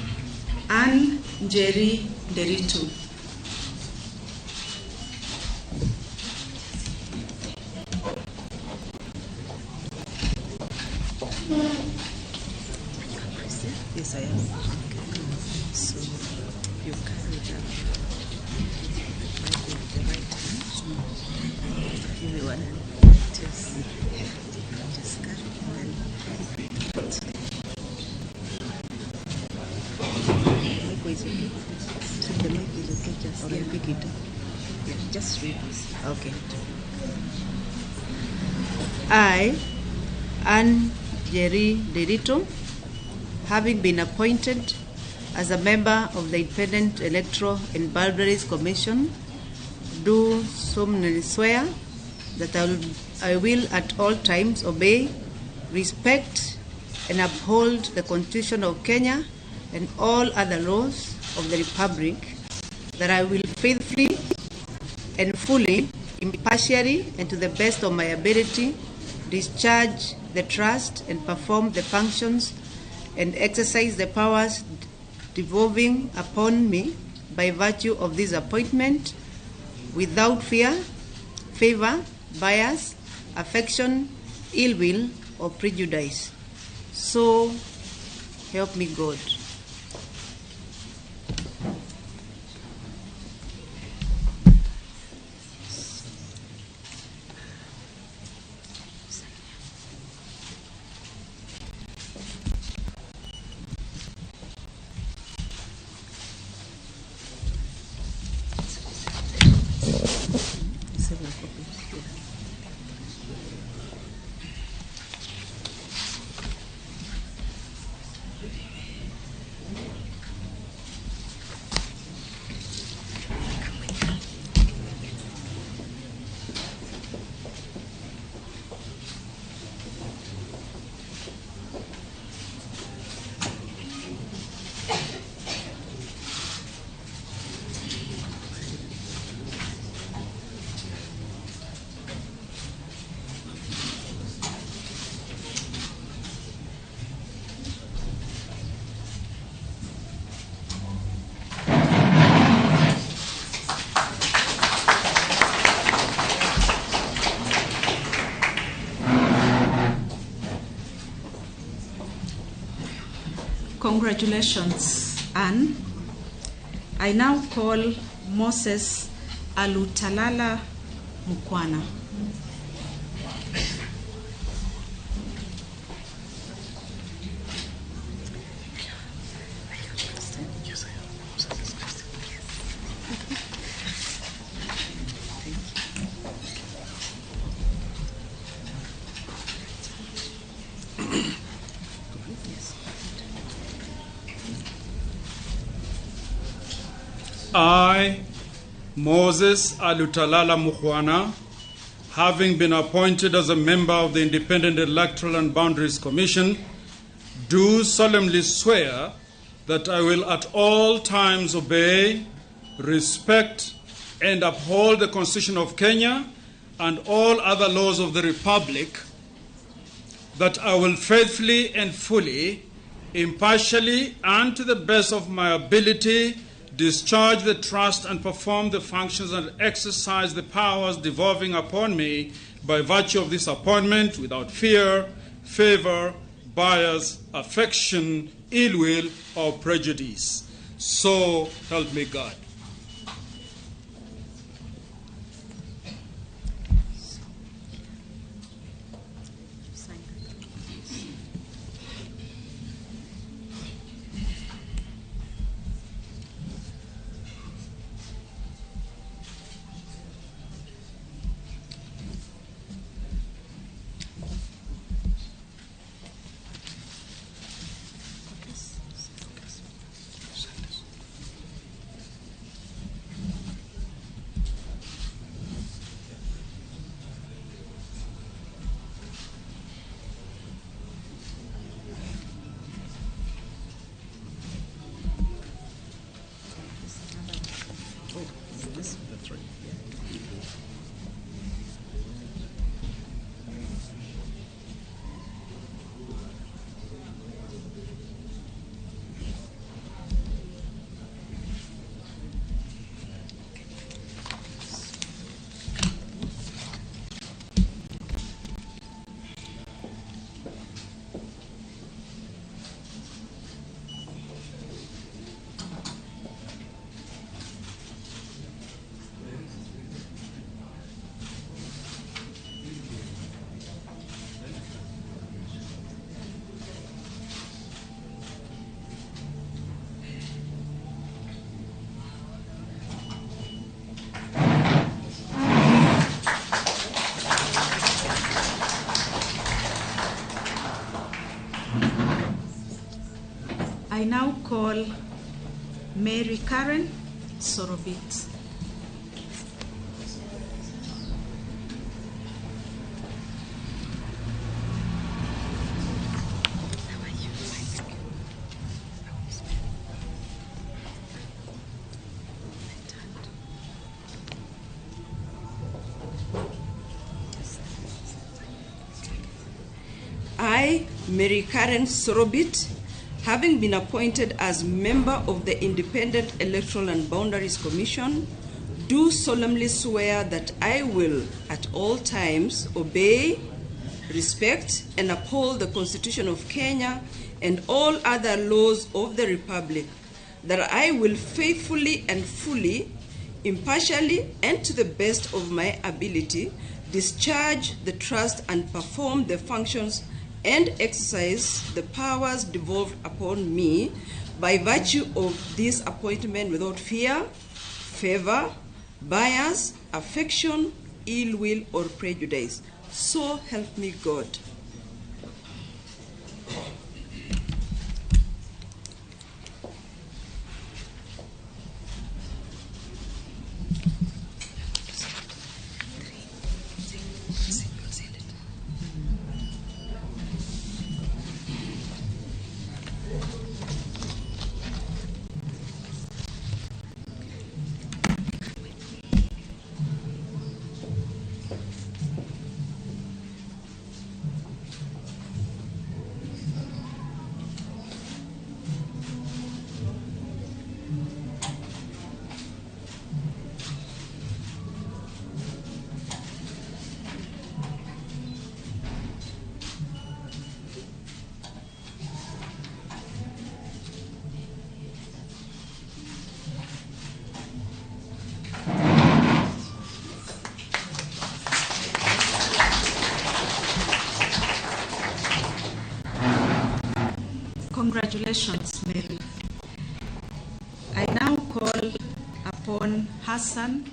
Anne Njeri Nderitu. Yes, I am. Okay. So you carry the mic with the right hand. Give me one hand. Just carry and then put. Mic is okay. So the mic is okay. Just okay. Yeah, pick it up. Yeah, just read this. Okay. I, Anne Njeri Nderitu, having been appointed as a member of the Independent Electoral and Boundaries Commission, do solemnly swear that I will at all times obey, respect, and uphold the Constitution of Kenya and all other laws of the Republic, that I will faithfully and fully, impartially, and to the best of my ability, discharge the trust and perform the functions and exercise the powers devolving upon me by virtue of this appointment, without fear, favor, bias, affection, ill will, or prejudice. So help me God. Several copies here. Congratulations, Anne. I now call Moses Alutalala Mukwana. I, Moses Alutalala Mukhwana, having been appointed as a member of the Independent Electoral and Boundaries Commission, do solemnly swear that I will at all times obey, respect, and uphold the Constitution of Kenya and all other laws of the Republic, that I will faithfully and fully, impartially, and to the best of my ability, discharge the trust and perform the functions and exercise the powers devolving upon me by virtue of this appointment without fear, favor, bias, affection, ill will, or prejudice. So help me God. call Mary Karen Sorobit. I, Mary Karen Sorobit, having been appointed as member of the Independent Electoral and Boundaries Commission, do solemnly swear that I will at all times obey, respect, and uphold the Constitution of Kenya and all other laws of the Republic, that I will faithfully and fully, impartially, and to the best of my ability, discharge the trust and perform the functions and exercise the powers devolved upon me by virtue of this appointment without fear, favor, bias, affection, ill will, or prejudice. So help me God. Congratulations, Mary. I now call upon Hassan.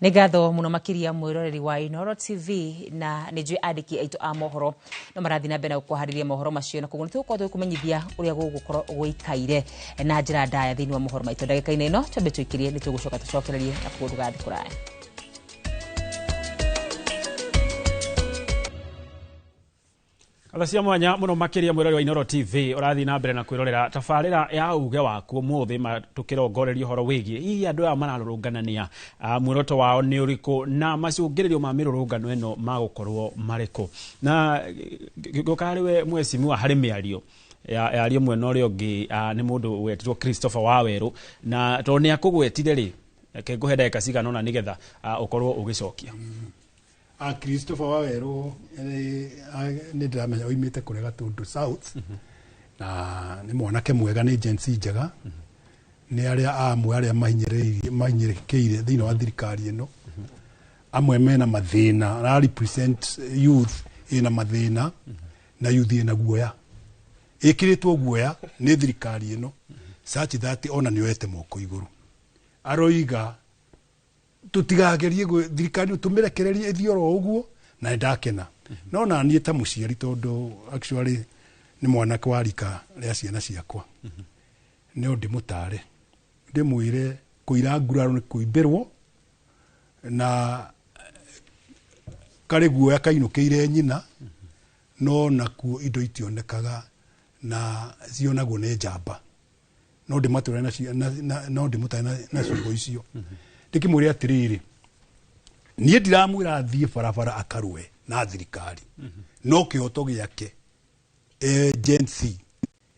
Nĩ ngatho mũno makĩria mwĩroreri wa Inooro TV na nĩ njũĩ andĩki aitũ a mohoro no marathiĩ na mbere na gũkũharĩria mohoro macio, na koguo nĩ tũgũkorwo tũgĩkũmenyithia ũrĩa gũgũkorwo gũikaire na njĩra ndaya thĩinĩ wa mohoro maitũ. Ndagĩka-inĩ ĩno twambe tũikĩrie, nĩ tũgũcoka tũcokererie na koguo ndũgathiĩ kũraya. Ngatho cia mwanya muno makiria mwirori wa Inooro TV urathi na mbere na kwirorera tabarira ya uge waku umuthi tukirongoreria uhoro wigie hihi andu aya mararũrũnganania muoroto wao ni uriku na macũngĩrĩrio ma mĩrũrũngano ĩno magũkorwo marĩkũ. Na ngũka harĩ we mwecimiwa harĩ mĩario yario mwena ũrĩa ũngĩ nĩ mũndũ wetĩtwo Christopher Wawerũ, na tondũ nĩ akũgwetire rĩ, reke ngũhe ndagĩka cigana ũna nĩgetha ũkorwo ũgĩcokia. Christopher Wawerũ nĩ ndĩramenya oimĩte kũrĩa Gatundu South, na nĩ mwanake mwega, nĩ Gen Z njega, nĩ arĩa amwe arĩa mahinyĩrĩkĩire thĩinĩ wa thirikari ĩno, amwe mena mathĩna, ara represent youth ĩna mathĩna na youth ĩna guoya, ĩkĩrĩtwo guoya nĩ thirikari ĩno such that ona nĩ yoete moko igũrũ, aroiga tutigagerie thirikari tũmĩrekererie ĩthiĩ oro ũguo, na nĩ ndakena. No na niĩ ta mũciari, tondũ actually nĩ mwanake wa rika rĩa ciana ciakwa, no ndĩmũtare ndĩmwĩre kũira nguraro nĩ kũimbĩrwo, na karĩ guoya kainũkĩire nyina, no nakuo indo itionekaga na cionagwo nĩ njamba. No ndĩmatũre no ndĩmũtare na ciugo icio, ndĩkĩmwĩre atĩrĩrĩ, niĩ ndiramwĩra athiĩ barabara akarũe na thirikari, no kĩhoto gĩake Gen Z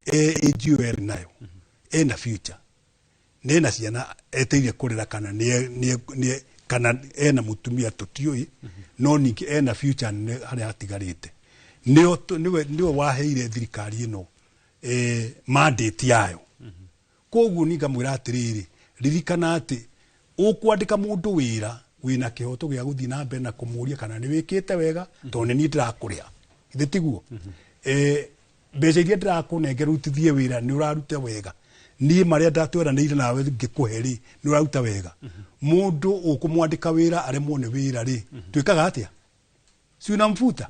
AGOL nayo ena future, nĩ ena ciana eteire kũrera, kana nĩ kana ena mũtumia tũtiũĩ, no ningĩ ena future nene harĩa atigarĩte. Nĩwe waheire thirikari ĩno mandate yayo. Koguo niĩ ngamwĩra atĩrĩrĩ, ririkana atĩ ũkwandĩka mũndũ wĩra wĩna kĩhoto gĩa gũthiĩ na mbere na kũmũria kana nĩ wĩkĩte wega, tondũ nĩ niĩ ndĩrakũrĩha, githĩ tiguo? Mbeca iria ndĩrakũnengera ũrutithie wĩra nĩ ũraruta wega, niĩ marĩa ndatweranĩire nawe ngĩkũhe rĩ, nĩ ũraruta wega. Mũndũ ũkũmwandĩka wĩra aremwo nĩ wĩra rĩ, twĩkaga atĩa? Si unamfuta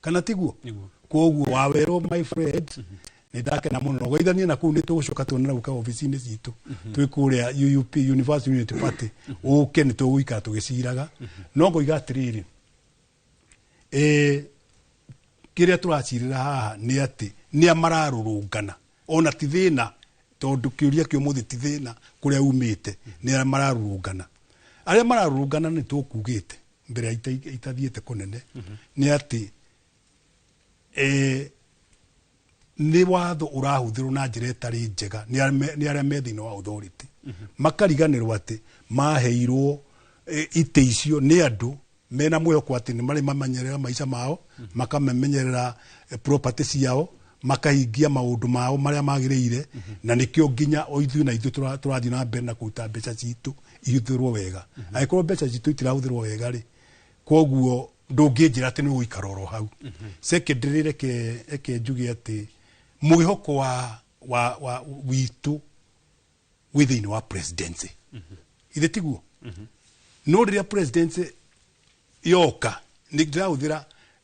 kana tiguo? Koguo Wawerũ my friend, Nĩ ndakena mũno geithanie na kũu. Nĩ tũgũcoka tuonana gũka obici-inĩ citũ twĩ kũrĩa UUP, University Unity Party. Ũke, nĩ tũgũikara tũgĩciraga. No ngoiga atĩrĩrĩ, kĩrĩa tũracirĩra haha nĩ atĩ nĩ a mararũrũngana, ona ti thĩna, tondũ kĩũria kĩa ũmũthĩ ti thĩna kũrĩa umĩte, nĩ arĩa mararũrũngana. Arĩa mararũrũngana, nĩ tũkugĩte mbere ya itathiĩte kũnene, nĩ atĩ nĩ watho ũrahũthĩrwo na njĩra ĩtarĩ njega nĩ arĩa me thĩinĩ wa authority, makariganĩrwo atĩ maheirwo itĩ icio nĩ andũ mena mwĩhoko atĩ nĩ marĩ mamenyerera maica mao, makamamenyerera property ciao, makahingia maũndũ mao marĩa magĩrĩire. Na nĩkĩo nginya o ithuĩ na ithuĩ tũrathiĩ na mbere na kũruta mbeca citũ ihũthĩrwo wega. Angĩkorwo mbeca citũ itirahũthĩrwo wega rĩ, koguo ndũngĩnjĩra atĩ nĩ ũgũikara oro hau. Secondary, reke njuge atĩ mwĩhoko wa witũ wĩ thĩinĩ wa presidency, ithe tiguo? No rĩrĩa presidency yoka, nĩ ndĩrahũthĩra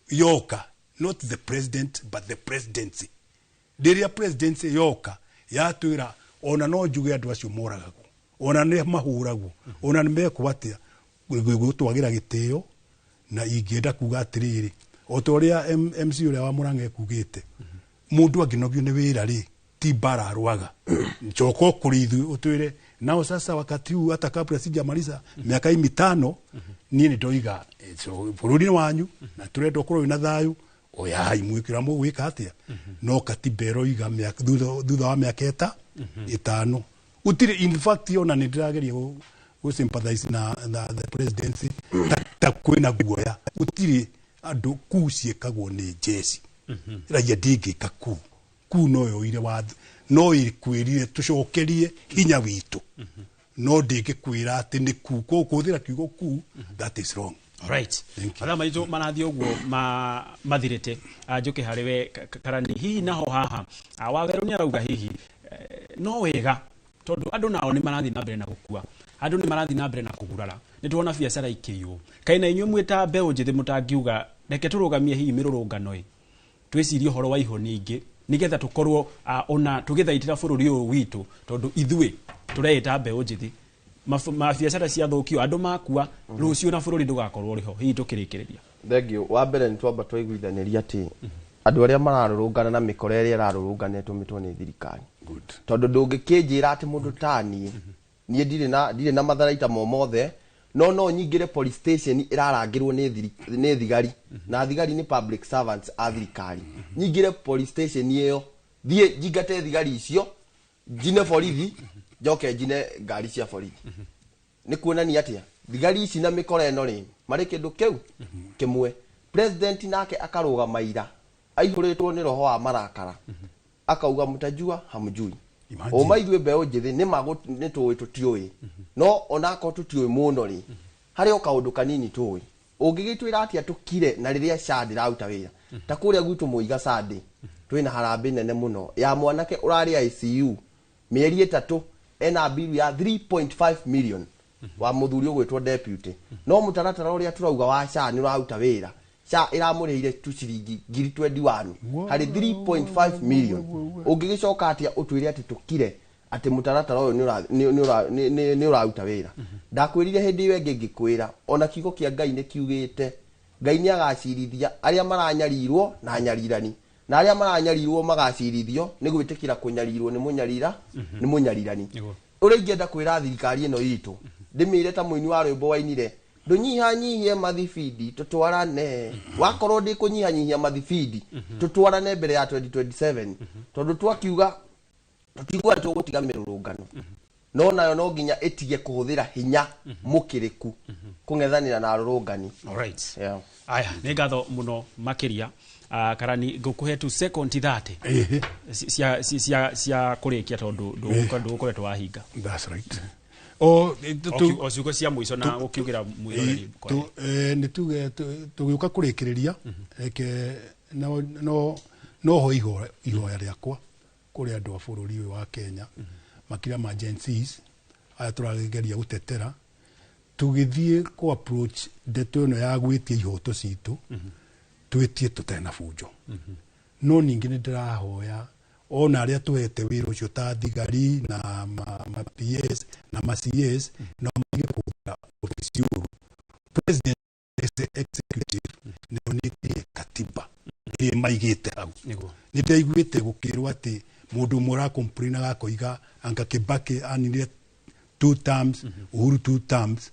yoka, not the president but the presidency, rĩrĩa presidency yoka yatwĩra, ona no njuge andũ acio moragagwo, ona nĩ mahũragwo, ona nĩ mekwo atĩa, gũtwagĩra gĩtĩo. Na ingĩenda kuga atĩrĩrĩ, o ta ũrĩa MC ũrĩa wa Mũrang'a ekugĩte, mũndũ angĩnogio nĩ wĩra rĩ, ti mbara arwaga. Njoka kũrĩ ithuĩ ũtwĩre nao sasa wakati huu, hata kabla sijamaliza miaka hii 5, niĩ nĩ ndoiga so, bũrũri nĩ wanyu na tũrenda ũkorwo wĩna thayũ, oyai mwĩkĩra mũgwĩka atĩa. No katiba ĩroiga thutha wa mĩaka 5. Gũtirĩ, in fact, ona nĩ ndĩrageria gũ sympathize na the presidency ta kwĩna guoya. Gũtirĩ andũ kuu ciĩkagwo nĩ njeci, raia ndĩngĩka kuu. Kuu no yoire watho, no ĩkwĩrire tũcokerie hinya witũ, no ndĩngĩkwĩra atĩ nĩ kuu. Koguo kũhũthĩra kiugo kuu, that is wrong. Alright. Mathaa maitũ marathiĩ ũguo mathirĩte. Njũke harĩ we Karani, hihi naho haha Wawerũ nĩ arauga hihi no wega, tondũ andũ nao nĩ marathiĩ na mbere na gũkua, andũ nĩ marathiĩ na mbere na kũgurara, nĩ tuona biacara ikĩiywo. Kaĩ na inyuĩ mwĩ ta mbeũ njĩthĩ mũtangiuga reke tũrũgamie hihi mĩrũrũngano ĩ, twĩcirie ũhoro wa ihonia ingĩ, nĩgetha tũkorwo ona tũgĩthaitĩra bũrũri ũyũ witũ, tondũ ithuĩ tũreĩta mbeũ njĩthĩ, mabiacara ciathũkio, andũ makua, rũciũ na bũrũri ndũgakorwo ũrĩ ho? Hihi tũkĩrĩkĩrĩria. Thank you. Wa mbere, nĩ twamba twaiguithanĩria atĩ andũ arĩa mararũrũngana na mĩkora ĩrĩa ĩrarũrũngana ĩtũmĩtwo nĩ thirikari, tondũ ndũngĩkĩnjĩra atĩ mũndũ ta niĩ, niĩ ndirĩ na matharaita mo mothe, no nyingĩre police station ĩrarangĩrwo nĩ thigari, na thigari nĩ public servants a thirikari, nyingĩre police station ĩyo, thiĩ njingate thigari icio, njine borithi, njoke njine ngari cia borithi. Nĩ kuonania atĩa thigari ici na mĩkora ĩno rĩ marĩ kĩndũ kĩu kĩmwe. President nake akarũgama ira aihũrĩtwo nĩ roho wa marakara, akauga mtajua hamjui. Ũma ithuĩ mbeũ njĩthĩ nĩ ma nĩ tũĩ tũtiũĩ, no onakorwo tũtiũĩ mũno rĩ, harĩ o kaũndũ kanini tũĩ. Ũngĩgĩtwĩra atĩa tũkire na rĩrĩa SHA ndĩraruta wĩra? Ta kũrĩa gwitũ Mũiga Sunday twĩna harambĩ nene mũno ya mwanake ũrarĩ ICU mĩeri 3, ena biru ya 3.5 million wa mũthuri ũgwĩtwo deputy. No mũtaratara ũrĩa tũrauga wa SHA nĩ ũraruta wĩra, SHA ĩramũrĩhire tu ciringi ngiri 21 harĩ 3.5 million. Ũngĩgĩcoka atĩa ũtwĩre atĩ tũkire, atĩ mũtaratara ũyũ nĩ ũraruta wĩra? Ndakwĩrire hĩndĩ ĩyo ĩngĩ, ngĩkwĩra ona kiugo kĩa Ngai nĩ kiugĩte Ngai nĩ agacirithia arĩa maranyarirwo na nyarirani, na arĩa maranyarirwo magacirithio nĩ gwĩtĩkĩra kũnyarirwo nĩ mũnyarira, nĩ mũnyarirani. Ũrĩa ingĩenda kwĩra thirikari ĩno itũ, ndĩmĩre ta mũini wa rwĩmbo wainire, ndũnyihanyihie mathibindi tũtwarane. Wakorwo ndĩkũnyihanyihia mathibindi, tũtwarane mbere ya 2027, tondũ twakiuga tũtiguaga tũgũtiga mĩrũrũngano, no nayo no nginya ĩtige kũhũthĩra hinya mũkĩrĩku kũng'ethanĩra na arũrũngani. Alright. Yeah. Aya, nĩ ngatho mũno makĩria. Karani, ngũkũhe tu second 30 cia kũrĩkia, tondũ ndũgũkoretwo wahinga. That's right. O O ciugo cia mũico na gũkiugĩra mwĩroreri. Nĩ tuge tũgĩũka kũrĩkĩrĩria, reke no ho ihoya rĩakwa kũrĩ andũ a bũrũri ũyũ wa Kenya, makĩria ma Gen Zs aya tũrageria gũtetera, tũgĩthiĩ kũ approach ndeto ĩno ya gwĩtia ihoto citũ, twĩtie tũtarĩ na bunjo. No ningĩ nĩ ndĩrahoya Ona arĩa tũhete wĩra ũcio ta thigari na ma PS na ma CS no maige kũhũthĩra obici ũru. President executive nĩonĩtie katiba ĩrĩa maigĩte hau. Nĩ ndaiguĩte gũkĩrwo atĩ mũndũ ũmwe ũracomplainaga akoiga anga Kibaki aninire 2 terms, Uhuru 2 terms,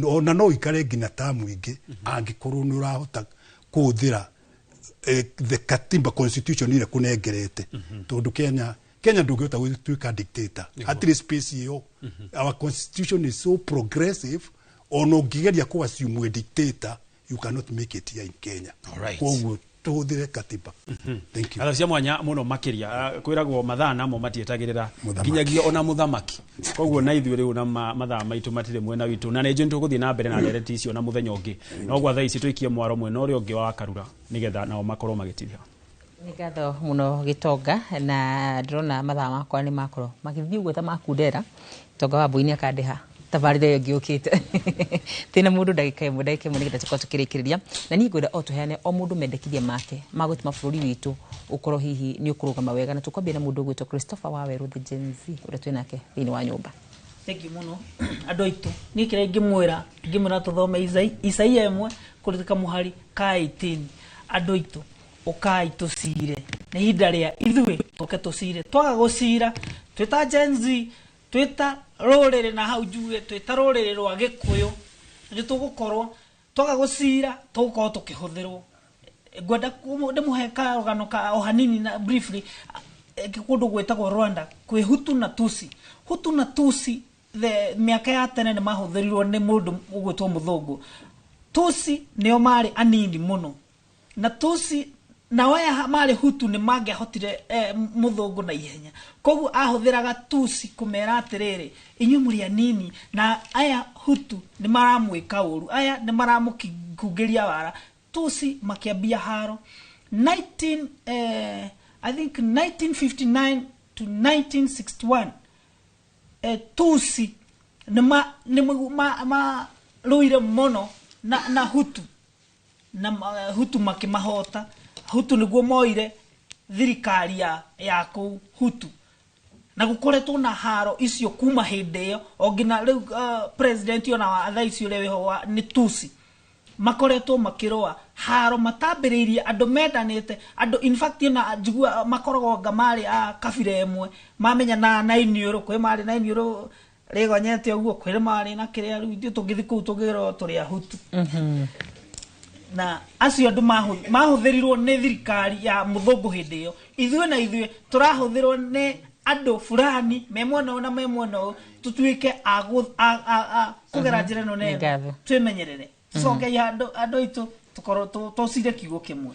ona no ikare nginya tamu ingĩ angĩkorwo nĩ ũrahota kũhũthĩra the katiba constitution ĩrĩa kũnengerete, tondũ Kenya ndũngĩhota gũtuĩka dictator, hatirĩ space ĩyo. Our constitution is so progressive, ona ũngĩgeria kũ assume a dictator, you cannot make it here in Kenya. Koguo tũhũthĩre katiba. Thank you. Ngatho cia mwanya mũno makĩria. Kwĩragwo mathaa namo matietagĩrĩra nginyagia ona mũthamaki, koguo na ithuĩ rĩu na mathaa maitũ matirĩ mwena witũ, na nĩ njũĩ nĩtũgũthiĩ na mbere na ndereti icio na mũthenya ũngĩ, no gwa thaa ici tũikie mwaro mwena ũrĩa ũngĩ wa Karura nĩgetha nao makorwo magĩtithia. Nĩ ngatho mũno Gĩtonga, na ndĩrona mathaa makwa nĩ makorwo magĩthiĩ ũguo ta makundera. Gĩtonga wa Mbui nĩ akandĩha tabarĩra ĩyo ĩngĩ yũkĩte. Twĩna mũndũ ndagĩka ĩmwe nĩgetha tũkorwo tũkĩrĩkĩrĩria, na niĩ ngwenda o tũheane o mũndũ mendekithia make ma gũtũma bũrũri witũ ũkorwo hihi nĩ ũkũrũgama wega, na tũkwambia na mũndũ ũgwĩtwo Christopher Wawerũ, the Gen Z, ũrĩa twĩ nake thĩinĩ wa nyũmba. Thank you mũno andũ aitũ. Niĩ kĩrĩa ingĩmwĩra tũthome Isaia 1 kũrĩka mũhari ka 18. Andũ aitũ, ũkai tũcire, nĩ ihinda rĩa ithuĩ tũke tũcire. Twaga gũcira twĩta Gen Z, twĩta rũrĩrĩ, na hau njuge twĩta rũrĩrĩ rwa Gĩkũyũ, nĩ tũgũkorwo twaga gũcira tũgũkorwo tũkĩhũthĩrwo. Ngwenda ndĩmũhe karũgano ka o hanini na briefly. Kũndũ gwĩtagwo Rwanda kwĩ Hutu na Tusi. Hutu na Tusi the mĩaka ya tene nĩ mahũthĩrirwo nĩ mũndũ ũgwĩtwo mũthũngũ. Tusi nĩo marĩ anini mũno, na Tusi nao aya marĩ Hutu nĩ mangĩahotire mũthũngũ na ihenya, koguo ahũthĩraga Tusi kũmera atĩrĩrĩ, inyuĩ mũrĩ anini na aya Hutu nĩ maramwĩka ũru, aya nĩ maramũkungĩria wara. Tusi makĩambia haro I think 1959 to 1961. Tusi nĩ marũire mũno na Hutu, na Hutu makĩmahota. Hutu nĩguo moire thirikari ya kũu Hutu, na gũkoretwo na haro icio kuma hĩndĩ ĩyo o nginya rĩu. President ona wa thaa ici ũrĩa wĩho nĩ Tusi, makoretwo makĩrũa haro matambĩrĩirie andũ mendanĩte, andũ in fact ona njigua makoragwo anga marĩ a kabira ĩmwe, mamenya na iniũrũ, kwĩ marĩ na iniũrũ rĩgonyete ũguo, kwĩ marĩ na kĩrĩa. Rĩu ithuĩ tũngĩthiĩ kũu tũngĩrwo tũrĩ a Hutu, na acio andũ mahũthĩrirwo nĩ thirikari ya mũthũngũ hĩndĩ ĩyo. Ithuĩ na ithuĩ tũrahũthĩrwo nĩ andũ fulani me mwena ũyũ na me mwena ũyũ, tũtuĩke a kũgera njĩra ĩno na ĩno. Twĩmenyerere, tũcoke andũ aitũ tũkorwo tũcire kiugo kĩmwe.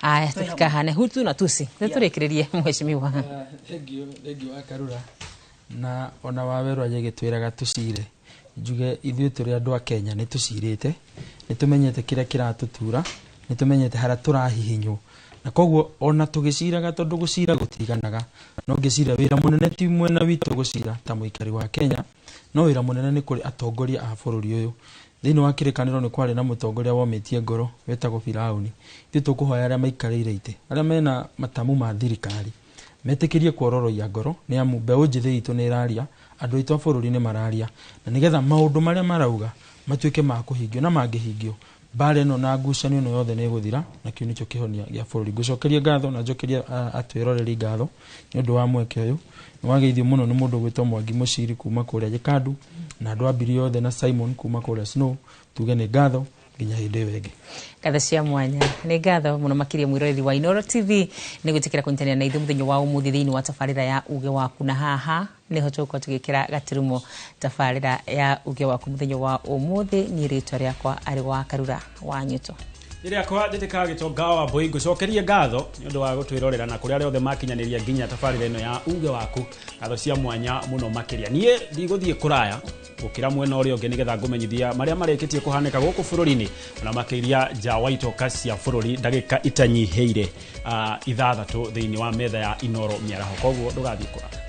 Aya, tũtikahane Hutu na Tusi. Tũrĩkĩrĩrie mheshimiwa. Thank you wa Karura, na ona Wawerũ agĩgĩtwĩraga tũcire. Njuge ithuĩ tũrĩ andũ a Kenya nĩ tũcirĩte, nĩ tũmenyete kĩrĩa kĩratũtura, nĩ tũmenyete harĩa tũrahihinywo, na koguo ona tũgĩciraga, tondũ gũcira gũtiganaga, no ngĩcira wĩra mũnene ti mwena witũ gũcira ta mũikari wa Kenya, no wĩra mũnene nĩ kũrĩ atongoria a bũrũri ũyũ. Thĩinĩ wa kĩrĩkanĩro nĩ kwarĩ na mũtongoria womĩtie ngoro wetagwo Firaũni. Ithuĩ tũkũhoya arĩa maikarĩire itĩ, arĩa mena matamu ma thirikari, metĩkĩrie kuororoia ngoro, nĩ amu mbeũ njĩthĩ itũ nĩ ĩraria, andũ aitũ a bũrũri nĩ mararia, na nĩgetha maũndũ marĩa marauga matuĩke ma kũhingio, na mangĩhingio mbara ĩno na ngucanio ĩno yothe nĩ ĩgũthira, na kĩu nĩkĩo kĩhonia gĩa bũrũri. Ngũcokeria ngatho na njokerie atwĩroreri ngatho nĩ ũndũ wa mweke ũyũ. Nĩ wageithio mũno nĩ mũndũ ũgwĩtwo Mwangi Mũciri kuma kũrĩa Gĩkandu, na andũ a Mbiri othe, na Simon kuma kũrĩa Snow. Tuge nĩ ngatho nginya hĩndĩ ĩyo ĩngĩ. Ngatho cia mwanya. Nĩ ngatho mũno makĩria mwĩroreri wa Inooro TV nĩ gwĩtĩkĩra kũnyitanĩra na ithuĩ mũthenya wa ũmũthĩ thĩinĩ wa tabarĩra ya Uge Waku, na haha nĩho tũgũkorwo tũgĩkĩra gaturumo tabarĩra ya Uge Waku mũthenya wa ũmũthĩ. Niĩ rĩtwa rĩakwa arĩ wa Karura wa Nyuto. Rĩrĩa kwa njĩtĩkaga Gĩtonga wa Mbui, ngũcokerie ngatho nĩ ũndũ wa gũtwĩrorera na kũrĩa arĩa othe makinyanĩria nginya tabarĩra ĩno ya Uge Waku. Ngatho cia mwanya mũno makĩria. Niĩ ndigũthiĩ kũraya gũkĩra mwena ũrĩa ũngĩ nĩgetha ngũmenyithia marĩa marĩkĩtie kũhanĩka gũkũ bũrũri-inĩ, ona makĩria nja wa itoka cia bũrũri ndagĩka itanyihĩire 6 thĩinĩ wa metha ya Inooro mĩaraho. Koguo ndũgathiĩ kũraya.